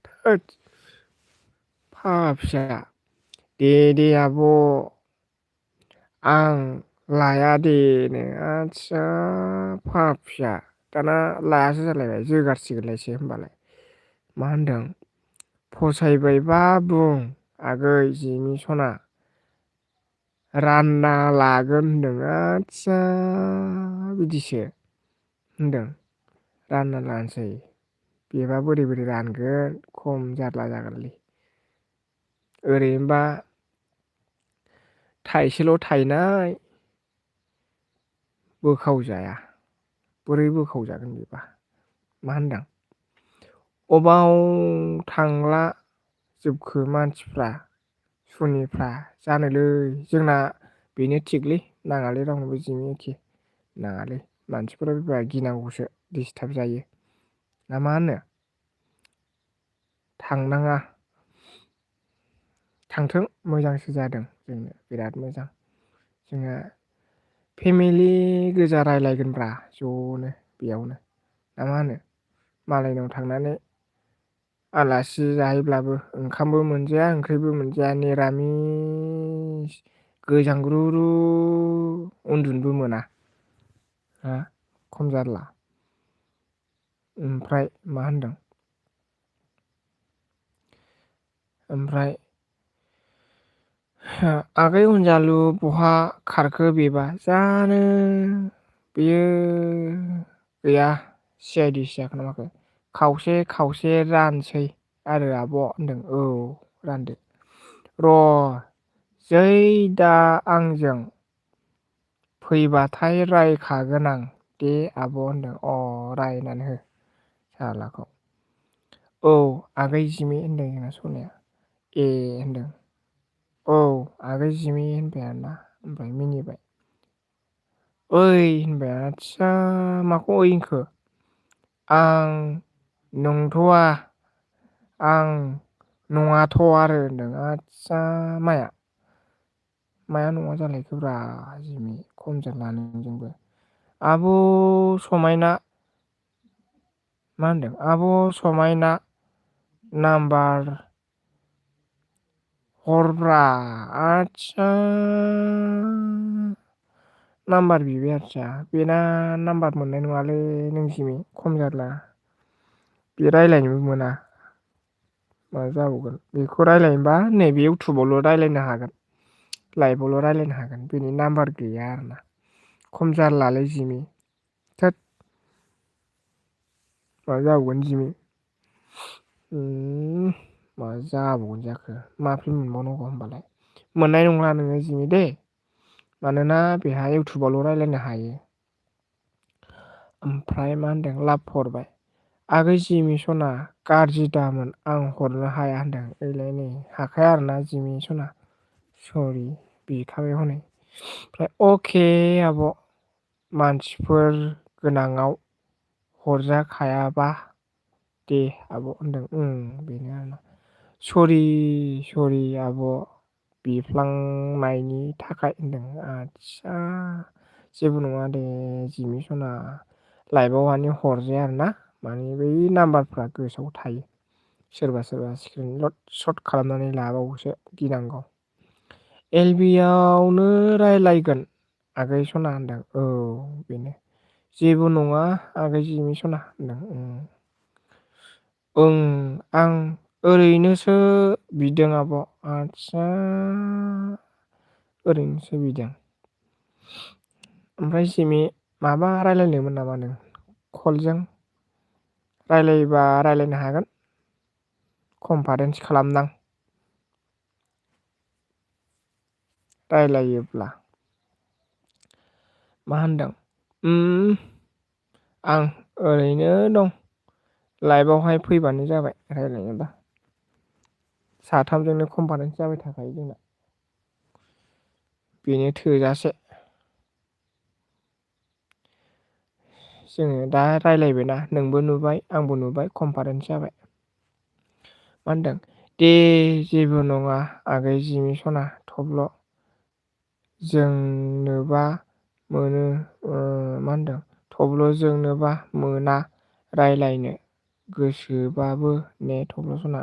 Speaker 1: थोद फाफिया दे आब' आं लाया देनो आदसा फाफिया दाना लायासो जालायबाय जोगारसिगोनलायसो होमबालाय मा होनदों फसायबायबा बुं आगै जिमि सना रानना लागोन होनदों आदसा बिदिसो होनदों रानना लानोसै बेबा बोरै रानगोन खम जारला जागोनलै ओरैनोबा थाइसेल' थायनाय बोखावजाया बोरै बोखावजागोन बेबा मा होनदों अबाव थांला जोबखो मानसिफ्रा सुनिफ्रा जानोलै जोंना बेनो थिगलै नाङालै रावनोबो जिमि एखे नाङालै मानसिफोरा बा गिनांगौसो दिसटार्ब जायो ना मा होनो थांनाङा थांथों मोजांसो जादों जोंनो बिराद मोजां जोंहा फेमिलि गोजा रायलायगोनब्रा ज'नो बेयावनो ना मा होनो मालायनाव थांनानै आलासि जाहैब्लाबो ओंखामबो मोनजाया ओंख्रिबो मोनजाया निरामिस गोजांग्रुु उन्दुनोबो मोना हा खम जारला ओमफ्राय मा होनदों ओमफ्राय आगै अनजालु बहा खारखो बेबा जानो बेयो गैया सि आइ डिसो जाखोना माखो खावसे रानसै आरो आब' होनदों औ रानदो र' जै दा आंजों फैबाथाय रायखागोन आं दे आब' होनदों रायनानै हो सालाखौ औ आगै जिमि होनदों जोंना सनाया ए होनदों औ आगै जिमि होनबाय आरोना ओमफ्राय मिनिबाय ओइ होनबाय आदसा माखौ ओइ होनखो आं नंथ'वा आं नङाथ' आरो होनदों आदसा माया नङा जालायखोब्रा जिमि खम जारला नोंजोंबो आब' समायना मा होनदों आब' समायना नाम्बार हरब्रा आदसा नाम्बार बिबाय आरोसा बेना नाम्बार मोननाय नङालै नों जिमि खम जारला बे रायज्लायनोबो मोना मा जाबावगोन बेखौ रायलायनोबा नैबे इउटुबावल' रायज्लायनो हागोन लाइभआवल' रायज्लायनो हागोन बेनि नाम्बार गैया आरोना खम जारलालै जिमि थोद मा जाबावगोन जिमि मा जाबावगोन जाखो माफ्राय मोनबावनांगौ होनबालाय मोननाय नंला नोङो जिमि दे मानोना बेहा इउटुबावल' रायज्लायनो हायो ओमफ्राय मा होनदों लाभ हरबाय आगै जिमि सना गाज्रि दामोन आं हरनो हाया होनदों ओयलाय नै हाखाया आरोना जिमि सना सरि बिखाबाय हनै ओमफ्राय अके आब' मानसिफोर गोनाङाव हरजाखायाबा दे आब' होनदों बेनो आरोना सरि आब' बिफ्लांनायनि थाखाय होनदों आदसा जेबो नङा दे जिमि सना लाइभआव माने हरजाया आरोना माने बै नाम्बारफ्रा गोसोआव थायो सोरबा स्क्रिनलड सर्ट खालामनानै लाबावोसो गिनांगौ एलबि आवनो रायलायगोन आगै सना होनदों औ बेनो जेबो नङा आगै जिमि सना होनदों ओं आं ओरैनोसो बिदों आब' आदसा ओरैनोसो बिदों ओमफ्राय जिमि माबा रायलायनोमोन नामा नों कलजों रायलायोबा रायलायनो हागोन कनफारेन्स खालामनां रायलायोब्ला मा होनदों आं ओरैनो दं लाइभआवहाय फैबानो जाबाय रायज्लायनोबा साथामजोंनो कनफारेन्स जाबाय थाखायो जोंना बेनो थोजासे जोङो दा रायलायबायना नोंबो नुबाय आंबो नुबाय कनफारेन्स जाबाय मा होनदों दे जेबो नङा आगै जिमि सना थब्ल' जोंनोबा मोनो मा होनदों थब्ल' जोंनोबा मोना रायलायनो गोसोबाबो ने थब्ल' सना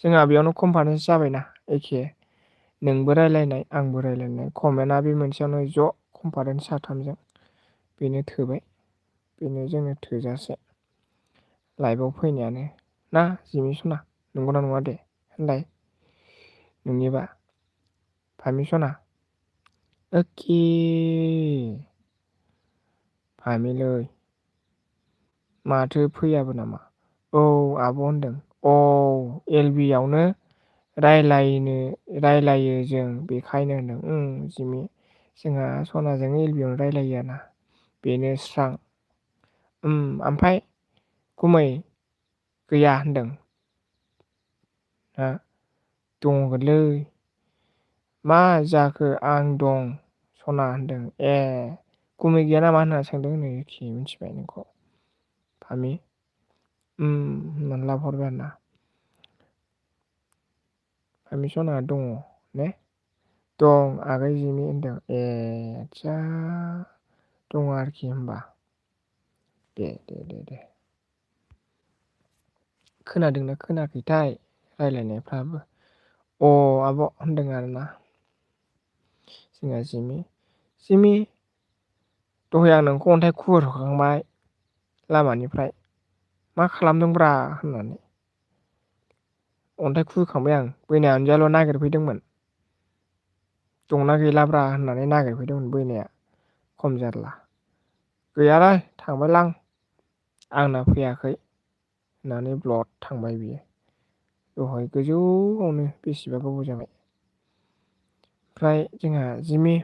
Speaker 1: जोंहा बेयावनो कनफारेन्स जाबायना एखे नोंबो रायलायनाय आंबो रायलायनाय कमेन्टआ बे मोनसेयावनो ज' कनफारेन्स साथामजों बेनो थोबाय बेनो जोंनो थोजासे लाइभआव फैनायानो ना जिमि सना नंगौना नङा दे होनलाय नोंनिबा फामि सना अके फामिलै माथो फैयाबो नामा औ आब' होनदों औ एल बि आवनो रायलायो जों बेखायनो होनदों जिमि जोंहा सनाजों एल बि आवनो रायलायो आरोना बेनो स्रां ओमफ्राय गुमै गैया होनदों हा दङलै मा जाखो आं दं सना होनदों ए गुमै गैया नामा होनना सोंदों होनो एखे मिथिबाय नोंखौ फामि होननानै लाब हरबाय आरोना फामि सना दङ ने दं आगै जिमि होनदों ए आदसा दङ आरोखि होमबा दे खोनादोंना खोनायाखैथाय रायलायनायफ्राबो आब' होनदों आरोना जोंहा जिमि दहाय आं नोंखौ अन्थाइ खुबैहरखांबाय लामानिफ्राय मा खालामदोंब्रा होननानै अन्थाइ खुबैखांबाय आं बैनाय अनजालु नागिरफैदोंमोन दंना गैलाब्रा होननानै नागिरफैदोंमोन बैनाया खम जारला गैयालै थांबायलां आंना फैयाखै होननानै ब्लद थांबाय बियो दहाय गोजौआवनो बेसेबा गोबाव जाबाय ओमफ्राय जोंहा जिमि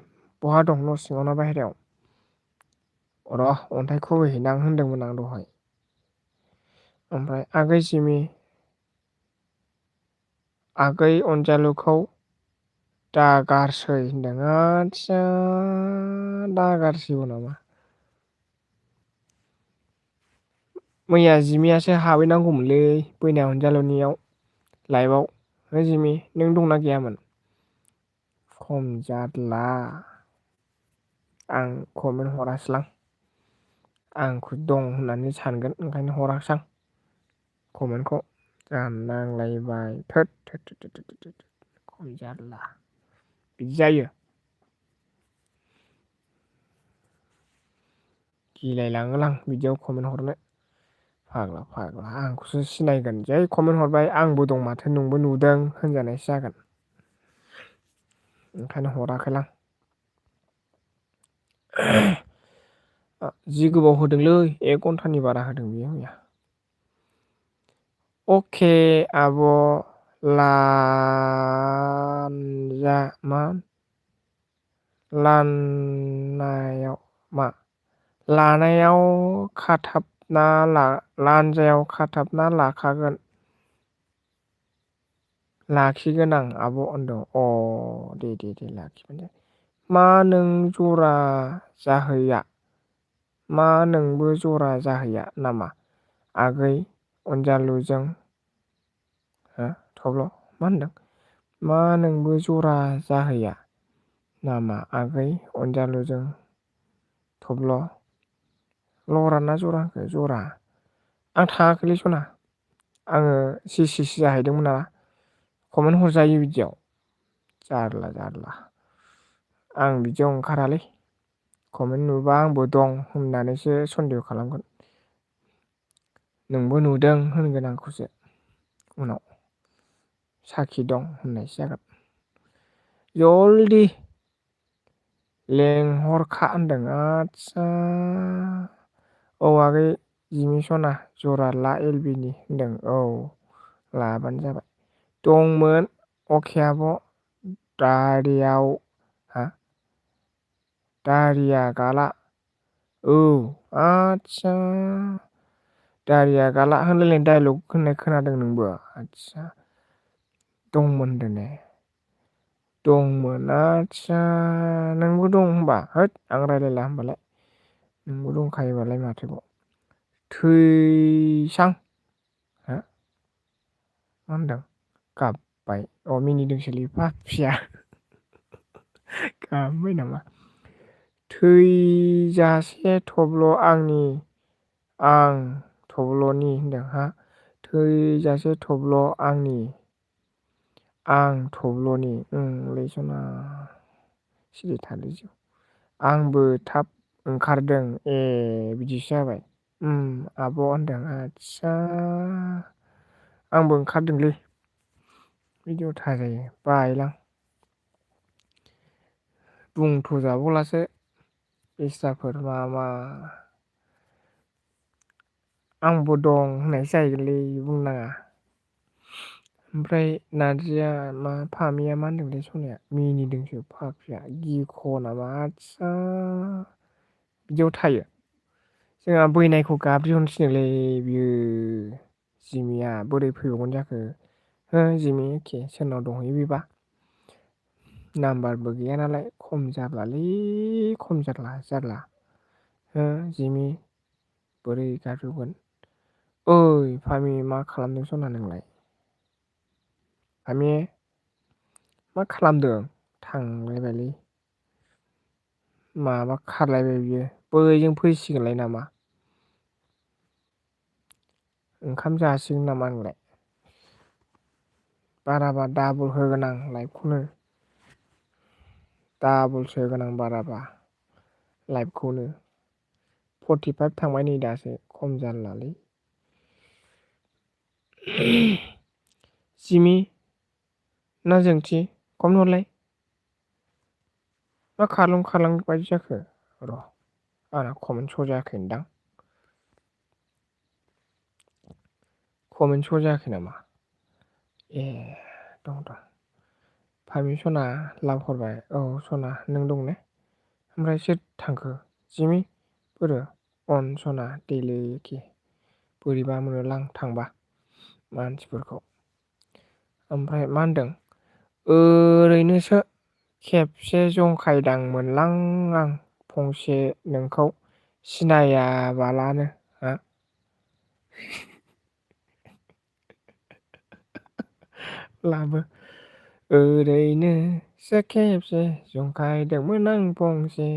Speaker 1: बहा दं न' सिङाव ना बाहेरायाव र' अन्थाइ खुबैहैनां होनदोंमोन आं दहाय ओमफ्राय आगै जिमि आगै अनजालुखौ दागारसै होनदों आदसा दागारसैबो नामा मैया जिमियासो हाबहैनांगौमोनलै बैनाय अनजालुनियाव लाइभआव हो जिमि नों दंना गैयामोन खम जारला आं कमेन्ट हरासैलां आंखौ दं होननानै सानगोन ओंखायनो हरासै आं कमेन्टखौ जाहा नांलायबाय थोद खम जारला बिदि जायो गिलायलाङोलां बिदियाव कमेन्ट हरनो। फाग्ला आंखौसो सिनायगोन जै कमेन्ट हरबाय आंबो दं माथो नोंबो नुदों होनजानायसो जागोन। ओंखायनो हराखैलां। जि गोबाव होदोंलै 1 घन्टानि बारा होदों बियो मैया। अके आब' लानायाव लानजायाव खाथाबना लाखिगोन आं आब' होनदों। दे लाखिबानो जाबाय। मा नों जरा जाहैया? मा नोंबो जरा जाहैया नामा आगै अनजालुजों? थब्ल' मा होनदों? मा नोंबो जरा जाहैया नामा आगै अनजालुजों? थब्ल' लरा ना जरा होनखो? जरा। आं थाङाखैलै सना। आङो सिसि जाहैदोंमोन ना। कमेन्ट हरजायो बिदियाव। जारला। आं बिदियाव ओंखारालै। कमेन्ट नुबा आंबो दं होननानैसो सन्देह खालामगोन। नोंबो नुदों होनगोन आंखौसो उनाव। साखि दं होननायसो जागोन। जलदि लेंहरखा होनदों। आदसा औ आगै जिमि सना जरा ला एलबिनि होनदों। औ लाबानो जाबाय। दंमोन अके आब' दारिया गाला। औ आदसा दारिया गाला होनलायनाय डाइलग होननाय खोनादों नोंबो? आदसा दंमोन होनदों ने? दंमोन आदसा नोंबो दं होनबा? होद आं रायलायला होनबालाय। नोंबो दंखायोबालाय माथोबाव। थैसां मा होनदों? गाबबाय मिनिदोंसोलै पापिया। गाबबाय नामा? थैजासे थब्ल' आं थब्ल'नि होनदों हा थैजासे थब्ल' आं थब्ल'नि लै सना सिरि थादो आंबो थाब ओंखारदों बिदिसो जाबाय। आब' होनदों। आदसा आंबो ओंखारदोंलै। बिदियाव थाजायो बायोलां। बुंथ'जाबावलासो बेस्राफोर मा आंबो दं होननायसो जाहैगोनलै बुंनाङा। ओमफ्राय नारजिया फामिया मा होनदोंलै सनाया मिनिदोंसो फाफिया गिख' नामा? आदसा बिदियाव थायो। जोंहा बैनायखौ गाबज्रिहरनो थिनदोंलै बियो जिमिया बोरै फैबावगोन जाखो? जिमि एखे सोरनाव दंहैयो बेबा? नाम्बारबो गैया नालाय खम जारला जिमि बोरै गारजोबगोन? ओइ फामि मा खालामदों सना नोंलाय? फामि मा खालामदों? थांलायबायलै माबा खारलायबाय बियो बैजों फैसिगोनलाय नामा? ओंखाम जासिगोन नामा नोंलाय? बाराबा डाबल होगोन आं लाइभखौनो। डाबलसो होगोन आं बाराबा लाइभखौनो। 45 थांबाय नै दासो खम जारलालै। जिमि ना जोंथि कमेन्ट हरलाय। मा खारलुं बायदि जाखो? र' आंना कमेन्ट स' जायाखैनोदां। कमेन्ट स' जायाखै नामा? दं। फामि सना लाभ हरबाय। औ सना नों दं ने? ओमफ्राय सोर थांखो? जिमि बोरो अन सना देलेकि बोरैबा मोनोलां थांबा मानसिफोरखौ। ओमफ्राय मा होनदों? ओरैनोसो खेबसे जंखायदांमोनलां आं फंसे नोंखौ सिनायाबालानो लाबो ओरैनोसो खेबसे जंखायदोंमोन आं फंसे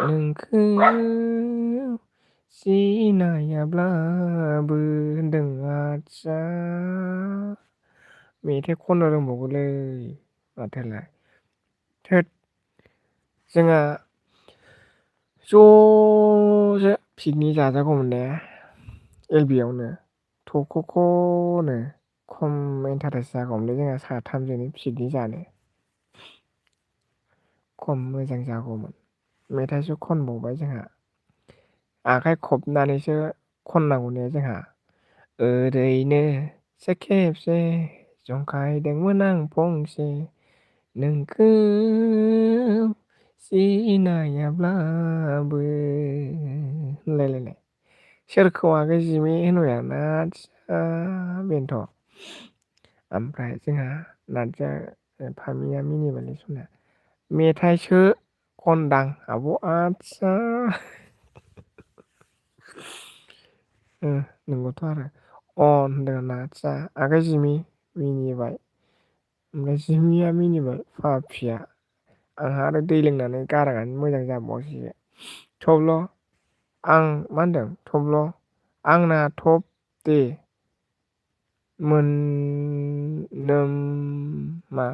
Speaker 1: नोंखौ सिनायाब्लाबो होनदों। आदसा मेथाइ खननो रोंबावगौलै माथोलाय। थोद जोंहा ज'सो पिकनिक जाजागौमोन ने एलबियावनो थख'ख'नो खम इन्टारेस्ट जागौमोनलै जोंहा साथामजोंनो पिकनिक जानो खम मोजां जागौमोन मेथाइसो खनबावबाय जोंहा आखाइ खबनानैसो खननांगौ ने जोंहा ओरैनोसो खेबसे जंखायदोंमोन आं फंसे नोंखौ सिनायाब्लाबो होनलायलायनाय सोरखौ आगै जिमि होनबाय आदसा बेनोथ' ओमफ्राय जोंहा नारजिया फामिया मिनिबायलै सना मेथाइसो खनदां आब' आदसा नंगौथ' आरो अ होनदों ना आदसा आगै जिमि मिनिबाय ओमफ्राय जिमिया मिनिबाय फाफिया आंहा आरो दै लोंनानै गाराङानो मोजां जाबावासैसो थब्ल' आं मा होनदों थब्ल' आंना थब दे मा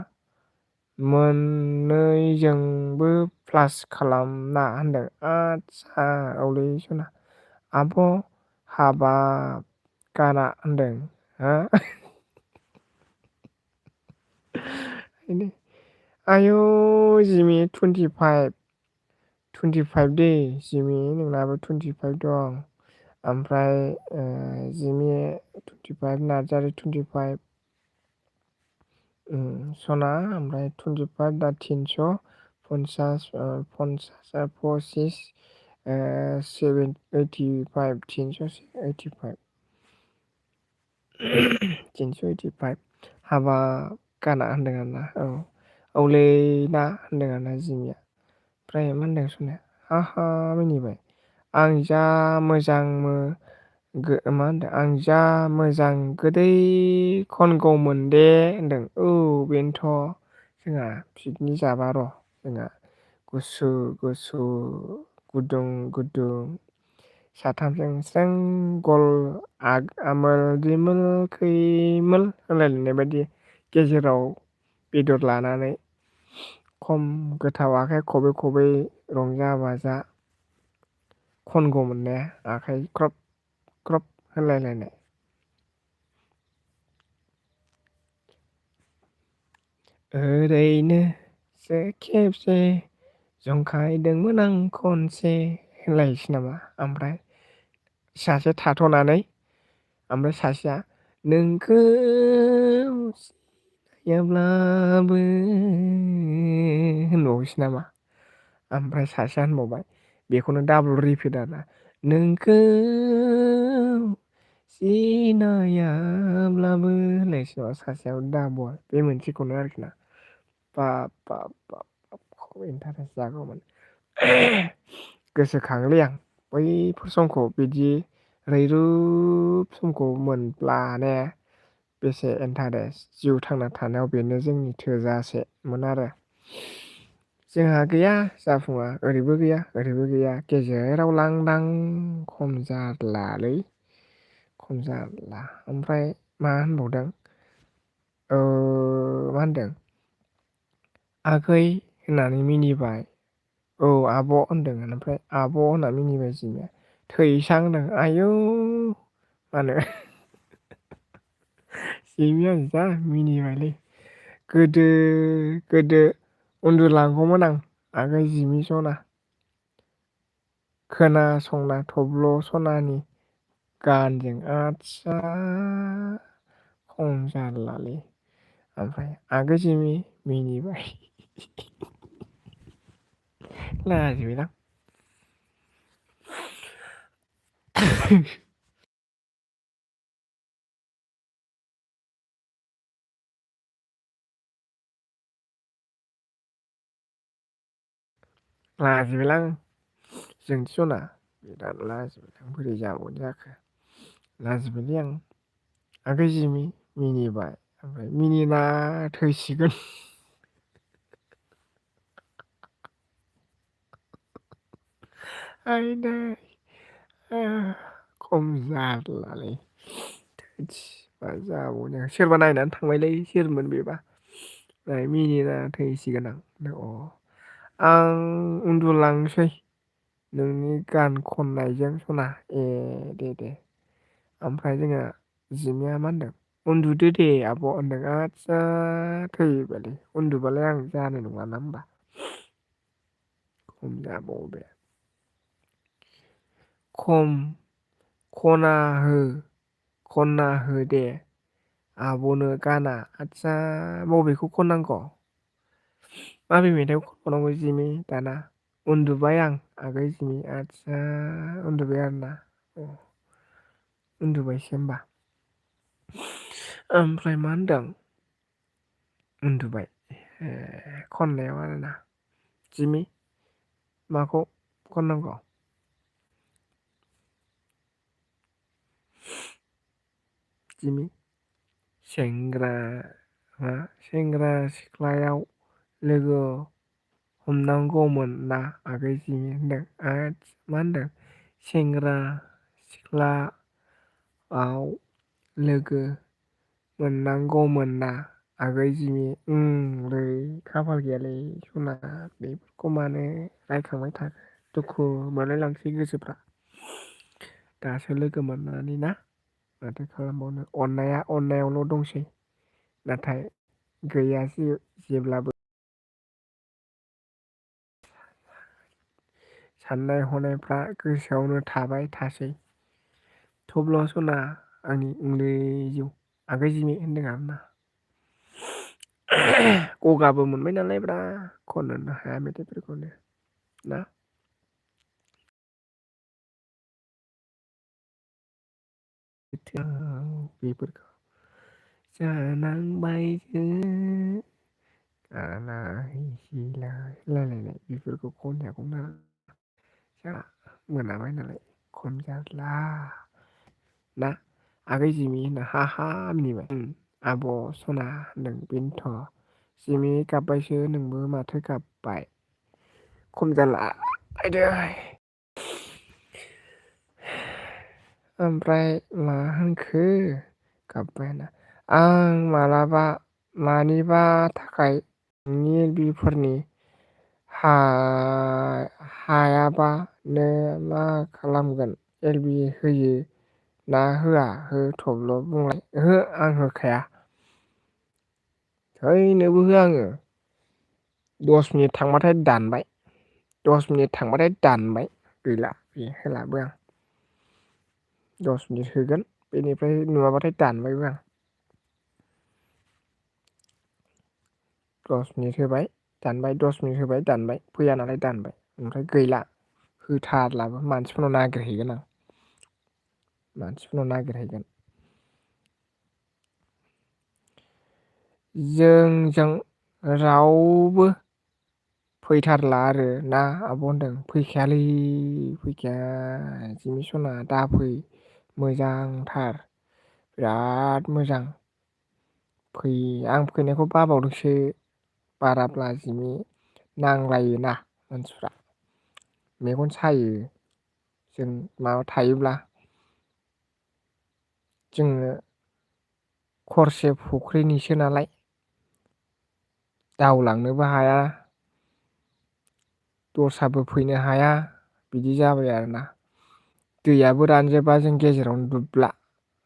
Speaker 1: मोननैजोंबो प्लास खालामना होनदों आदसा औलै सना आब' हाबाब गाना होनदों हा आयौ जिमि 25 दे जिमि नोंनाबो 25 दं ओमफ्राय जिमि 25 नार्जारि 25 सना ओमफ्राय 25 दा 300 50 पसिस 85 385 385 हाबा गाना होनदों आरोना औलै ना होनदों आरोना जिमिया ओमफ्राय मा होनदों सनाया हा मिनिबाय आं जा मोजां मा होनदों आं जा मोजां गोदै खनगौमोन दे होनदों औ बेनोथ' जोंहा पिकनिक जाबा र' जोंहा गुसु गुसु गुदुं गुदुं साथामजों स्रें गल आमोल दिमोल खैमोल होनलायलायनाय बायदि गेजेराव बेदर लानानै खम गोथाव आखाइ खबै खबै रंजा बाजा खनगौमोन ने आखाइ ख्रब ख्रब होनलायलायनाय ओरैनोसो खेबसे जंखायदोंमोन आं खनसे होनलायनोसै नामा ओमफ्राय सासे थाथ'नानै ओमफ्राय सासेया नोंखौ सिनायाब्लाबो होनबावनोसै नामा ओमफ्राय सासेया होनबावबाय बेखौनो डाबल रिपिट आरोना नोंखौ सिनायाब्लाबो होनलायनोसै नामा सासेयाबो डाबल बे मोनसेखौनो आरोखि ना बाब खम इन्टारेस्ट जागौमोन गोसोखाङोलै आं बैफोर समखौ बिदि रैरुब समखौ मोनब्ला ने बेसे इन्टारेस्ट जिउ थांना थानायाव बेनो जोंनि थोजासेमोन आरो जोंहा गैया जाफुङा ओरैबो गैया ओरैबो गैया गेजेराव लांदां खम जारलालै खम जारला ओमफ्राय मा होनबावदों मा होनदों आगै होननानै मिनिबाय औ आब' होनदों ओमफ्राय आब' होनना मिनिबाय जिमिया थैसां होनदों आयौ मा होनो जिमिया जा मिनिबायलै गोदो उन्दुलांगौमोन आं आगै जिमि सना खोनासंना थब्ल' सनानि गानजों आदसा खम जारलालै ओमफ्राय आगै जिमि मिनिबाय लाजिबायलां लाजिबायलां जोंथि सना बिराद लाजिबाय बोरै जाबावनो जाखो लाजिबायलै आं आगै जिमि मिनिबाय ओमफ्राय मिनिना थैसिगोन आयदै खम जारलालै थोदस मा जाबावनो सोरबा नायनानै थांबायलै सोरमोन बेबा मिनिना थैसिगोन आं आं उन्दुलांसै नोंनि गान खननायजों सना दे ओमफ्राय जोङो जिमिया मा होनदों उन्दुदो दे आब' होनदों आदसा थैबायलै उन्दुबालाय आं जानाय नङा ना होमबा खम जाबाव बे खना हो खनना हो दे आब'नो गाना आदसा बबेखौ खननांगौ माबे मेथाइखौ खनबावनांगौ जिमि दाना उन्दुबाय आं आगै जिमि आदसा उन्दुबाय आरोना उन्दुबायसो होमबा ओमफ्राय मा होनदों उन्दुबाय खननायाव आरोना जिमि माखौ खननांगौ जिमि सेंग्रा सिख्लायाव लोगो हमनांगौमोन ना आगै जिमि होनदों मा होनदों सेंग्रा सिख्लाआव लोगो मोननांगौमोन ना आगै जिमि लै खाफाल गैयालै सना बेफोरखौ मानो रायखांबाय थाखो दुखु मोनलायलांसै गोसोफ्रा दासो लोगो मोननानै ना माथो खालामबावनो अननायावल' दंसै नाथाय गैयासै जेब्लाबो साननाय हनायफ्रा गोसोआवनो थाबाय थासै थब्ल' सना आंनि उन्दै जिउ आगै जिमि होनदों आरोना गगाबो मोनबाय नालाय ब्रा खननोनो हाया मेथाइफोरखौनो ना बेफोरखौ जानांबायसो लायलायनाय बेफोरखौ खनजागौमोन आरो जोंहा मोनाबाय नालाय खनजाला ना आगै जिमि होनना हा मिनिबाय आब' सना होनदों बेनोथ' जिमि गाबबायसो नोंबो माथो गाबबाय खम जाला आयदै ओमफ्राय मा होनखो गाबबाय होनना आं मालाबा मानिबा थाखाय नोंनि बिफोरनि हायाबा नो मा खालामगोन एलबि होयो ना होआ हो थब्ल' बुंलाय ओहो आं होखाया हैनोबो होआ आङो 10 मिनिट थांबाथाय दानबाय 10 मिनिट थांबाथाय दानबाय गैला बे होलाबो आं 10 मिनिट होगोन बेनिफ्राय नुवाबाथाय दानबायबो आं 10 मिनिट होबाय दानबाय 10 मिनिट होबाय दानबाय फैया नालाय दानबाय ओमफ्राय गैला होथारलाबो मानसिफोरनाव नागिरहैगोन आं जोंजों रावबो फैथारला आरो ना आब' होनदों फैखाया जिमि सना दाफै मोजांथार बिराद मोजां आं फैनायखौ बाबावदोंसो बाराब्ला जिमि नांलायोना मानसिफ्रा मेगन सायो जों माबा थायोब्ला जोङो खरसे फुख्रिनिसो नालाय दावलांनोबो हाया दस्राबो फैनो हाया बिदि जाबाय आरोना दैयाबो रानजोबा जों गेजेरावनो दुबब्ला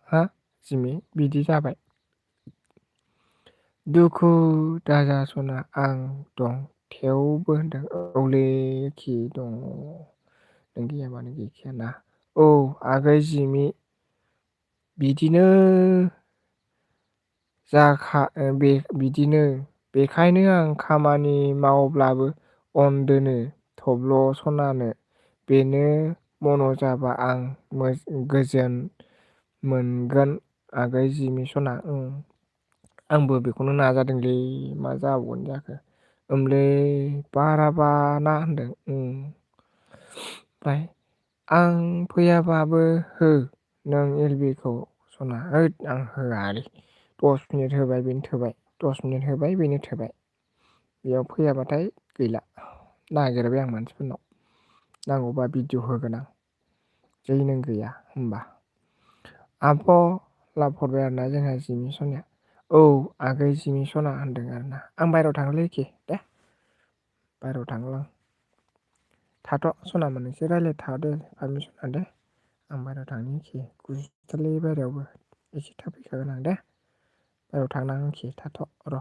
Speaker 1: हा जिमि बिदि जाबाय दुखु दाजा सना आं दं थेवबो होनदों औलै एखे दङ नों गैयाबानो गैखायाना औ आगै जिमि बिदिनो बिदिनो बेखायनो आं खामानि मावब्लाबो अन दोनो थब्ल' सनानो बेनो मन' जाबा आं गोजोन मोनगोन आगै जिमि सना आंबो बेखौनो नाजादोंलै मा जाबावगोन जाखो ओंलै बाराबा ना होनदों ओमफ्राय आं फैयाबाबो हो नों एलबिखौ सना होद आं होआलै 10 मिनिट होबाय बेनो थोबाय 10 मिनिट होबाय बेनो थोबाय बेयाव फैयाबाथाय गैला नागिरबाय आं मानसिफोरनाव नांगौबा भिडिअ' होगोन आं जै नों गैया होमबा आब' लाभ हरबाय आरोना जोंहा जिमि सनाया औ आगै जिमि सना होनदों आरोना आं बायहेरायाव थाङोलै दे बायहेरायाव थाङो आं थाथ' सना मोननैसो रायज्लायथादो पारमिसन लादो आं बाहेरायाव थांनोखि गुजुथारलै बाहेरायावबो एसे थाब फैखागोन आं दे बाहेरायाव थांनांगौखि थाथ' र'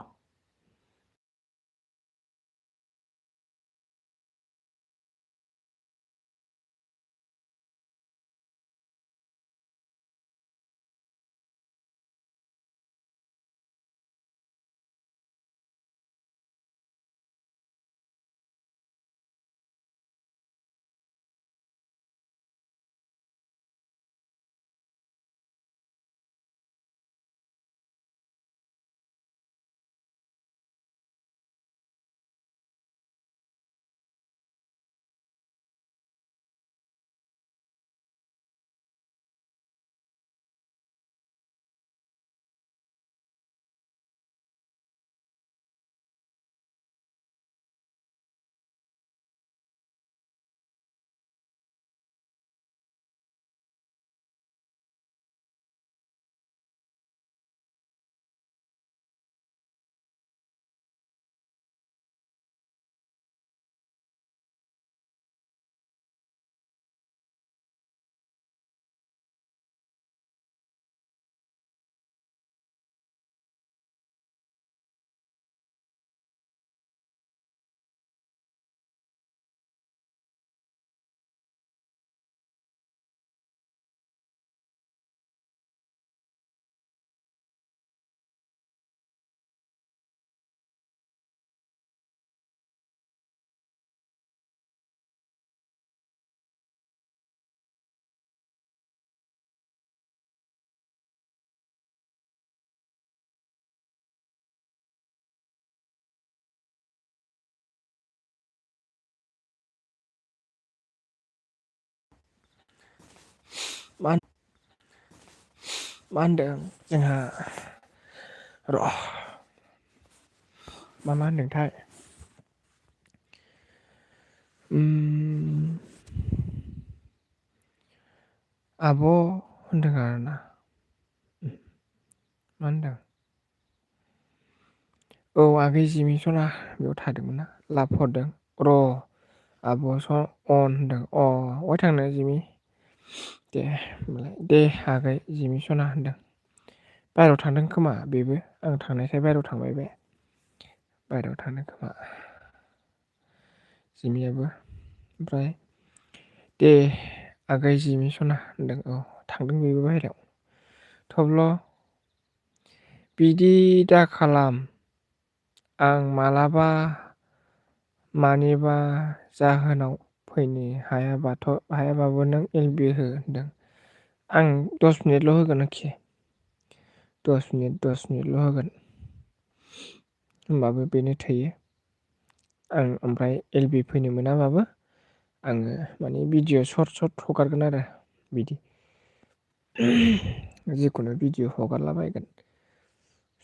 Speaker 1: मा होनदों जोंहा र' मा होनदोंथाय आब' होनदों आरोना मा होनदों औ आगै जिमि सना बेयाव थादोंमोन ना लाभ हरदों र' आब' अन होनदों अहाय थांनो जिमि दे होमबालाय दे आगै जिमि सना होनदों बाहेरायाव थांदों खोमा बेबो आं थांनायखाय बाहेरायाव थांबाय बे बाहेरायाव थांदों खोमा जिमियाबो ओमफ्राय दे आगै जिमि सना होनदों औ थांदों बेबो बाहेरायाव थब्ल' बिदि दा खालाम आं मालाबा मानिबा जाहोनाव फैनो हायाबाबो नों एलबि हो होनदों आं 10 मिनिटल' होगोन आरोखि 10 मिनिटल' होगोन होमबाबो बेनो थोयो आं ओमफ्राय एलबि फैनो मोनाबाबो आङो माने भिडिअ' सर्ट हगारगोन आरो बिदि जिखुनु भिडिअ' हगारलाबायगोन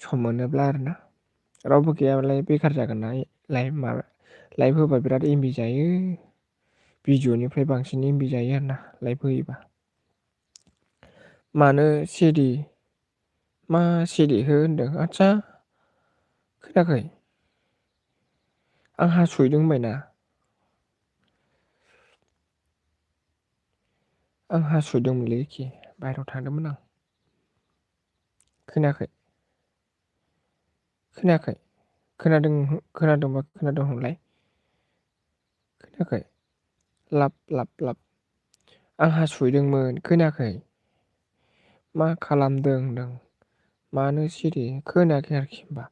Speaker 1: सम मोनोब्ला आरोना रावबो गैयाबालाय बेखार जागोन ना लाइभ होबा बिराद एमबि जायो भिडिअ'निफ्राय बांसिन एमबि जायो आरोना लाइभ होयोबा मानो सिरि मा सिरि हो होनदों आदसा खोनायाखै आं हासुहैदों होनबायना आं हासुदोंमोनलै बाहेरायाव थांदोंमोन आं खोनायाखै खोनायाखै खोनादोंबा खोनादों होनलाय खोनायाखै लाब आं हासुहैदोंमोन खोनायाखै मा खालामदों होनदों मानो सिरि खोनायाखै आरोखि होनबा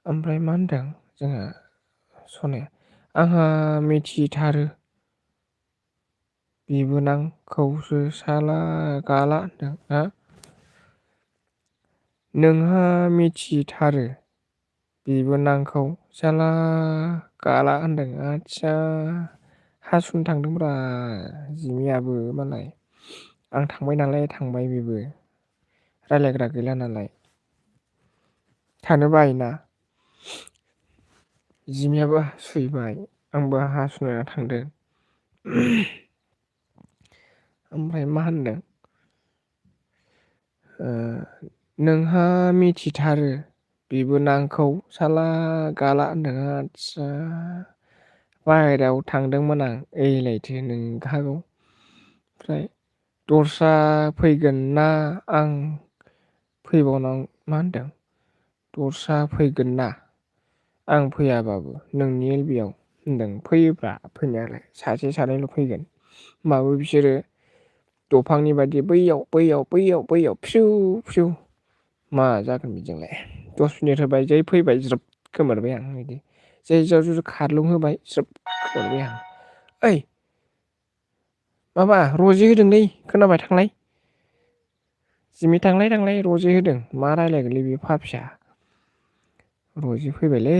Speaker 1: ओमफ्राय मा होनदों जोङो सनाया आंहा मिथिथारो बिबोनांखौसो साला गाला होनदों हा नोंहा मिथिथारो बिबोनांखौ साला गाला होनदों आदसा हासुनो थांदोंब्रा जिमियाबो मालाय आं थांबाय नालाय थांबाय बेबो रायलायग्रा गैला नालाय थानो बायोना जिमियाबो हासुहैबाय आंबो हासुनो थांदों ओमफ्राय मा होनदों नोंहा मिथिथारो बिबोनांखौ साला गाला होनदों आदसा बाहेरायाव थांदोंमोन आं ओइलायथो नोंखागौ। ओमफ्राय दस्रा फैगोन ना आं फैबावनां मा होनदों दस्रा फैगोन ना आं फैयाबाबो नोंनि एलबियाव होनदों। फैयोब्रा फैनायालाय सासे सानैल' फैगोन होमबाबो बिसोरो दफांनि बायदि बैयाव बैयाव बैयाव बैयाव फिउ फिउ मा जागोन बिदिजोंलाय 10 मिनिट होबाय जै फैबाय ज्रोब खोमोरबाय आं बिदि जै जाव खारलुं होबाय ज्रोब खोमोरबाय आं। ओइ माबा रजे होदोंलै खोनाबाय थांलाय जिमि थांलाय रजे होदों मा रायलायगोनलै बे फाफिया रजे फैबायलै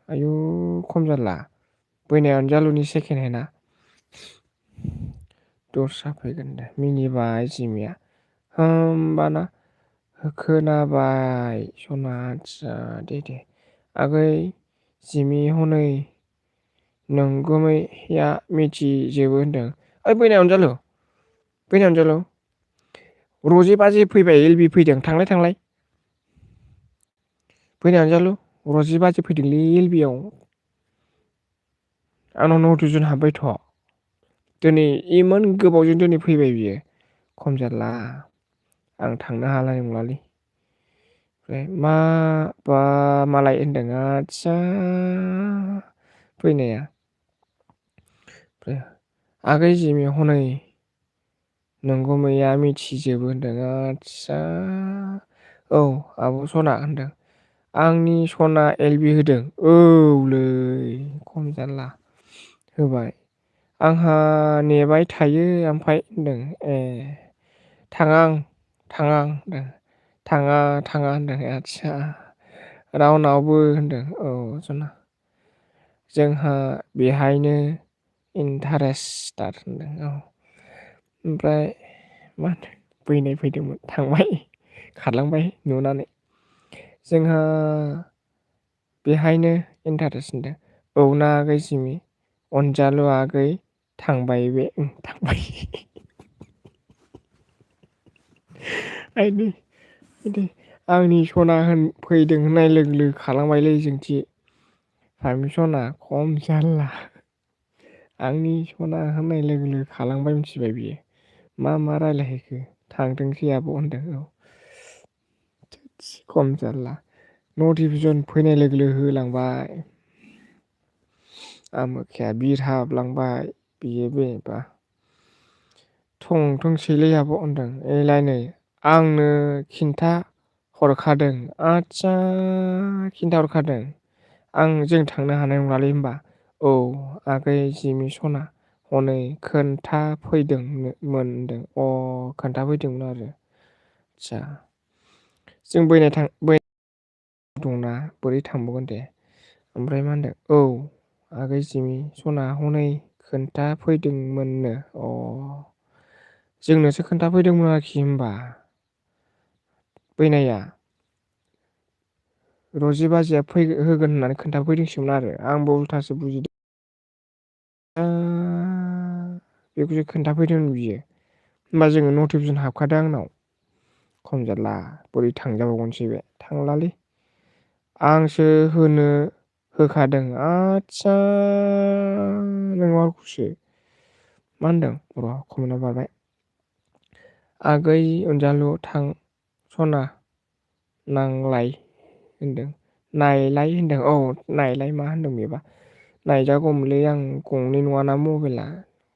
Speaker 1: आयु खम जारला बैनाय अनजालुनि सेकेन्ड हेन्दआ दस्रा फैगोन दे मिनिबाय जिमिया होमबाना खोनाबाय सना आतसा दे आगै जिमि हनै नंगुमैया मिथिजोबो होनदों। ओइ बैनाय अनजालु रजे बाजै फैबाय एल बि फैदों थांलाय बैनाय अनजालु रजे बाजै फैदोंलै एल बि आव आंनाव नटिफिकेसन हाबबायथ' दिनै इमान गोबावजों दिनै फैबाय बियो खम जारला आं थांनो हानाय नंलालै। ओमफ्राय मा बा मालाय होनदों आदसा फैनाया ओमफ्राय आगै जिमि हनै नंगुमैया मिथिजोबो होनदों आदसा औ आब' सना होनदों आंनि सना एल बि होदों औलै खम जारला होबाय आंहा नेबाय थायो ओमफ्राय होनदों ए थाङा आं होनदों थाङा होनदों आदसा रावनावबो होनदों औ सना जोंहा बेहायनो इन्टारेस्टार होनदों औ ओमफ्राय मा होनो बैनाय फैदोंमोन थांबाय खारलांबाय नुनानै जोंहा बेहायनो इन्टारेस्ट होनदों औ ना आगै जिमि अनजालु आगै थांबाय बे थांबाय आइदै आंनि सना फैदों होननाय लोगो लोगो खालामबायलै जोंथि पारमिसना खम जारला आंनि सना होननाय लोगो लोगो खालामबाय मिथिबाय बियो मा रायलायहैखो थांथोंसै आब' होनदों औ खम जारला नटिफिकेसन फैनाय लोगो लोगो होलांबाय आमोखाया बिरहाबलांबाय बियो बेबा थंथोंसैलै आब' होनदों एलायनै आंनो खिन्था हरखादों आदसा खिन्थाहरखादों जों थांनो हानाय नंलालै होनबा औ आगै जिमि सना हनै खोन्थाफैदोंमोन होनदों खोन्थाफैदोंमोन आरो आदसा जों दंना बोरै थांबावगोन दे ओमफ्राय मा होनदों औ आगै जिमि सना हनै खोन्थाफैदोंमोननो जोंनोसो खोन्थाफैदोंमोन आरोखि होनबा बैनाया रजे बाजैया होगोन होननानै खोन्थाफैदोंसोमोन आरो आंबो उल्थासो बुजिदों बेखौसो खोन्थाफैदोंमोन बियो होमबा जोङो नटिफिकेसन हाबखादों आंनाव खम जारला बोरै थांजाबावगोनसै बे थांलालै आंसो होखादों आदसा नंमारगौसो मा होनदों र' कमेन्टआव बारबाय आगै अनजालु थां सना नांलाय होनदों नायलाय होनदों औ नायलाय मा होनदों बेबा नायजागौमोनलै आं गंनै नङाना मबाइला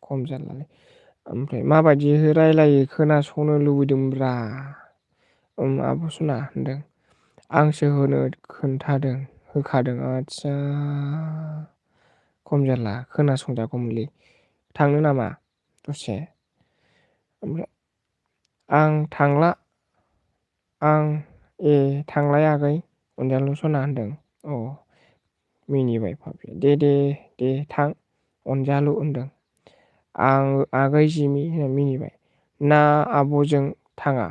Speaker 1: खम जारलालै ओमफ्राय माबायदि रायलायो खोनासंनो लुबैदोंब्रा आब' सना होनदों आंसो खोन्थादों होखादों आदसा खम जारला खोनासंजागौमोनलै थांनो नामा दसे ओमफ्राय आं थांला थांलाय आगै अनजालु सना होनदों मिनिबाय फाफिया दे थां अनजालु होनदों आगै जिमि होनना मिनिबाय ना आब'जों थाङा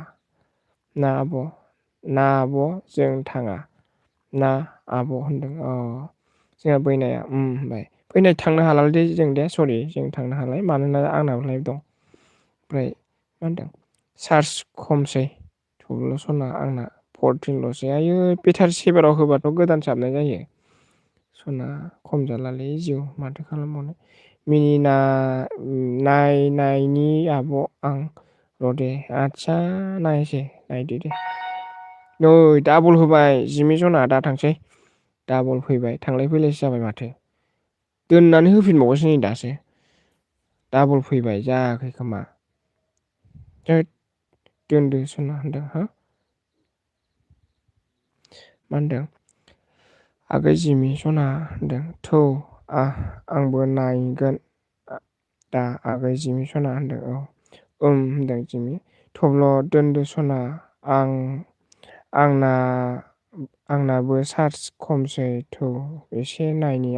Speaker 1: ना आब' जों थाङा ना आब' होनदों जोंहा बैनाया होनबाय बैनाय थांनो हालालै जों दे सरि जों थांनो हालाय मानोना आंनाबो लाइफ दं ओमफ्राय मा होनदों चार्ज खमसै थुबल' सना आंना 14ल'सै आयै बेटारि सेभाराव होबाथ' गोदान हाबनाय जायो सना खम जालालै जिउ माथो खालामबावनो मिनिना नायनायनि आब' आं र' दे आदसा नायसै नायदो दे नै डाबल होबाय जिमि सना दा थांसै डाबल फैबाय थांलाय फैलायसो जाबाय माथो दोननानै होफिनबावबायसो नै दासो डाबल फैबाय जायाखै खोमा दोनदो सना होनदों हो मा होनदों आगै जिमि सना होनदों थौ आंबो नायगोन दा आगै जिमि सना होनदों औ होनदों जिमि थब्ल' दोनदो सना आं आंनाबो चार्ज खमसै थौ एसे नायनि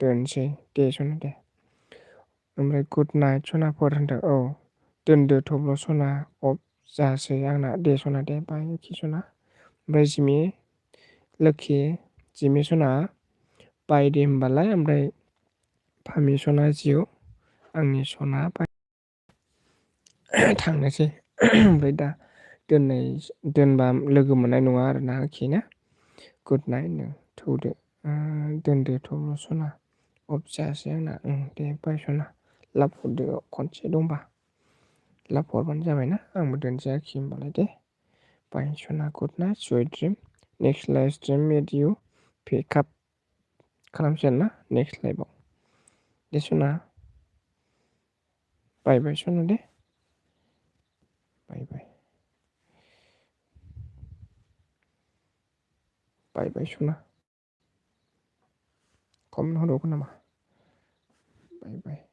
Speaker 1: दोनसै दे सना दे ओमफ्राय गुड नाइट सनाफोर होनदों औ दोनदो थब्ल' सना अफ जासै आंना दे सना दे बायखि सना ओमफ्राय जिमि लोखि जिमि सना बायदे होमबालाय ओमफ्राय फामि सना जिउ आंनि सना थांनोसै ओमफ्राय दा दोनबा लोगो मोननाय नङा आरोना आरोखि ना गुड नाइट नो थौदो दोनदो थब्ल' सना अफ जायासै आंना दे बाय सना लाभ हरदो खनसे दंबा लाभ हरबानो जाबायना आंबो दोनसै आरोखि होमबालाय दे बाय सना good night sweet dream next life dream mate you pick up खालामसिगोन ना नेक्स्ट लाइफआव दे सना बाय बाय सना दे बाय बाय बाय बाय सना कमेन्ट हरबावगोन नामा बाय बाय